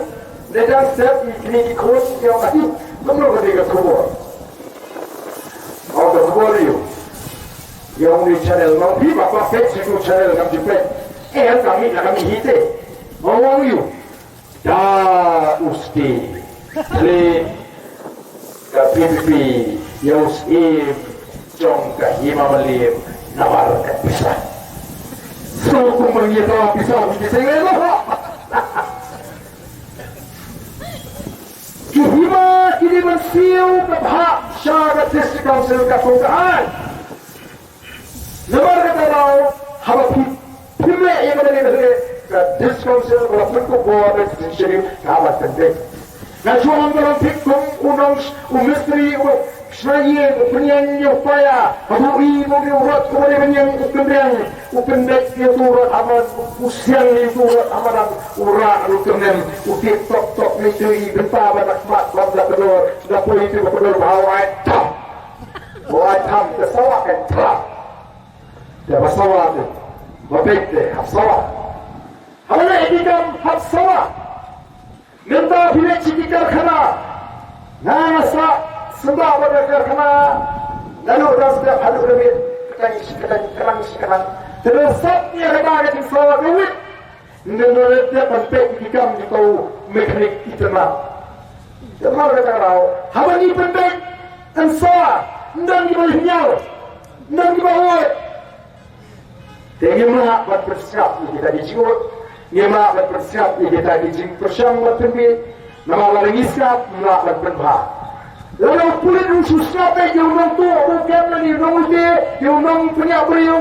Neta step ïa kine ki khun ïa ong, ahi, kumno ka dei ka khubor. Ong ka khubor ïa u, ïa ong ni channel, ong phi ba, ba peit ïa u channel ngam ju peit. Eh, ka mih la ka mih hi te. Ong ong ïa u. Da u Steve. Hle. Ka P P P, ïa u Syiem jong ka Hima Mylliem namar ka pisa. So kumba ngi ïa ka pisa ngi seng leh noh. Ki hima ki dei ban siew ka bhah sha ka District Council ka kong ka aiñ. Namar kata ka daw haba phi, phim leh ïa kaba dei ba leh, ka District Council ka la pynkup bor da ka Sixth Schedule ka hap ban pynbeit. Nga shu ong ka long thik kum u nong, u mistri u shna ïing u pynïeng ïa u paia, haba u i ba u dei u rot uba dei ban ïeng u kynriang, u pynbeit ïa uto u rot ha madan, u siang ïa uto u rot ha madan, u rah u kyrnem, u tip tok tok mih tu i bynta ba na khmat bam da kdor, da poi tu ba kdor ba hawai tam. Ba ai tham te sawa kan tham. Te ba sawa te. Ba beit te ha sawa. Haba leh ki kam hap sawa. Mynta phi leit sha ki karkhana. Nga nga sah sngewbha bad ka karkhana. Naduh da step haduh da wit. Kyrteng shi kyrteng, kyrteng shi kyrteng. Te da sah ïa kata ka jingsawa ka wit. Ynda nga leit ban peit ki kam ki tau mekanik itynnad. Te mar kata ka daw. Haba ngi pynbeit, yn sawa. Ym don kiba lyngngoh. Ym don kiba ot. Te ngim lah ban pynskhem ïa kita ki jingmut, ngim lah ban pynskhem ïa kita ki jingpyrshang ban pynbeit, namar lada ngi skhem ngim lah ban pynbha. Lada u pulit u shu skhem ïa u nongtuh, u kem lane u nongthied, ïa u nongpynïap briew.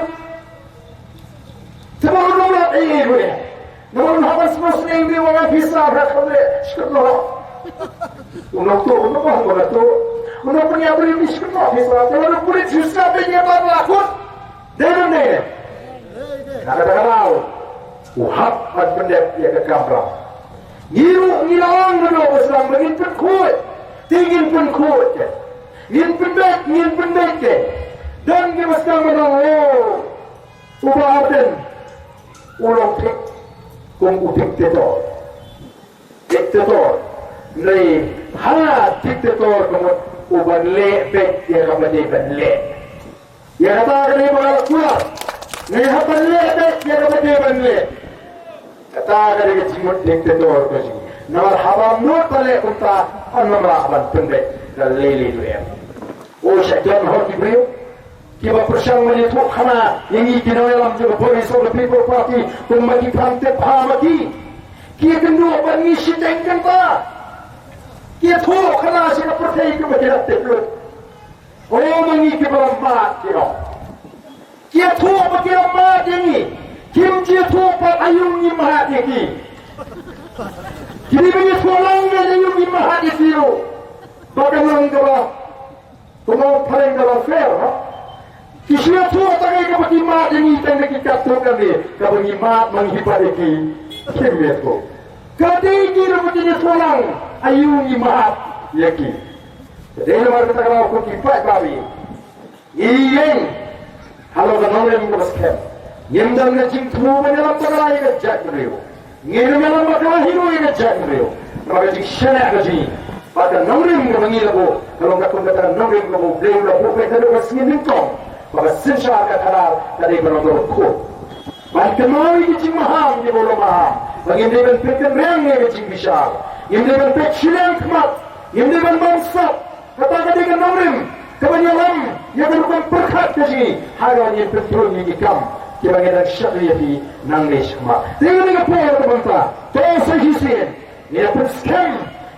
Te ba u nonglot ei ei ruh. Namar u hap ban sngewsynei ïa u, u ong phi sa, u hap ban leh shi kynnoh. U nongtuh, u nongtuh, u nongpynïap briew shi kynnoh phi sa, te lada u pulit u shu skhem ïa u ba la kut. Dei ne em dei? Na kata ka daw u hap ban pyndep ïa ka kamram. Ngi ruh ngi la ong mynno ba sdang ba ngin pynkhuid. Te ngin pynkhuid te. Ngin pyndep, ngin pyndep te. Don kiba sdang ban ong, oh, u Bah Ardent u long thik kum u dictator. Dictator. Hynrei ha dictator ka mut u ban leh beit ïa kaba dei ban leh. Ïa kata ka dei ba nga la kular. Nga hap ban leh beit ïa kaba dei ban leh. Kata ka dei ka jingmut dictator ka jong ngi. Namar haba mut ban leh kumta, ym lah ban pynbeit da lei lei ruh em. O, sha jan hor ki briew kiba pyrshang ban ïathuh khana ïa ngi ki nongïalam jong ka Voice of the People Party, kumba ki khamtam bha ma ki. Ki ïakynduh bad ngi shiteng kynta. Ki ïathuh khana sha ka pyrthei kumba ki la tip lut. O, ma ngi kiba la mad ki ong. Ki ïathuh ba ki la mad ïa ngi. Kim ju ïathuh pat aïu ngi mad ïa ki. Ki dei ban ïathuh lang ïa ngi aïu ngi mad ïa ki ruh. Ba kan long kaba, kumno phareng kaba fair, ha? Ki shu ïathuh tang ïa kaba ki mad ïa ngi tang da ki katto katne, kaba ngi mad ma ngi pat ïa ki. Kim ïathuh. Ka dei ki ruh ba kin ïathuh lang aïu ngi mad ïa ki. Ka dei namar kata ka daw ko ki paidbah, ngi ïeng halor ka nongrim kaba skhem. Ngim don ka jingthmu ban ïalam bakla ïa ka jaitbynriew. Ngim ïalam bakla hi ruh ïa ka jaitbynriew. Namar ka jingshaniah ka jong ngi bad ka nongrim kaba ngi la buh ka long katkum kata ka nongrim kaba U Blei u la buh beit naduh ka sngi nyngkong ba ka synshar ka khadar ka dei ban long kaba khuid. Ban kynmaw ïa ki jingmaham kiba u la maham, ba ngim dei ban peit kynriang ïa ka jingbishar. Ngim dei ban peit shiliang khmat. Ngim dei ban bamsap. Kata ka dei ka nongrim kaban ïalam ïa ka rukom pyrkhat ka jong ngi ha kaba ngin pyntrun ïa ki kam kiba ngi dang shakri ïa phi nangne shakhmat. Te ïa kane ka por kaba mynta, to sa shisien ngin ïa pynskhem,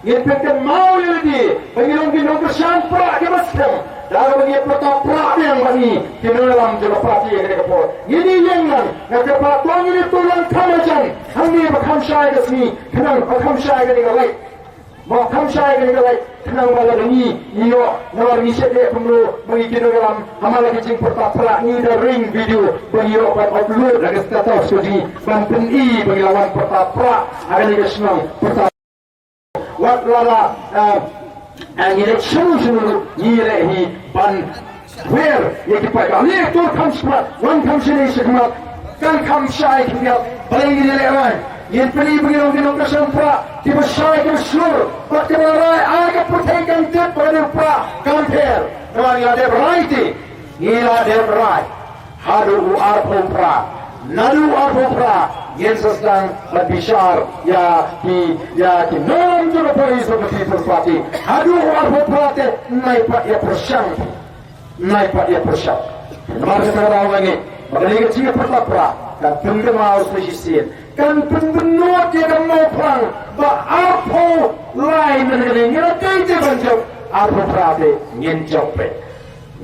ngin pynkynmaw ïa lade ba ngi long ki nongkyrshan prah kiba skhem. Da kaba ngi ïa pyrta prah biang ba ngi ki nongïalam jong ka party ïa kane ka por. Ngin ïa ïeng lang, nga kyrpad to ngin ïa tur lang kham marjan hangne ba kham shai ka sngi, khnang ba kham shai kane ka lait. Ba kham shai kane ka lait, khnang ba lada ngi ïoh, namar ngi shet leh kumno ba ngi ki nongïalam, ha man la ki jingpyrta prah ngi da ring video ba ngi ïoh ban upload ha ka status ka jong ngi ban pyni ba ngi la wan pyrta prah ha kane ka shnong pyrta. Wat la la, ah, ah, ngi leh shano shano ruh ngi leh hi ban wer ïa ki paidbah. Leh tur kham shakhmat, wan kham shane shakhmat, kan kham shai khyndiat. Balei ngin ïaleh rai? Ngin pyni ba ngi long ki nongkyrshan prah kiba shai, kiba shlur bad kiba rai ai ka pyrthei kan tip ba ka dei prah kan pher. Namar ngi la dep rai te, ngi la dep rai. Haduh u arphew phra, naduh u arphew phra ngin sa sdang ban bishar ïa ki, ïa ki nongïalam jong ka Voice of the People Party. Haduh u arphew phra te, nai pat ïa pyrshang. Nai pat ïa pyrshang. Namar kata ka daw nga ngeit ba kane ka jingïapyrta prah kan pynkynmaw sa shisien, kan pynbynnud ïa ka Mawphlang ba arphew lai mynne ka dei, ngi la dei te ban jop, arphew phra te ngin jop beit.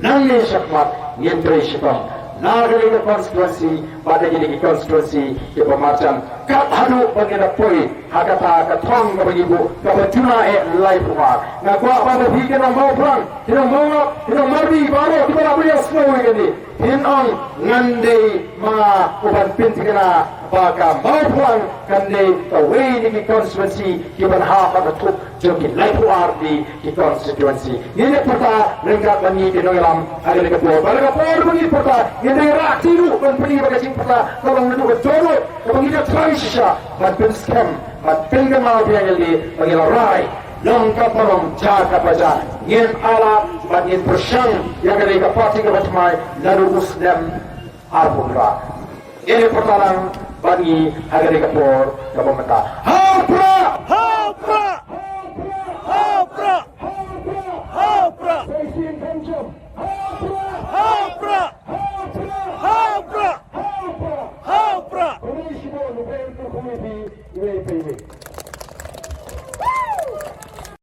Nangne shakhmat ngin trei shitom na kane ka constituency bad na kine ki constituency kiba marjan, kat haduh ba ngin da poi ha kata ka thong kaba ngi buh kaba juna eh laiphew ar. Nga kwah ba ma phi ki nong Mawphlang, ki nong Mawngap, ki nong Marbi baroh kiba la poi ïasngew ïa kane, phin ong ngan dei ma uban pynthikna ba ka Mawphlang kan dei kawei na ki constituency kiban hap ban da thup jong ki laiphew arphew ki constituency. Ngin ïa pyrta ryngkat bad ngi ki nongïalam ha kane ka por. Bad ha ka por ba ngi pyrta ngin ïa rah kti ruh ban pyni ba ka jingpyrta ka long naduh ka dohnud kaba ngi ïa trai shisha ban pynskhem ban pynkynmaw biang ïa lade ba ngi la rai long ka ba long ja ka ba ja. Ngin ailad bad ngin pyrshang ïa kane ka party kaba thymmai naduh u snem arphew phra. Ngin ïa pyrta lang bad ngi ha kane ka por kaba mynta. Ha u Prah!